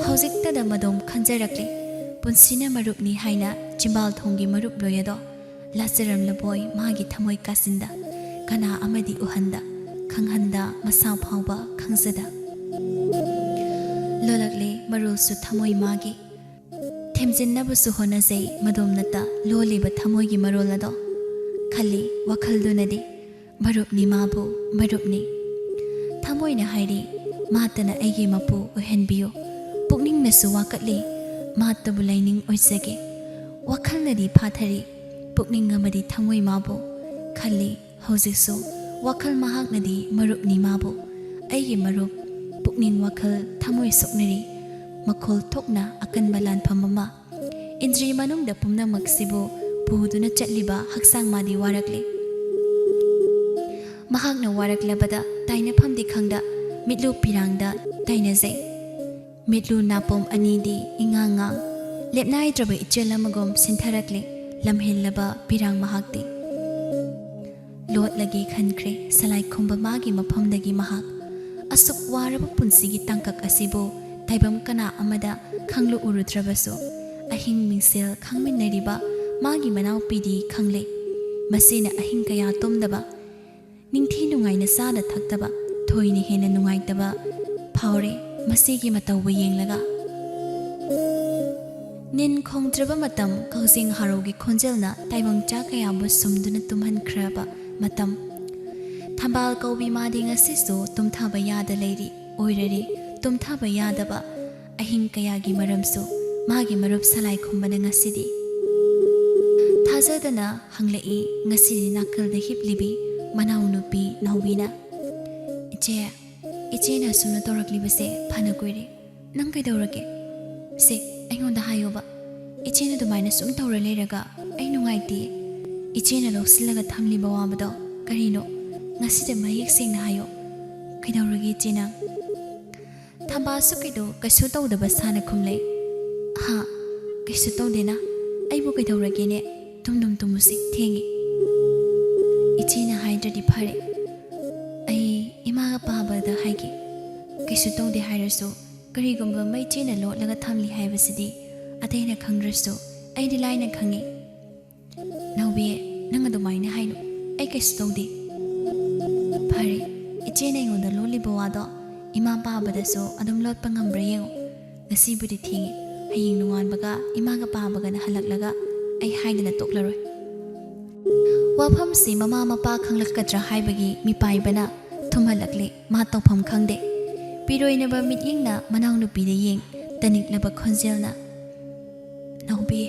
ꯍꯧꯖꯤꯛꯇꯗ ꯃꯗꯣꯝ ꯈꯟꯖꯔꯛꯂꯦ꯫ ꯄꯨꯟꯁꯤꯅ ꯃꯔꯨꯞꯅꯤ ꯍꯥꯏꯅ ꯆꯤꯝꯕꯥꯜ ꯊꯣꯡꯒꯤ ꯃꯔꯨꯞ ꯂꯣꯏ ꯑꯗꯣ ꯂꯥꯆꯔꯝꯂꯕꯣꯏ ꯃꯥꯒꯤ ꯊꯃꯣꯏ ꯀꯥꯆꯤꯟꯗ꯫ ꯀꯅꯥ ꯑꯃꯗꯤ ꯎꯍꯟꯗ, ꯈꯪꯍꯟꯗ, ꯃꯁꯥ ꯐꯥꯎꯕ ꯈꯪꯖꯗ꯫ ꯂꯣꯜꯂꯛꯂꯦ ꯃꯔꯣꯜꯁꯨ ꯊꯃꯣꯏ ꯃꯥꯒꯤ꯫ ꯊꯦꯝꯖꯤꯟꯅꯕꯁꯨ ꯍꯣꯠꯅꯖꯩ ꯃꯗꯣꯝꯅꯇ ꯂꯣꯜꯂꯤꯕ ꯊꯃꯣꯏꯒꯤ ꯃꯔꯣꯜ ꯑꯗꯣ꯫ ꯈꯜꯂꯤ ꯋꯥꯈꯜꯗꯨꯅꯗꯤ, ꯃꯔꯨꯞꯅꯤ ꯃꯥꯕꯨ, ꯃꯔꯨꯞꯅꯤ꯫ ꯊꯃꯣꯏꯅ ꯍꯥꯏꯔꯤ, ꯃꯥꯇꯅ ꯑꯩꯒꯤ ꯃꯄꯨ ꯑꯣꯏꯍꯟꯕꯤꯌꯨ꯫ ꯄꯨꯛꯅꯤꯡꯅꯁꯨ ꯋꯥꯀꯠꯂꯤ, ꯃꯥꯇꯕꯨ ꯂꯥꯏꯅꯤꯡ ꯑꯣꯏꯖꯒꯦ꯫ ꯋꯥꯈꯜꯅꯗꯤ ꯐꯥꯊꯔꯤ, ꯄꯨꯛꯅꯤꯡ ꯑꯃꯗꯤ ꯊꯃꯣꯏ ꯃꯥꯕꯨ꯫ ꯈꯜꯂꯤ ꯍꯧꯖꯤꯛꯁꯨ, ꯋꯥꯈꯜ ꯃꯍꯥꯛꯅꯗꯤ ꯃꯔꯨꯞꯅꯤ ꯃꯥꯕꯨ꯫ ꯑꯩꯒꯤ ꯃꯔꯨꯞ, ꯄꯨꯛꯅꯤꯡ ꯋꯥꯈꯜ ꯊꯃꯣꯏ ꯁꯣꯛꯅꯔꯤ꯫ ꯃꯈꯣꯜ ꯊꯣꯛꯅ ꯑꯀꯟꯕ ꯂꯥꯟꯐꯝ ꯑꯃ꯫ ꯏꯟꯗ꯭ꯔꯤ ꯃꯅꯨꯡꯗ ꯄꯨꯝꯅꯃꯛꯁꯤꯕꯨ ꯄꯨꯗꯨꯅ ꯆꯠꯂꯤꯕ ꯍꯛꯆꯥꯡ ꯃꯥꯗꯤ ꯋꯥꯔꯛꯂꯦ꯫ ꯃꯍꯥꯛꯅ ꯋꯥꯔꯛꯂꯕꯗ ꯇꯥꯏꯅꯐꯝꯗꯤ ꯈꯪꯗ ꯃꯤꯠꯂꯨ ꯄꯤꯔꯥꯡꯗ ꯇꯥꯏꯅꯖꯩ꯫ ꯃꯤꯠꯂꯨ ꯅꯥꯄꯣꯝ ꯑꯅꯤꯗꯤ ꯏꯉꯥꯡ ꯉꯥꯡ꯫ ꯂꯦꯞꯅꯥꯏꯗ꯭ꯔꯕ ꯏꯆꯦꯜ ꯑꯃꯒꯨꯝ ꯁꯤꯟꯊꯔꯛꯂꯦ ꯂꯝꯍꯦꯜꯂꯕ ꯄꯤꯔꯥꯡ ꯃꯍꯥꯛꯇꯤ꯫ ꯂꯣꯠꯂꯒꯦ ꯈꯟꯈ꯭ꯔꯦ ꯁꯂꯥꯏ ꯈꯨꯝꯕ ꯃꯥꯒꯤ ꯃꯐꯝꯗꯒꯤ ꯃꯍꯥꯛ꯫ ꯑꯁꯨꯛ ꯋꯥꯔꯕ ꯄꯨꯟꯁꯤꯒꯤ ꯇꯥꯡꯀꯛ ꯑꯁꯤꯕꯨ ꯇꯥꯏꯕꯪ ꯀꯅꯥ ꯑꯃꯗ ꯈꯪꯂꯨ ꯎꯔꯨꯗ꯭ꯔꯕꯁꯨ, ꯑꯍꯤꯡ ꯃꯤꯡꯁꯦꯜ ꯈꯪꯃꯤꯟꯅꯔꯤꯕ ꯃꯥꯒꯤ ꯃꯅꯥꯎꯄꯤꯗꯤ ꯈꯪꯂꯦ꯫ ꯃꯁꯤꯅ ꯑꯍꯤꯡ ꯀꯌꯥ ꯇꯨꯝꯗꯕ, ꯅꯤꯡꯊꯤ ꯅꯨꯡꯉꯥꯏꯅ ꯆꯥꯅ ꯊꯛꯇꯕ, ꯊꯣꯏꯅ ꯍꯦꯟꯅ ꯅꯨꯡꯉꯥꯏꯇꯕ ꯐꯥꯎꯔꯦ ꯃꯁꯤꯒꯤ ꯃꯇꯧꯕꯨ ꯌꯦꯡꯂꯒ꯫ ꯅꯤꯟ ꯈꯣꯡꯗ꯭ꯔꯕ ꯃꯇꯝ, ꯀꯛꯆꯦꯡ ꯍꯥꯔꯧꯒꯤ ꯈꯣꯟꯖꯦꯜꯅ ꯇꯥꯏꯕꯪ ꯆꯥ ꯀꯌꯥꯕꯨ ꯁꯨꯝꯗꯨꯅ ꯇꯨꯝꯍꯟꯈ꯭ꯔꯕ ꯃꯇꯝ꯫ ꯊꯝꯕꯥꯜ ꯀꯧꯕꯤ ꯃꯥꯗꯤ ꯉꯁꯤꯁꯨ ꯇꯨꯝꯊꯕ ꯌꯥꯗ ꯂꯩꯔꯤ꯫ ꯑꯣꯏꯔꯔꯦ ꯇꯨꯝꯊꯕ ꯌꯥꯗꯕ ꯑꯍꯤꯡ ꯀꯌꯥꯒꯤ ꯃꯔꯝꯁꯨ ꯃꯥꯒꯤ ꯃꯔꯨꯞ ꯁꯂꯥꯏꯈꯣꯝꯕꯅ ꯉꯁꯤꯗꯤ꯫ ꯊꯥꯖꯗꯅ ꯍꯪꯂꯛꯏ ꯉꯁꯤꯗꯤ ꯅꯥꯀꯜꯗ ꯍꯤꯞꯂꯤꯕꯤ ꯃꯅꯥꯎꯅꯨꯄꯤ ꯅꯥꯎꯕꯤꯅ꯫ "ꯏꯆꯦ, ꯏꯆꯦꯅ ꯑꯁꯨꯝꯅ ꯇꯧꯔꯛꯂꯤꯕꯁꯦ ꯐꯅ ꯀꯨꯏꯔꯦ꯫ ꯅꯪ ꯀꯩꯗꯧꯔꯒꯦ? ꯁꯦ, ꯑꯩꯉꯣꯟꯗ ꯍꯥꯏꯌꯣꯕ꯫ ꯏꯆꯦꯅ ꯑꯗꯨꯃꯥꯏꯅ ꯁꯨꯝ ꯇꯧꯔ ꯂꯩꯔꯒ ꯑꯩ ꯅꯨꯡꯉꯥꯏꯇꯦ꯫ ꯏꯆꯦꯅ ꯂꯧꯁꯤꯜꯂꯒ ꯊꯝꯂꯤꯕ ꯋꯥꯕꯗꯣ ꯀꯔꯤꯅꯣ? ꯉꯁꯤꯗꯤ ꯃꯌꯦꯛ ꯁꯦꯡꯅ ꯍꯥꯏꯌꯣ꯫ ꯀꯩꯗꯧꯔꯒꯦ ꯏꯆꯦ ꯅꯪ?" ꯊꯝꯕꯥꯜꯁꯨ ꯀꯩꯗꯣ ꯀꯩꯁꯨ ꯇꯧꯗꯕ ꯁꯥꯅ ꯈꯨꯝꯂꯦ꯫ "ꯍꯥ, ꯀꯩꯁꯨ ꯇꯧꯗꯦꯅ꯫ ꯑꯩꯕꯨ ꯀꯩꯗꯧꯔꯒꯦꯅꯦ? ꯇꯨꯝꯗꯨꯝ ꯇꯨꯝꯃꯨꯁꯤ, ꯊꯦꯡꯉꯦ꯫" "ꯏꯆꯦꯅ ꯍꯥꯏꯗ꯭ꯔꯗꯤ ꯐꯔꯦ꯫ ꯑꯩ ꯏꯃꯥꯒ ꯄꯥꯕꯗ ꯍꯥꯏꯒꯦ꯫ ꯀꯩꯁꯨ ꯇꯧꯗꯦ ꯍꯥꯏꯔꯁꯨ, ꯀꯔꯤꯒꯨꯝꯕ ꯑꯃ ꯏꯆꯦꯅ ꯂꯣꯠꯂꯒ ꯊꯝꯂꯤ ꯍꯥꯏꯕꯁꯤꯗꯤ ꯑꯇꯩꯅ ꯈꯪꯗ꯭ꯔꯁꯨ ꯑꯩꯗꯤ ꯂꯥꯏꯅ ꯈꯪꯉꯤ꯫" "ꯅꯥꯎꯕꯤ, ꯅꯪ ꯑꯗꯨꯃꯥꯏꯅ ꯍꯥꯏꯅꯨ꯫ ꯑꯩ ꯀꯩꯁꯨ ꯇꯧꯗꯦ꯫" "ꯐꯔꯦ, ꯏꯆꯦꯅ ꯑꯩꯉꯣꯟꯗ ꯂꯣꯜꯂꯤꯕ ꯋꯥꯗꯣ ꯏꯃꯥ ꯄꯥꯕꯗꯁꯨ ꯑꯗꯨꯝ ꯂꯣꯠꯄ ꯉꯝꯕ꯭ꯔꯥ ꯌꯦꯡꯉꯨ꯫ ꯉꯁꯤꯕꯨꯗꯤ ꯊꯦꯡꯉꯦ꯫ ꯍꯌꯦꯡ ꯅꯣꯡꯉꯥꯟꯕꯒ ꯏꯃꯥꯒ ꯄꯥꯕꯒꯅ ꯍꯜꯂꯛꯂꯒ ꯑꯩ ꯍꯥꯏꯗꯅ ꯇꯣꯛꯂꯔꯣꯏ꯫" ꯋꯥꯐꯝꯁꯤ ꯃꯃꯥ ꯃꯄꯥ ꯈꯪꯂꯛꯀꯗ꯭ꯔꯥ ꯍꯥꯏꯕꯒꯤ ꯃꯤꯄꯥꯏꯕꯅ ꯊꯨꯝꯍꯜꯂꯛꯂꯦ꯫ ꯃꯥ ꯇꯧꯐꯝ ꯈꯪꯗꯦ꯫ ꯄꯤꯔꯣꯏꯅꯕ ꯃꯤꯠꯌꯦꯡꯅ ꯃꯅꯥꯎꯅꯨꯄꯤꯗ ꯌꯦꯡ, ꯇꯅꯤꯛꯂꯕ ꯈꯣꯟꯖꯦꯜꯅ, "ꯅꯥꯎꯕꯤ꯫"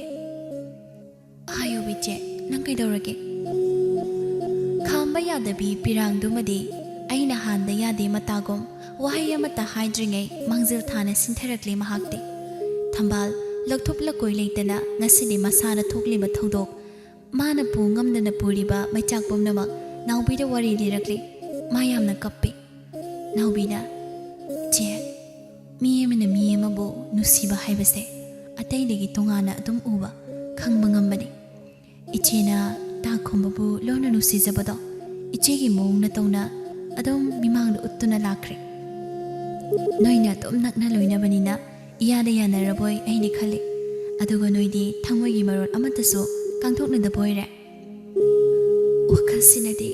"ꯍꯥꯏꯌꯣ ꯏꯆꯦ, ꯅꯪ ꯀꯩꯗꯧꯔꯒꯦ?" ꯈꯥꯝꯕ ꯌꯥꯗꯕꯤ ꯄꯤꯔꯥꯡꯗꯨꯃꯗꯤ ꯑꯩꯅ ꯍꯥꯟꯗ ꯌꯥꯗꯦ ꯃꯇꯥꯒꯨꯝ ꯋꯥꯍꯩ ꯑꯃꯠꯇ ꯍꯥꯏꯗ꯭ꯔꯤꯉꯩ ꯃꯥꯡꯖꯤꯜ ꯊꯥꯅ ꯁꯤꯟꯊꯔꯛꯂꯦ ꯃꯍꯥꯛꯇꯤ꯫ ꯊꯝꯕꯥꯜ ꯂꯧꯊꯣꯛ ꯂꯀꯣꯏ ꯂꯩꯇꯅ ꯉꯁꯤꯗꯤ ꯃꯁꯥꯅ ꯊꯣꯛꯂꯤꯕ ꯊꯧꯗꯣꯛ, ꯃꯥꯅ ꯄꯨ ꯉꯝꯗꯅ ꯄꯨꯔꯤꯕ ꯃꯩꯆꯥꯛ ꯄꯨꯝꯅꯃꯛ ꯅꯥꯎꯕꯤꯗ ꯋꯥꯔꯤ ꯂꯤꯔꯛꯂꯤ꯫ ꯃꯥ ꯌꯥꯝꯅ ꯀꯞꯄꯤ꯫ ꯅꯥꯎꯕꯤꯅ, "ꯏꯆꯦ, ꯃꯤ ꯑꯃꯅ ꯃꯤ ꯑꯃꯕꯨ ꯅꯨꯡꯁꯤꯕ ꯍꯥꯏꯕꯁꯦ ꯑꯇꯩꯗꯒꯤ ꯇꯣꯉꯥꯟꯅ ꯑꯗꯨꯝ ꯎꯕ, ꯈꯪꯕ ꯉꯝꯕꯅꯤ꯫ ꯏꯆꯦꯅ ꯇꯥ ꯈꯨꯝꯕꯕꯨ ꯂꯣꯟꯅ ꯅꯨꯡꯁꯤꯖꯕꯗꯣ ꯏꯆꯦꯒꯤ ꯃꯑꯣꯡ ꯅꯇꯧꯅ ꯑꯗꯨꯝ ꯃꯤꯃꯥꯡꯗ ꯎꯠꯇꯨꯅ ꯂꯥꯛꯈ꯭ꯔꯦ꯫ ꯅꯣꯏꯅ ꯑꯗꯨꯝ ꯅꯛꯅ ꯂꯣꯏꯅꯕꯅꯤꯅ ꯏꯌꯥꯗ ꯌꯥꯅꯔꯕꯣꯏ ꯑꯩꯗꯤ ꯈꯜꯂꯤ꯫ ꯑꯗꯨꯒ ꯅꯣꯏꯗꯤ ꯊꯃꯣꯏꯒꯤ ꯃꯔꯣꯜ ꯑꯃꯠꯇꯁꯨ ꯀꯥꯡꯊꯣꯛꯅꯗꯕ ꯑꯣꯏꯔꯦ꯫ ꯋꯥꯈꯜꯁꯤꯅꯗꯤ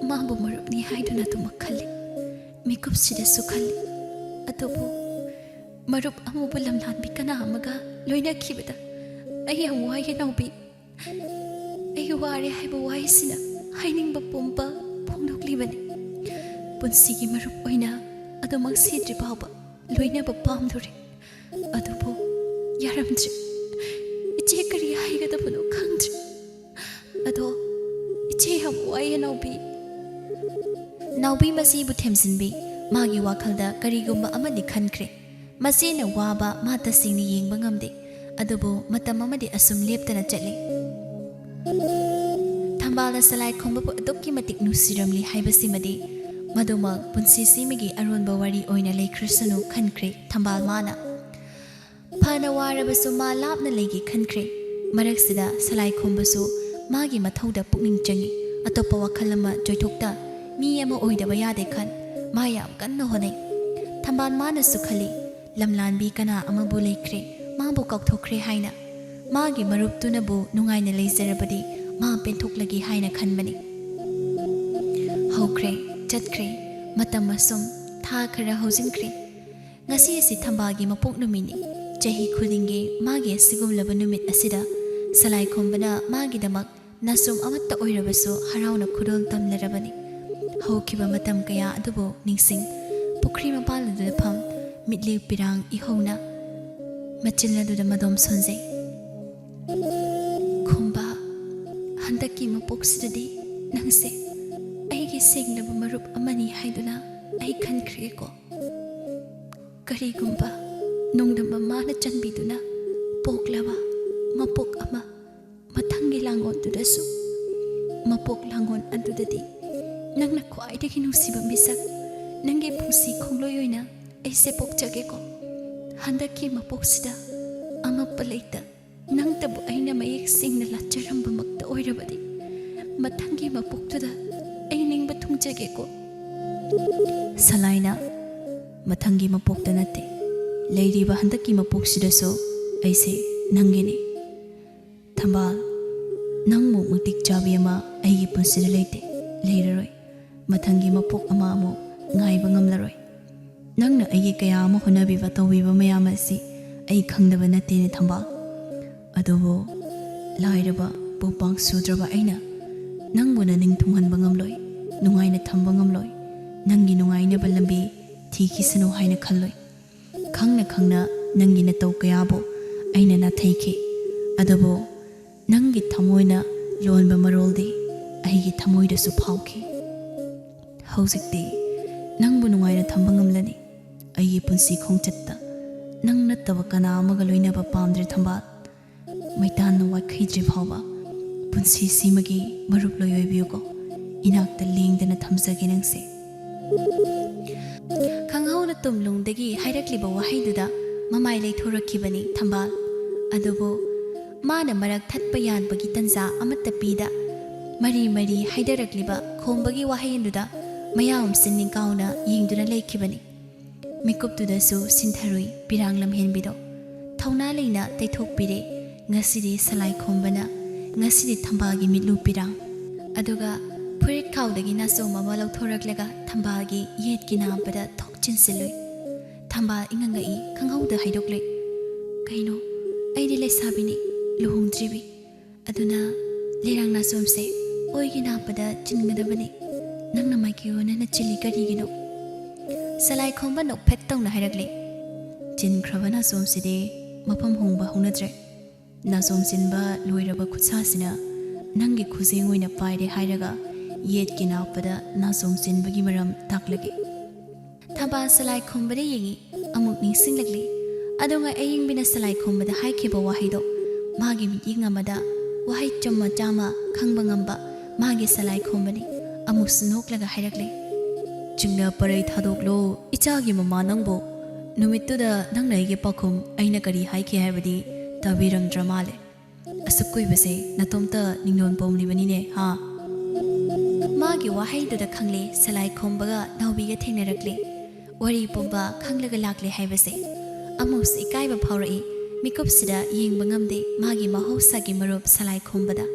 ꯃꯥꯕꯨ ꯃꯔꯨꯞꯅꯤ ꯍꯥꯏꯗꯨꯅ ꯑꯗꯨꯃꯛ ꯈꯜꯂꯤ, ꯃꯤꯀꯨꯞꯁꯤꯗꯁꯨ ꯈꯜꯂꯤ꯫ ꯑꯗꯨꯕꯨ ꯃꯔꯨꯞ ꯑꯃꯕꯨ ꯂꯝꯂꯥꯟꯕꯤ ꯀꯅꯥ ꯑꯃꯒ ꯂꯣꯏꯅꯈꯤꯕꯗ ꯑꯩ ꯌꯥꯝ ꯋꯥꯏ ꯏꯅꯥꯎꯕꯤ꯫ ꯑꯩ ꯋꯥꯔꯦ ꯍꯥꯏꯕ ꯋꯥꯍꯩꯁꯤꯅ ꯍꯥꯏꯅꯤꯡꯕ ꯄꯨꯝꯕ ꯐꯣꯡꯗꯣꯛꯂꯤꯕꯅꯤ꯫ ꯄꯨꯟꯁꯤꯒꯤ ꯃꯔꯨꯞ ꯑꯣꯏꯅ ꯑꯗꯨꯃꯛ ꯁꯤꯗ꯭ꯔꯤ ꯐꯥꯎꯕ ꯂꯣꯏꯅꯕ ꯄꯥꯝꯂꯨꯔꯦ꯫ ꯑꯗꯨꯕꯨ ꯌꯥꯔꯝꯗ꯭ꯔꯦ꯫ ꯏꯆꯦ ꯀꯔꯤ ꯍꯥꯏꯒꯗꯕꯅꯣ ꯈꯪꯗ꯭ꯔꯦ꯫ ꯑꯗꯣ ꯏꯆꯦ ꯌꯥꯝ ꯋꯥꯏꯌꯦ ꯅꯥꯎꯕꯤ꯫ ꯅꯥꯎꯕꯤ ꯃꯆꯦꯕꯨ ꯊꯦꯝꯖꯤꯟꯕꯤ꯫ ꯃꯥꯒꯤ ꯋꯥꯈꯜꯗ ꯀꯔꯤꯒꯨꯝꯕ ꯑꯃꯗꯤ ꯈꯟꯈ꯭ꯔꯦ꯫ ꯃꯆꯦꯅ ꯋꯥꯕ ꯃꯥ ꯇꯁꯦꯡꯅ ꯌꯦꯡꯕ ꯉꯝꯗꯦ꯫ ꯑꯗꯨꯕꯨ ꯃꯇꯝ ꯑꯃꯗꯤ ꯑꯁꯨꯝ ꯂꯦꯞꯇꯅ ꯆꯠꯂꯤ꯫ ꯊꯝꯕꯥꯜꯅ ꯁꯂꯥꯏ ꯈꯣꯝꯕꯕꯨ ꯑꯗꯨꯛꯀꯤ ꯃꯇꯤꯛ ꯅꯨꯡꯁꯤꯔꯝꯂꯤ ꯍꯥꯏꯕꯁꯤꯃꯗꯤ ꯃꯗꯨꯃꯛ ꯄꯨꯟꯁꯤꯁꯤꯃꯒꯤ ꯑꯔꯣꯟꯕ ꯋꯥꯔꯤ ꯑꯣꯏꯅ ꯂꯩꯈ꯭ꯔꯁꯅꯨ ꯈꯟꯈ꯭ꯔꯦ ꯊꯝꯕꯥꯜ ꯃꯥꯅ꯫ ꯐꯅ ꯋꯥꯔꯕꯁꯨ ꯃꯥ ꯂꯥꯞꯅ ꯂꯩꯒꯦ ꯈꯟꯈ꯭ꯔꯦ꯫ ꯃꯔꯛꯁꯤꯗ ꯁꯂꯥꯏ ꯈꯣꯝꯕꯁꯨ ꯃꯥꯒꯤ ꯃꯊꯧꯗ ꯄꯨꯛꯅꯤꯡ ꯆꯪꯏ꯫ ꯑꯇꯣꯞꯄ ꯋꯥꯈꯜ ꯑꯃ ꯆꯣꯏꯊꯣꯛꯇ ꯃꯤ ꯑꯃ ꯑꯣꯏꯗꯕ ꯌꯥꯗꯦ ꯈꯟ ꯃꯥ ꯌꯥꯝ ꯀꯟꯅ ꯍꯣꯠꯅꯩ꯫ ꯊꯝꯕꯥꯜ ꯃꯥꯅꯁꯨ ꯈꯜꯂꯤ, ꯂꯝꯂꯥꯟꯕꯤ ꯀꯅꯥ ꯑꯃꯕꯨ ꯂꯩꯈ꯭ꯔꯦ, ꯃꯥꯕꯨ ꯀꯥꯎꯊꯣꯛꯈ꯭ꯔꯦ ꯍꯥꯏꯅ꯫ ꯃꯥꯒꯤ ꯃꯔꯨꯞꯇꯨꯅꯕꯨ ꯅꯨꯡꯉꯥꯏꯅ ꯂꯩꯖꯔꯕꯗꯤ ꯃꯥ ꯄꯦꯟꯊꯣꯛꯂꯒꯦ ꯍꯥꯏꯅ ꯈꯟꯕꯅꯤ꯫ ꯍꯧꯈ꯭ꯔꯦ, ꯆꯠꯈ꯭ꯔꯦ, ꯃꯇꯝ ꯑꯁꯨꯝ ꯊꯥ ꯈꯔ ꯍꯧꯖꯤꯟꯈ꯭ꯔꯦ꯫ ꯉꯁꯤ ꯑꯁꯤ ꯊꯝꯕꯥꯜꯒꯤ ꯃꯄꯣꯛ ꯅꯨꯃꯤꯠꯅꯤ꯫ ꯆꯍꯤ ꯈꯨꯗꯤꯡꯒꯤ ꯃꯥꯒꯤ ꯑꯁꯤꯒꯨꯝꯂꯕ ꯅꯨꯃꯤꯠ ꯑꯁꯤꯗ ꯁꯂꯥꯏ ꯈꯣꯝꯕꯅ ꯃꯥꯒꯤꯗꯃꯛ ꯅꯥꯆꯣꯝ ꯑꯃꯠꯇ ꯑꯣꯏꯔꯕꯁꯨ ꯍꯔꯥꯎꯅ ꯈꯨꯗꯣꯜ ꯇꯝꯂꯔꯕꯅꯤ꯫ ꯍꯧꯈꯤꯕ ꯃꯇꯝ ꯀꯌꯥ ꯑꯗꯨꯕꯨ ꯅꯤꯡꯁꯤꯡ, ꯄꯨꯈ꯭ꯔꯤ ꯃꯄꯥꯟ ꯑꯗꯨꯗ ꯐꯝ, ꯃꯤꯠꯂꯤ ꯄꯤꯔꯥꯡ ꯏꯍꯧꯅ ꯃꯆꯤꯜ ꯑꯗꯨꯗ ꯃꯗꯣꯝ ꯁꯣꯟꯖꯩ꯫ ꯈꯣꯝꯕ, ꯍꯟꯗꯛꯀꯤ ꯃꯄꯣꯛꯁꯤꯗꯗꯤ ꯅꯪꯁꯦ ꯑꯩꯒꯤ ꯁꯦꯡꯂꯕ ꯃꯔꯨꯞ ꯑꯃꯅꯤ ꯍꯥꯏꯗꯨꯅ ꯑꯩ ꯈꯟꯈ꯭ꯔꯦꯀꯣ꯫ ꯀꯔꯤꯒꯨꯝꯕ ꯅꯣꯡꯗꯝꯕ ꯃꯥꯅ ꯆꯟꯕꯤꯗꯨꯅ ꯄꯣꯛꯂꯕ ꯃꯄꯣꯛ ꯑꯃ ꯃꯊꯪꯒꯤ ꯂꯥꯡꯒꯣꯜꯗꯨꯗꯁꯨ, ꯃꯄꯣꯛ ꯂꯥꯡꯒꯣꯜ ꯑꯗꯨꯗꯗꯤ ꯅꯪꯅ ꯈ꯭ꯋꯥꯏꯗꯒꯤ ꯅꯨꯡꯁꯤꯕ ꯃꯤꯁꯛ, ꯅꯪꯒꯤ ꯄꯨꯟꯁꯤ ꯈꯣꯡꯂꯣꯏ ꯑꯣꯏꯅ ꯑꯩꯁꯦ ꯄꯣꯛꯆꯒꯦꯀꯣ꯫ ꯍꯟꯗꯛꯀꯤ ꯃꯄꯣꯛꯁꯤꯗ ꯑꯃꯞꯄ ꯂꯩꯇ ꯅꯪꯇꯕꯨ ꯑꯩꯅ ꯃꯌꯦꯛ ꯁꯦꯡꯅ ꯂꯥꯠꯆꯔꯝꯕꯃꯛꯇ ꯑꯣꯏꯔꯕꯗꯤ, ꯃꯊꯪꯒꯤ ꯃꯄꯣꯛꯇꯨꯗ ꯑꯩ ꯅꯤꯡꯕ ꯊꯨꯡꯖꯒꯦꯀꯣ꯫ ꯁꯂꯥꯏꯅ ꯃꯊꯪꯒꯤ ꯃꯄꯣꯛꯇ ꯅꯠꯇꯦ, ꯂꯩꯔꯤꯕ ꯍꯟꯗꯛꯀꯤ ꯃꯄꯣꯛꯁꯤꯗꯁꯨ ꯑꯩꯁꯦ ꯅꯪꯒꯤꯅꯤ꯫ ꯊꯝꯕꯥꯜ, ꯅꯪꯃꯨꯛ ꯃꯇꯤꯛ ꯆꯥꯕꯤ ꯑꯃ ꯑꯩꯒꯤ ꯄꯨꯟꯁꯤꯗ ꯂꯩꯇꯦ, ꯂꯩꯔꯔꯣꯏ꯫ ꯃꯊꯪꯒꯤ ꯃꯄꯣꯛ ꯑꯃ ꯑꯃꯨꯛ ꯉꯥꯏꯕ ꯉꯝꯂꯔꯣꯏ꯫ ꯅꯪꯅ ꯑꯩꯒꯤ ꯀꯌꯥ ꯑꯃ ꯍꯣꯠꯅꯕꯤꯕ ꯇꯧꯕꯤꯕ ꯃꯌꯥꯝ ꯑꯁꯤ ꯑꯩ ꯈꯪꯗꯕ ꯅꯠꯇꯦꯅꯦ, ꯊꯝꯕꯥꯜ꯫ ꯑꯗꯨꯕꯨ ꯂꯥꯏꯔꯕ, ꯄꯨꯡꯄꯥꯡ ꯁꯨꯗ꯭ꯔꯕ ꯑꯩꯅ ꯅꯪꯕꯨ ꯅꯅꯤꯡ ꯊꯨꯡꯍꯟꯕ ꯉꯝꯂꯣꯏ, ꯅꯨꯡꯉꯥꯏꯅ ꯊꯝꯕ ꯉꯝꯂꯣꯏ꯫ ꯅꯪꯒꯤ ꯅꯨꯡꯉꯥꯏꯅꯕ ꯂꯝꯕꯤ ꯊꯤꯈꯤꯁꯅꯨ ꯍꯥꯏꯅ ꯈꯜꯂꯣꯏ꯫ ꯈꯪꯅ ꯈꯪꯅ ꯅꯪꯒꯤ ꯅꯇꯧ ꯀꯌꯥꯕꯨ ꯑꯩꯅ ꯅꯥꯊꯩꯈꯤ, ꯑꯗꯨꯕꯨ ꯅꯪꯒꯤ ꯊꯃꯣꯏꯅ ꯂꯣꯟꯕ ꯃꯔꯣꯜꯗꯤ ꯑꯩꯒꯤ ꯊꯃꯣꯏꯗꯁꯨ ꯐꯥꯎꯈꯤ꯫ ꯍꯧꯖꯤꯛꯇꯤ ꯅꯪꯕꯨ ꯅꯨꯡꯉꯥꯏꯅ ꯊꯝꯕ ꯉꯝꯂꯅꯤ꯫ ꯑꯩꯒꯤ ꯄꯨꯟꯁꯤ ꯈꯣꯡꯆꯠꯇ ꯅꯪ ꯅꯠꯇꯕ ꯀꯅꯥ ꯑꯃꯒ ꯂꯣꯏꯅꯕ ꯄꯥꯝꯗ꯭ꯔꯦ, ꯊꯝꯕꯥꯜ꯫ ꯃꯩꯇꯥꯟꯅ ꯋꯥꯏꯈꯩꯗ꯭ꯔꯤ ꯐꯥꯎꯕ ꯄꯨꯟꯁꯤꯁꯤꯃꯒꯤ ꯃꯔꯨꯞ ꯂꯣꯏ ꯑꯣꯏꯕꯤꯌꯨꯀꯣ꯫ ꯏꯅꯥꯛꯇ ꯂꯦꯡꯗꯅ ꯊꯝꯖꯒꯦ ꯅꯪꯁꯦ꯫ ꯈꯪꯍꯧꯅ ꯇꯨꯝꯂꯣꯡꯗꯒꯤ ꯍꯥꯏꯔꯛꯂꯤꯕ ꯋꯥꯍꯩꯗꯨꯗ ꯃꯃꯥꯏ ꯂꯩꯊꯣꯔꯛꯈꯤꯕꯅꯤ ꯊꯝꯕꯥꯜ꯫ ꯑꯗꯨꯕꯨ ꯃꯥꯅ ꯃꯔꯛ ꯊꯠꯄ ꯌꯥꯟꯕꯒꯤ ꯇꯟꯖꯥ ꯑꯃꯠꯇ ꯄꯤꯗ, ꯃꯔꯤ ꯃꯔꯤ ꯍꯥꯏꯗꯔꯛꯂꯤꯕ ꯈꯣꯝꯕꯒꯤ ꯋꯥꯍꯩ ꯑꯗꯨꯗ ꯃꯌꯥ ꯎꯝꯁꯤꯟ ꯅꯤꯡꯀꯥꯎꯅ ꯌꯦꯡꯗꯨꯅ ꯂꯩꯈꯤꯕꯅꯤ꯫ ꯃꯤꯀꯨꯞꯇꯨꯗꯁꯨ ꯁꯤꯟꯊꯔꯨꯏ ꯄꯤꯔꯥꯡ ꯂꯝꯍꯦꯟꯕꯤꯗꯣ꯫ ꯊꯧꯅꯥ ꯂꯩꯅ ꯇꯩꯊꯣꯛꯄꯤꯔꯦ꯫ ꯉꯁꯤꯗꯤ ꯁꯂꯥꯏ ꯈꯣꯝꯕꯅ, ꯉꯁꯤꯗꯤ ꯊꯝꯕꯥꯜꯒꯤ ꯃꯤꯠꯂꯨ ꯄꯤꯔꯥꯡ꯫ ꯑꯗꯨꯒ ꯐꯨꯔꯤꯠ ꯈꯥꯎꯗꯒꯤ ꯅꯥꯆꯣꯝ ꯑꯃ ꯂꯧꯊꯣꯔꯛꯂꯒ ꯊꯝꯕꯥꯜꯒꯤ ꯌꯦꯠꯀꯤ ꯅꯥꯝꯄꯗ ꯊꯣꯛ ꯆꯤꯟꯁꯤꯜꯂꯨꯏ꯫ ꯊꯝꯕꯥꯜ ꯏꯉꯛ ꯉꯛꯏ, ꯈꯪꯍꯧꯗ ꯍꯥꯏꯗꯣꯛꯂꯨꯏ, "ꯀꯩꯅꯣ, ꯑꯩꯗꯤ ꯂꯩꯁꯥꯕꯤꯅꯤ, ꯂꯨꯍꯣꯡꯗ꯭ꯔꯤꯕꯤ꯫ ꯑꯗꯨꯅ ꯂꯩꯔꯥꯡ ꯅꯥꯆꯣꯝꯁꯦ ꯑꯣꯏꯒꯤ ꯅꯥꯝꯄꯗ ꯆꯤꯟꯒꯗꯕꯅꯤ꯫ ꯅꯪꯅ ꯃꯥꯏꯀꯩ ꯑꯣꯟꯅꯅ ꯆꯤꯜꯂꯤ ꯀꯔꯤꯒꯤꯅꯣ?" ꯁꯂꯥꯏ ꯈꯣꯝꯕ ꯅꯣꯛꯐꯦꯠ ꯇꯧꯅ ꯍꯥꯏꯔꯛꯂꯦ, "ꯆꯤꯟꯈ꯭ꯔꯕ ꯅꯥꯆꯣꯝꯁꯤꯗꯤ ꯃꯐꯝ ꯍꯣꯡꯕ ꯍꯧꯅꯗ꯭ꯔꯦ꯫ ꯅꯥꯆꯣꯝ ꯆꯤꯟꯕ ꯂꯣꯏꯔꯕ ꯈꯨꯠꯁꯥꯁꯤꯅ ꯅꯪꯒꯤ ꯈꯨꯖꯦꯡ ꯑꯣꯏꯅ ꯄꯥꯏꯔꯦ ꯍꯥꯏꯔꯒ ꯌꯦꯠꯀꯤ ꯅꯥꯞꯄꯗ ꯅꯥꯆꯣꯝ ꯆꯤꯟꯕꯒꯤ ꯃꯔꯝ ꯇꯥꯛꯂꯒꯦ꯫" ꯊꯝꯕꯥꯜ ꯁꯂꯥꯏ ꯈꯣꯝꯕꯗ ꯌꯦꯡꯉꯤ꯫ ꯑꯃꯨꯛ ꯅꯤꯡꯁꯤꯡꯂꯛꯂꯤ꯫ ꯑꯗꯨꯒ ꯑꯌꯤꯡꯕꯤꯅ ꯁꯂꯥꯏ ꯈꯣꯝꯕꯗ ꯍꯥꯏꯈꯤꯕ ꯋꯥꯍꯩꯗꯣ꯫ ꯃꯥꯒꯤ ꯃꯤꯠꯌꯦꯡ ꯑꯃꯗ ꯋꯥꯍꯩ ꯆꯨꯝꯃ ꯆꯥꯝꯃ ꯈꯪꯕ ꯉꯝꯕ ꯃꯥꯒꯤ ꯁꯂꯥꯏ ꯈꯣꯝꯕꯅꯤ꯫ ꯑꯃꯨꯛꯁꯨ ꯅꯣꯛꯂꯒ ꯍꯥꯏꯔꯛꯂꯦ, "ꯆꯤꯡꯅ ꯄꯔꯩ ꯊꯥꯗꯣꯛꯂꯣ, ꯏꯆꯥꯒꯤ ꯃꯃꯥ ꯅꯪꯕꯨ꯫ ꯅꯨꯃꯤꯠꯇꯨꯗ ꯅꯪꯅ ꯑꯩꯒꯤ ꯄꯥꯎꯈꯨꯝ ꯑꯩꯅ ꯀꯔꯤ ꯍꯥꯏꯈꯤ ꯍꯥꯏꯕꯗꯤ ꯇꯥꯕꯤꯔꯝꯗ꯭ꯔ ꯃꯥꯜꯂꯦ꯫ ꯑꯁꯨꯛ ꯀꯨꯏꯕꯁꯦ ꯅꯇꯣꯝꯇ ꯅꯤꯡꯂꯣꯟ ꯄꯣꯝꯂꯤꯕꯅꯤꯅꯦ, ꯍꯥ?" ꯃꯥꯒꯤ ꯋꯥꯍꯩꯗꯨꯗ ꯈꯪꯂꯦ, ꯁꯂꯥꯏ ꯈꯣꯝꯕꯒ ꯅꯥꯎꯕꯤꯒ ꯊꯦꯡꯅꯔꯛꯂꯦ꯫ ꯋꯥꯔꯤ ꯄꯨꯝꯕ ꯈꯪꯂꯒ ꯂꯥꯛꯂꯦ ꯍꯥꯏꯕꯁꯦ꯫ ꯑꯃꯨꯛꯁꯨ ꯏꯀꯥꯏꯕ ꯐꯥꯎꯔꯛꯏ꯫ ꯃꯤꯀꯨꯞꯁꯤꯗ ꯌꯦꯡꯕ ꯉꯝꯗꯦ ꯃꯥꯒꯤ ꯃꯍꯧꯁꯥꯒꯤ ꯃꯔꯨꯞ ꯁꯂꯥꯏꯈꯣꯝꯕꯗ꯫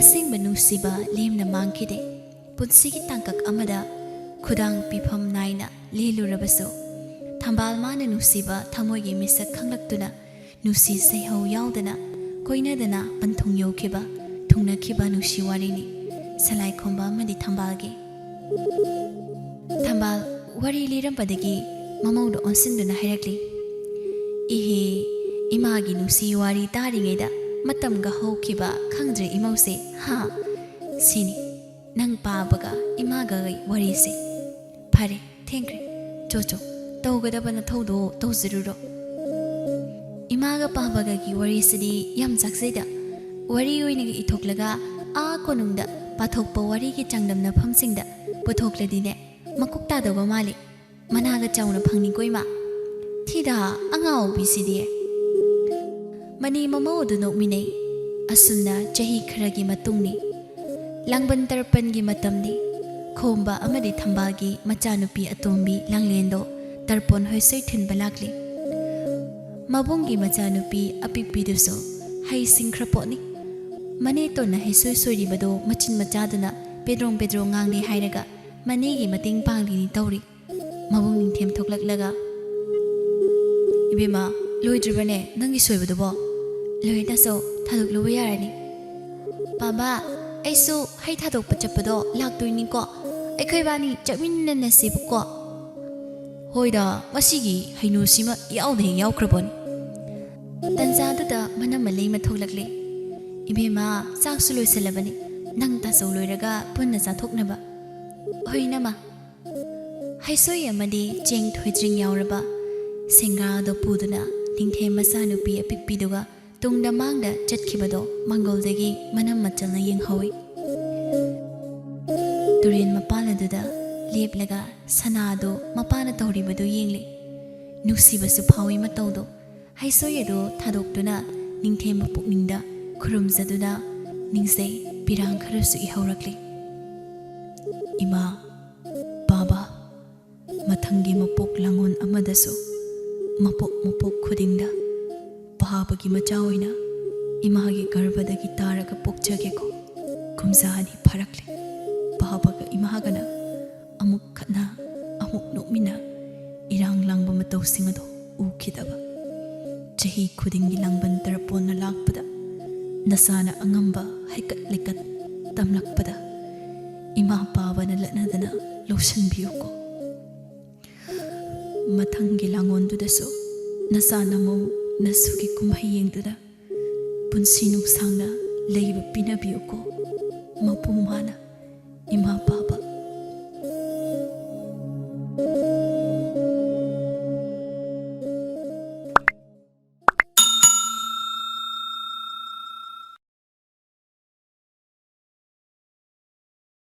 ꯑꯁꯦꯡꯕ ꯅꯨꯡꯁꯤꯕ ꯂꯦꯝꯅ ꯃꯥꯡꯈꯤꯗꯦ꯫ ꯄꯨꯟꯁꯤꯒꯤ ꯇꯥꯡꯀꯛ ꯑꯃꯗ ꯈꯨꯗꯥꯡ ꯄꯤꯐꯝ ꯅꯥꯏꯅ ꯂꯦꯜꯂꯨꯔꯕꯁꯨ, ꯊꯝꯕꯥꯜ ꯃꯥꯅ ꯅꯨꯡꯁꯤꯕ ꯊꯃꯣꯏꯒꯤ ꯃꯤꯁꯛ ꯈꯪꯂꯛꯇꯨꯅ, ꯅꯨꯡꯁꯤ ꯁꯩꯍꯧ ꯌꯥꯎꯗꯅ ꯀꯣꯏꯅꯗꯅ ꯄꯟꯊꯨꯡ ꯌꯧꯈꯤꯕ, ꯊꯨꯡꯅꯈꯤꯕ ꯅꯨꯡꯁꯤ ꯋꯥꯔꯤꯅꯤ ꯁꯂꯥꯏꯈꯣꯝꯕ ꯑꯃꯗꯤ ꯊꯝꯕꯥꯜꯒꯤ꯫ ꯊꯝꯕꯥꯜ ꯋꯥꯔꯤ ꯂꯤꯔꯝꯕꯗꯒꯤ ꯃꯃꯧꯗ ꯑꯣꯟꯁꯤꯟꯗꯨꯅ ꯍꯥꯏꯔꯛꯂꯤ, "ꯏꯍꯦ, ꯏꯃꯥꯒꯤ ꯅꯨꯡꯁꯤ ꯋꯥꯔꯤ ꯇꯥꯔꯤꯉꯩꯗ ꯃꯇꯝꯒ ꯍꯧꯈꯤꯕ ꯈꯪꯗ꯭ꯔꯦ ꯏꯃꯧꯁꯦ, ꯍꯥ? ꯁꯤꯅꯤ ꯅꯪ ꯄꯥꯕꯒ ꯏꯃꯥꯒ ꯋꯥꯔꯤꯁꯦ꯫ ꯐꯔꯦ, ꯊꯦꯡꯈ꯭ꯔꯦ꯫ ꯆꯣ ꯆꯣ, ꯇꯧꯒꯗꯕ ꯅꯊꯧꯗꯣ ꯇꯧꯖꯔꯨꯔꯣ꯫ ꯏꯃꯥꯒ ꯄꯥꯕꯒꯒꯤ ꯋꯥꯔꯤꯁꯤꯗꯤ ꯌꯥꯝ ꯆꯥꯛꯆꯩꯗ꯫ ꯋꯥꯔꯤ ꯑꯣꯏꯅꯒ ꯏꯊꯣꯛꯂꯒ ꯑꯥ ꯀꯣꯅꯨꯡꯗ ꯄꯥꯊꯣꯛꯄ ꯋꯥꯔꯤꯒꯤ ꯆꯥꯡꯗꯝꯅꯐꯝꯁꯤꯡꯗ ꯄꯨꯊꯣꯛꯂꯗꯤꯅꯦ, ꯃꯀꯣꯛ ꯇꯥꯗꯧꯕ ꯃꯥꯜꯂꯤ꯫ ꯃꯅꯥꯒ ꯆꯥꯎꯅ ꯐꯪꯅꯤꯀꯣ ꯏꯃꯥ꯫ ꯊꯤꯗ, ꯑꯉꯥꯎꯕꯤꯁꯤꯗꯤ꯫" ꯃꯅꯤ ꯃꯃꯧ ꯑꯗꯨ ꯅꯣꯛꯃꯤꯟꯅꯩ꯫ ꯑꯁꯨꯝꯅ ꯆꯍꯤ ꯈꯔꯒꯤ ꯃꯇꯨꯡꯅꯤ꯫ ꯂꯥꯡꯕꯟ ꯇꯔꯄꯟꯒꯤ ꯃꯇꯝꯅꯤ꯫ ꯈꯣꯝꯕ ꯑꯃꯗꯤ ꯊꯝꯕꯥꯜꯒꯤ ꯃꯆꯥꯅꯨꯄꯤ ꯑꯇꯣꯝꯕꯤ ꯂꯥꯡꯂꯦꯟꯗꯣ ꯇꯔꯄꯣꯟ ꯍꯣꯏꯁꯣꯏ ꯊꯤꯟꯕ ꯂꯥꯛꯂꯤ꯫ ꯃꯕꯨꯡꯒꯤ ꯃꯆꯥꯅꯨꯄꯤ ꯑꯄꯤꯛꯄꯤꯗꯨꯁꯨ ꯍꯩ ꯁꯤꯡꯈ꯭ꯔ ꯄꯣꯠꯅꯤ꯫ ꯃꯅꯦꯇꯣꯟꯅ ꯍꯩꯁꯣꯏ ꯁꯣꯏꯔꯤꯕꯗꯣ ꯃꯆꯤꯟ ꯃꯆꯥꯗꯨꯅ ꯄꯦꯗ꯭ꯔꯣꯡ ꯄꯦꯗ꯭ꯔꯣꯡ ꯉꯥꯡꯂꯤ ꯍꯥꯏꯔꯒ ꯃꯅꯦꯒꯤ ꯃꯇꯦꯡ ꯄꯥꯡꯂꯤꯅꯤ ꯇꯧꯔꯤ꯫ ꯃꯕꯨꯡ ꯅꯤꯡꯊꯦꯝ ꯊꯣꯛꯂꯛꯂꯒ, "ꯏꯕꯦꯝꯃ, ꯂꯣꯏꯗ꯭ꯔꯤꯕꯅꯦ ꯅꯪꯒꯤ ꯁꯣꯏꯕꯗꯨꯕꯣ? ꯂꯣꯏꯔꯦ ꯇꯥꯆꯧ, ꯊꯥꯗꯣꯛꯂꯨꯕ ꯌꯥꯔꯅꯤ꯫" "ꯄꯥꯕ, ꯑꯩꯁꯨ ꯍꯩ ꯊꯥꯗꯣꯛꯄ ꯆꯠꯄꯗꯣ ꯂꯥꯛꯇꯣꯏꯅꯤꯀꯣ꯫ ꯑꯩꯈꯣꯏ ꯏꯕꯥꯅꯤ ꯆꯠꯃꯤꯟꯅꯁꯦꯕꯀꯣ꯫" "ꯍꯣꯏꯗ, ꯃꯁꯤꯒꯤ ꯍꯩꯅꯨꯁꯤꯃ ꯏꯌꯥꯎꯗ ꯍꯦꯛ ꯌꯥꯎꯈ꯭ꯔꯕꯣꯅꯤ꯫" ꯇꯟꯖꯥꯗꯨꯗ ꯃꯅꯝ ꯃꯂꯩ ꯑꯃ ꯊꯣꯛꯂꯛꯂꯦ꯫ "ꯏꯕꯦꯝꯃ, ꯆꯥꯛꯁꯨ ꯂꯣꯏꯁꯤꯜꯂꯕꯅꯤ꯫ ꯅꯪ ꯇꯥꯆꯧ ꯂꯣꯏꯔꯒ ꯄꯨꯟꯅ ꯆꯥꯊꯣꯛꯅꯕ꯫" "ꯍꯣꯏ ꯏꯅꯝꯃ꯫" ꯍꯩꯁꯣꯏ ꯑꯃꯗꯤ ꯆꯦꯡ ꯊꯣꯏꯗ꯭ꯔꯤꯡ ꯌꯥꯎꯔꯕ ꯁꯦꯡꯒꯥꯗꯣ ꯄꯨꯗꯨꯅ ꯅꯤꯡꯊꯦꯝ ꯃꯆꯥꯅꯨꯄꯤ ꯑꯄꯤꯛꯄꯤꯗꯨꯒ ꯇꯨꯡꯗ ꯃꯥꯡꯗ ꯆꯠꯈꯤꯕꯗꯣ ꯃꯪꯒꯣꯜꯗꯒꯤ ꯃꯅꯝ ꯃꯆꯜꯅ ꯌꯦꯡꯍꯧꯏ꯫ ꯇꯨꯔꯦꯟ ꯃꯄꯥꯟ ꯑꯗꯨꯗ ꯂꯦꯞꯂꯒ ꯁꯅꯥꯗꯣ ꯃꯄꯥꯅ ꯇꯧꯔꯤꯕꯗꯨ ꯌꯦꯡꯂꯤ꯫ ꯅꯨꯡꯁꯤꯕꯁꯨ ꯐꯥꯎꯏ ꯃꯇꯧꯗꯣ꯫ ꯍꯩꯁꯣꯏ ꯑꯗꯨ ꯊꯥꯗꯣꯛꯇꯨꯅ ꯅꯤꯡꯊꯦꯝꯕ ꯄꯨꯛꯅꯤꯡꯗ ꯈꯨꯔꯨꯝꯖꯗꯨꯅ ꯅꯤꯡꯖꯩ ꯄꯤꯔꯥꯡ ꯈꯔꯁꯨ ꯏꯍꯧꯔꯛꯂꯤ꯫ "ꯏꯃꯥ, ꯄꯥꯕ, ꯃꯊꯪꯒꯤ ꯃꯄꯣꯛ ꯂꯥꯡꯑꯣꯟ ꯑꯃꯗꯁꯨ ꯃꯄꯣꯛ ꯃꯄꯣꯛ ꯈꯨꯗꯤꯡꯗ ꯄꯥꯕꯒꯤ ꯃꯆꯥ ꯑꯣꯏꯅ ꯏꯃꯥꯒꯤ ꯒꯔꯚꯗꯒꯤ ꯇꯥꯔꯒ ꯄꯣꯛꯆꯒꯦꯀꯣ꯫ ꯀꯨꯝꯖꯥ ꯑꯅꯤ ꯐꯥꯔꯛꯂꯦ꯫ ꯄꯥꯕꯒ ꯏꯃꯥꯒꯅ ꯑꯃꯨꯛ ꯈꯠꯅ, ꯑꯃꯨꯛ ꯅꯣꯛꯃꯤꯟꯅ, ꯏꯔꯥꯡ ꯂꯥꯡꯕ ꯃꯇꯧꯁꯤꯡ ꯑꯗꯨ ꯎꯈꯤꯗꯕ꯫ ꯆꯍꯤ ꯈꯨꯗꯤꯡꯒꯤ ꯂꯥꯡꯕꯟ ꯇꯔꯄꯣꯟꯅ ꯂꯥꯛꯄꯗ, ꯅꯁꯥꯅ ꯑꯉꯝꯕ ꯍꯩꯀꯠ ꯂꯩꯀꯠ ꯇꯝꯂꯛꯄꯗ, ꯏꯃꯥ ꯄꯥꯕꯅ ꯂꯠꯅꯗꯅ ꯂꯧꯁꯤꯟꯕꯤꯌꯨꯀꯣ꯫ ꯃꯊꯪꯒꯤ ꯂꯥꯡꯑꯣꯟꯗꯨꯗꯁꯨ ꯅꯆꯥ ꯅꯃꯧ ꯅꯁꯨꯒꯤ ꯀꯨꯝꯍꯩ ꯌꯦꯡꯗꯨꯅ ꯄꯨꯟꯁꯤ ꯅꯨꯡꯁꯥꯡꯅ ꯂꯩꯕ ꯄꯤꯅꯕꯤꯌꯨꯀꯣ꯫ ꯃꯄꯨ ꯃꯥꯅ ꯏꯃꯥ ꯄꯥꯕ